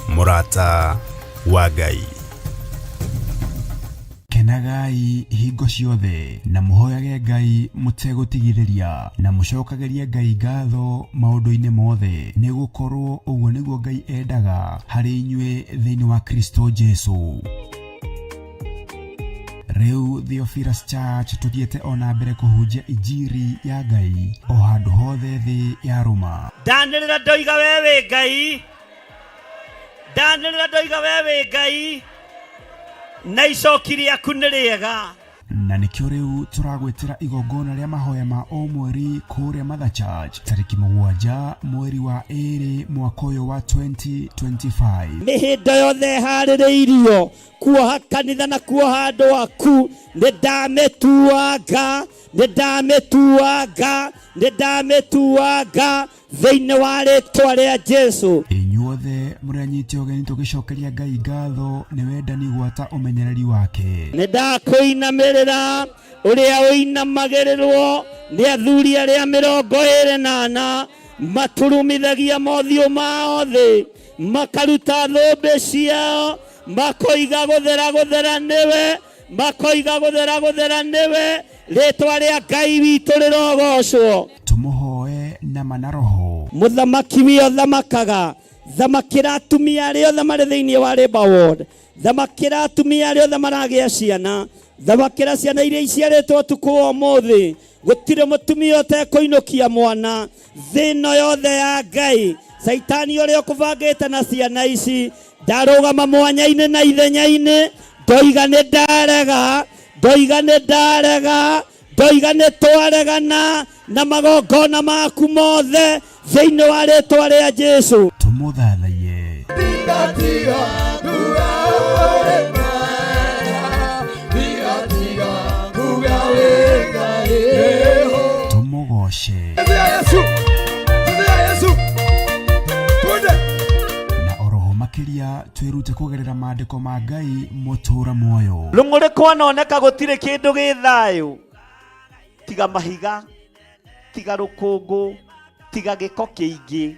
mũrata wa Ngai. Kenagai hingo ciothe na mũhoyage Ngai mũtegũtigithĩria, na mũcokagĩrie Ngai ngatho maũndũ-inĩ mothe, nĩ gũkorwo ũguo nĩguo Ngai endaga harĩ inyuĩ thĩinĩ wa Kristo Jesu. Rĩu Theophilus Church tũthiĩte ona mbere kũhunjia injiri ya Ngai o handũ hothe thĩ ya Roma. Ndanĩrĩra ndoiga we wĩ Ngai, ndanĩrĩra ndoiga we wĩ Ngai, na icoki rĩaku nĩ rĩega. Na nĩkĩo rĩu tũragwĩtĩra igongona rĩa mahoya ma o mweri kũrĩa Mother Church tarĩki 7 mweri wa 2 mwaka ũyũ wa 2025. Mĩhĩndo yothe ĩharĩrĩirio kuoha kanitha na kuoha andũ aku, nĩ ndamĩtuanga, nĩ ndamĩtuanga, nĩ ndamĩtuanga. Thĩinĩ wa rĩtwa rĩa Jesu. Inyuothe mũrĩ anyite ũgeni tũgĩcokeria Ngai ngatho nĩ wendani gwata ũmenyereri wake. Nĩ ndakũinamĩrĩra ũrĩa ũinamagĩrĩrwo nĩ athuri arĩa 24 maturumithagia mothiũ mao thĩ makaruta thũmbĩ ciao makoiga gũthera gũthera nĩwe makoiga gũthera gũthera nĩwe rĩtwa rĩa Ngai witũ rĩrogocwo. Tũmũhoe na ma na roho. Mũthamaki wio thamakaga thamakĩra atumia arĩa othe marĩ thĩinĩ wa Labour Ward, thamakĩra atumia arĩa othe maragĩa ciana, thamakĩra ciana iria iciarĩtwo ũtukũ wa ũmũthĩ. Gũtirĩ mũtumia ũtekũinũkia mwana thĩ ĩno yothe ya Ngai. Caitani ũrĩa ũkũbangĩte na ciana ici ndarũgama mwanya-inĩ na ithenya-inĩ, ndoiga nĩ ndarega, ndoiga nĩ ndarega, ndoiga nĩ twaregana na magongona maku mothe thĩinĩ wa rĩtwa rĩa Jesu. Tũmũthathaiye. Tũmũgoce. Na oroho makĩria twĩrute kũgerera maandĩko ma Ngai mũtũra muoyo. Rũng'ũrĩ kwanoneka gũtirĩ kĩndũ gĩ thayũ tiga mahiga, tiga rũkũngũ, tiga gĩko kĩingĩ,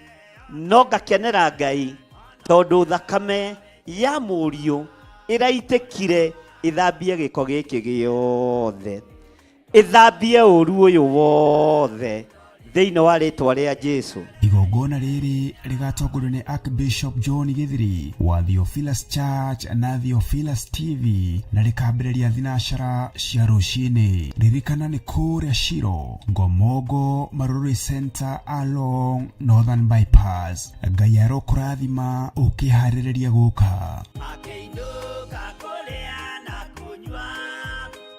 no ngakenera Ngai tondũ thakame ya mũriũ ĩraitĩkire ĩthambie gĩko gĩkĩ gĩothe, ĩthambie ũru ũyũ wothe thĩinĩ wa rĩtwa rĩa Jesu. Igongona rĩrĩ rĩgatongorio nĩ Archbishop John Githiri wa Theophilus Church na Theophilus TV na rĩkambĩrĩria thinacara cia rũcinĩ. Ririkana nĩ kũrĩa Shiro, Ngomongo, Marurui Center along Northern Bypass. Ngai arokũrathima ũkĩharĩrĩria gũka. Akĩinũka kũrĩa na kũnyua,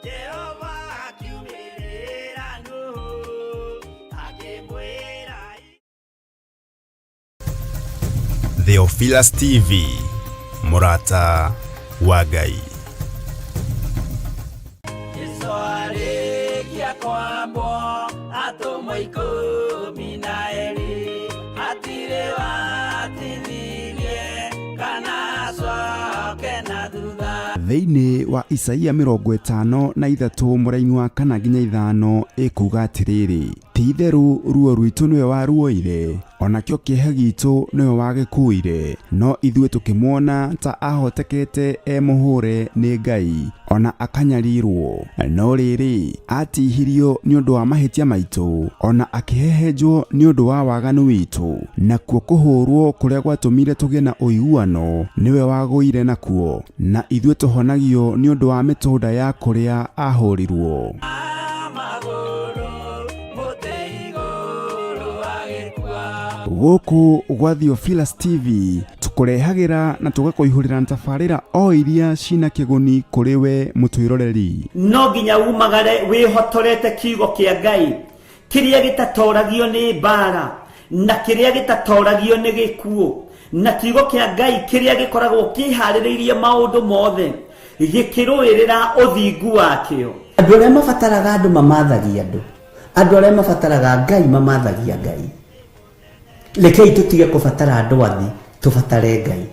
Jehova akiumĩrĩra Nuhu, akĩmwĩra Theophilus TV, mũrata wa Ngai. Jesu arĩkia kwambwo atũmwo 12 hatirĩ watithirie kana acoke na thutha. Thĩinĩ wa Isaia 53 mũraini wa 4 nginya 5 ĩkuga atĩrĩrĩ, ti itherũ ruo rwitũ nĩwe waruoire, onakĩo kĩeha gitũ nĩwe wagĩkuire, no ithuĩ tũkĩmuona ta ahotekete e mũhũre nĩ Ngai, ona akanyarirwo. No rĩrĩ, atihirio nĩ ũndũ wa mahĩtia maitũ, ona akĩhehenjwo nĩ ũndũ wa waganu witũ, nakuo kũhũrwo kũrĩa gwatũmire tũgĩe na ũiguano nĩwe wagũire nakuo, na ithuĩ tũhonagio nĩ ũndũ wa mĩtũnda ya kũrĩa ahũrirwo. Gũkũ gwa Theophilus TV tũkũrehagĩra na tũgakũihũrĩra tabarĩra o iria cina kĩguni kũrĩ we mũtwĩroreri. No nginya umagare wĩhotorete kiugo kĩa Ngai kĩrĩa gĩtatoragio nĩ mbara na kĩrĩa gĩtatoragio nĩ gĩkuũ, na kiugo kĩa Ngai kĩrĩa gĩkoragwo kĩharĩrĩirie maũndũ mothe gĩkĩrũĩrĩra ũthingu wakĩo. Andũ arĩa mabataraga andũ mamathagia andũ, andũ arĩa mabataraga Ngai mamathagia Ngai. Rekei tũtige kũbatara andũ athi, tũbatare Ngai.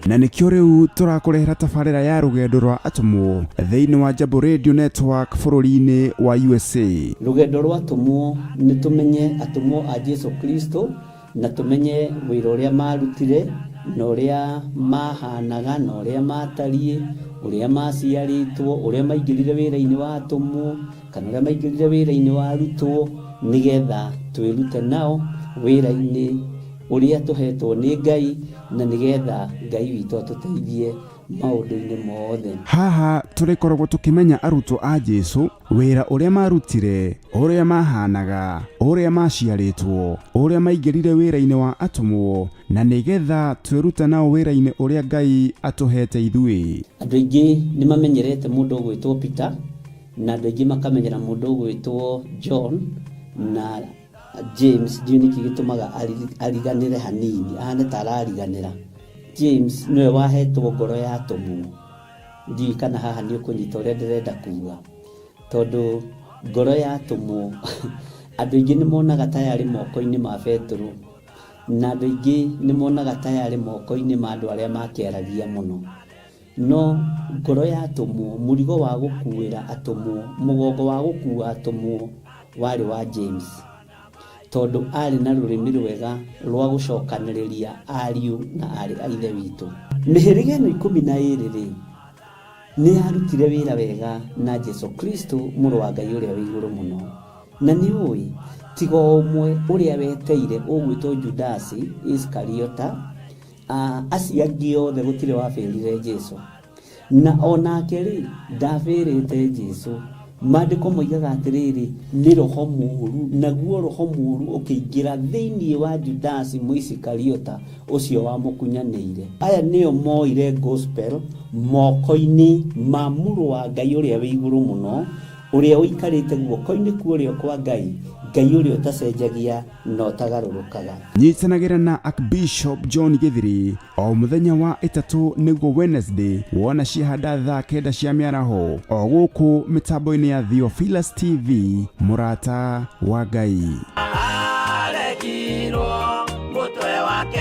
Na nĩkĩo rĩu tũrakũrehera tabarĩra ya rũgendo rwa atũmwo thĩinĩ wa Jambo Radio Network bũrũri-inĩ wa USA. Rũgendo rwa atũmwo nĩ tũmenye atũmwo a Jesu Kristo na tũmenye wĩra ũrĩa marutire na ũrĩa mahanaga na ũrĩa matariĩ, ũrĩa maciarĩtwo, ũrĩa maingĩrire wĩra-inĩ wa atũmwo kana ũrĩa maingĩrire wĩra-inĩ wa arutwo, nĩgetha twĩrute nao wĩra-inĩ ũrĩa tũhetwo nĩ Ngai, na nĩgetha Ngai witũ atũteithie maũndũ-inĩ mothe. Haha tũrĩkoragwo tũkĩmenya arutwo a Jesu, wĩra ũrĩa marutire, ũrĩa mahanaga, ũrĩa maciarĩtwo, ũrĩa maingĩrire wĩra-inĩ wa atũmwo, na nĩgetha twĩrute nao wĩra-inĩ ũrĩa Ngai atũhete ithuĩ. Andũ aingĩ nĩ mamenyerete mũndũ ũgwĩtwo Peter, na andũ aingĩ makamenyera mũndũ ũgwĩtwo John na James. Ndiũĩ nĩkĩ gĩtũmaga ariganĩre hanini, ahane ta arariganĩra. James nĩwe wahetwo ngoro ya atũmwo. Ndiũĩ kana haha nĩ ũkũnyita ũrĩa ndĩrenda kuga, tondũ Ngoro ya atũmwo, andũ aingĩ nĩ monaga ta yarĩ moko-inĩ ma Betũrũ, na andũ aingĩ nĩ monaga ta yarĩ moko-inĩ ma andũ arĩa makĩaragia mũno. No ngoro ya atũmwo, mũrigo wa gũkuĩra atũmwo, mũgongo wa gũkua atũmwo warĩ wa James, tondũ aarĩ na rũrĩmĩ rwega rwa gũcokanĩrĩria ariũ na aarĩ a Ithe witũ. Mĩhĩrĩga ĩno 12-rĩ, nĩ yarutire wĩra wega na Jesu Kristo, Mũrũ wa Ngai Ũrĩa wĩ Igũrũ Mũno. Na nĩ ũĩ, tiga o ũmwe ũrĩa weteire ũgwĩtwo Judasi Isikariota, acio angĩ othe gũtirĩ wabĩrire Jesu. Na o nake-rĩ, ndabĩrĩte Jesu. Maandĩko moigaga atĩrĩrĩ, nĩ roho mũũru, naguo roho mũũru ũkĩingĩra thĩinĩ wa Judasi Mũisikariota ũcio wamũkunyanĩire. Aya nĩo moire gospel moko-inĩ ma Mũrũ wa Ngai Ũrĩa wĩ Igũrũ Mũno, ũrĩa ũikarĩte guoko-inĩ kwa ũrĩo kwa Ngai, Ngai ũrĩa ũtacenjagia na ũtagarũrũkaga. Nyitanagĩra na Archbishop John Gĩthiri o mũthenya wa ĩtatũ nĩguo Wednesday wona ciahanda thaa kenda cia mĩaraho o gũkũ mĩtambo-inĩ ya Theophilus TV mũrata wa Ngai. Aregirwo mũtwe wake.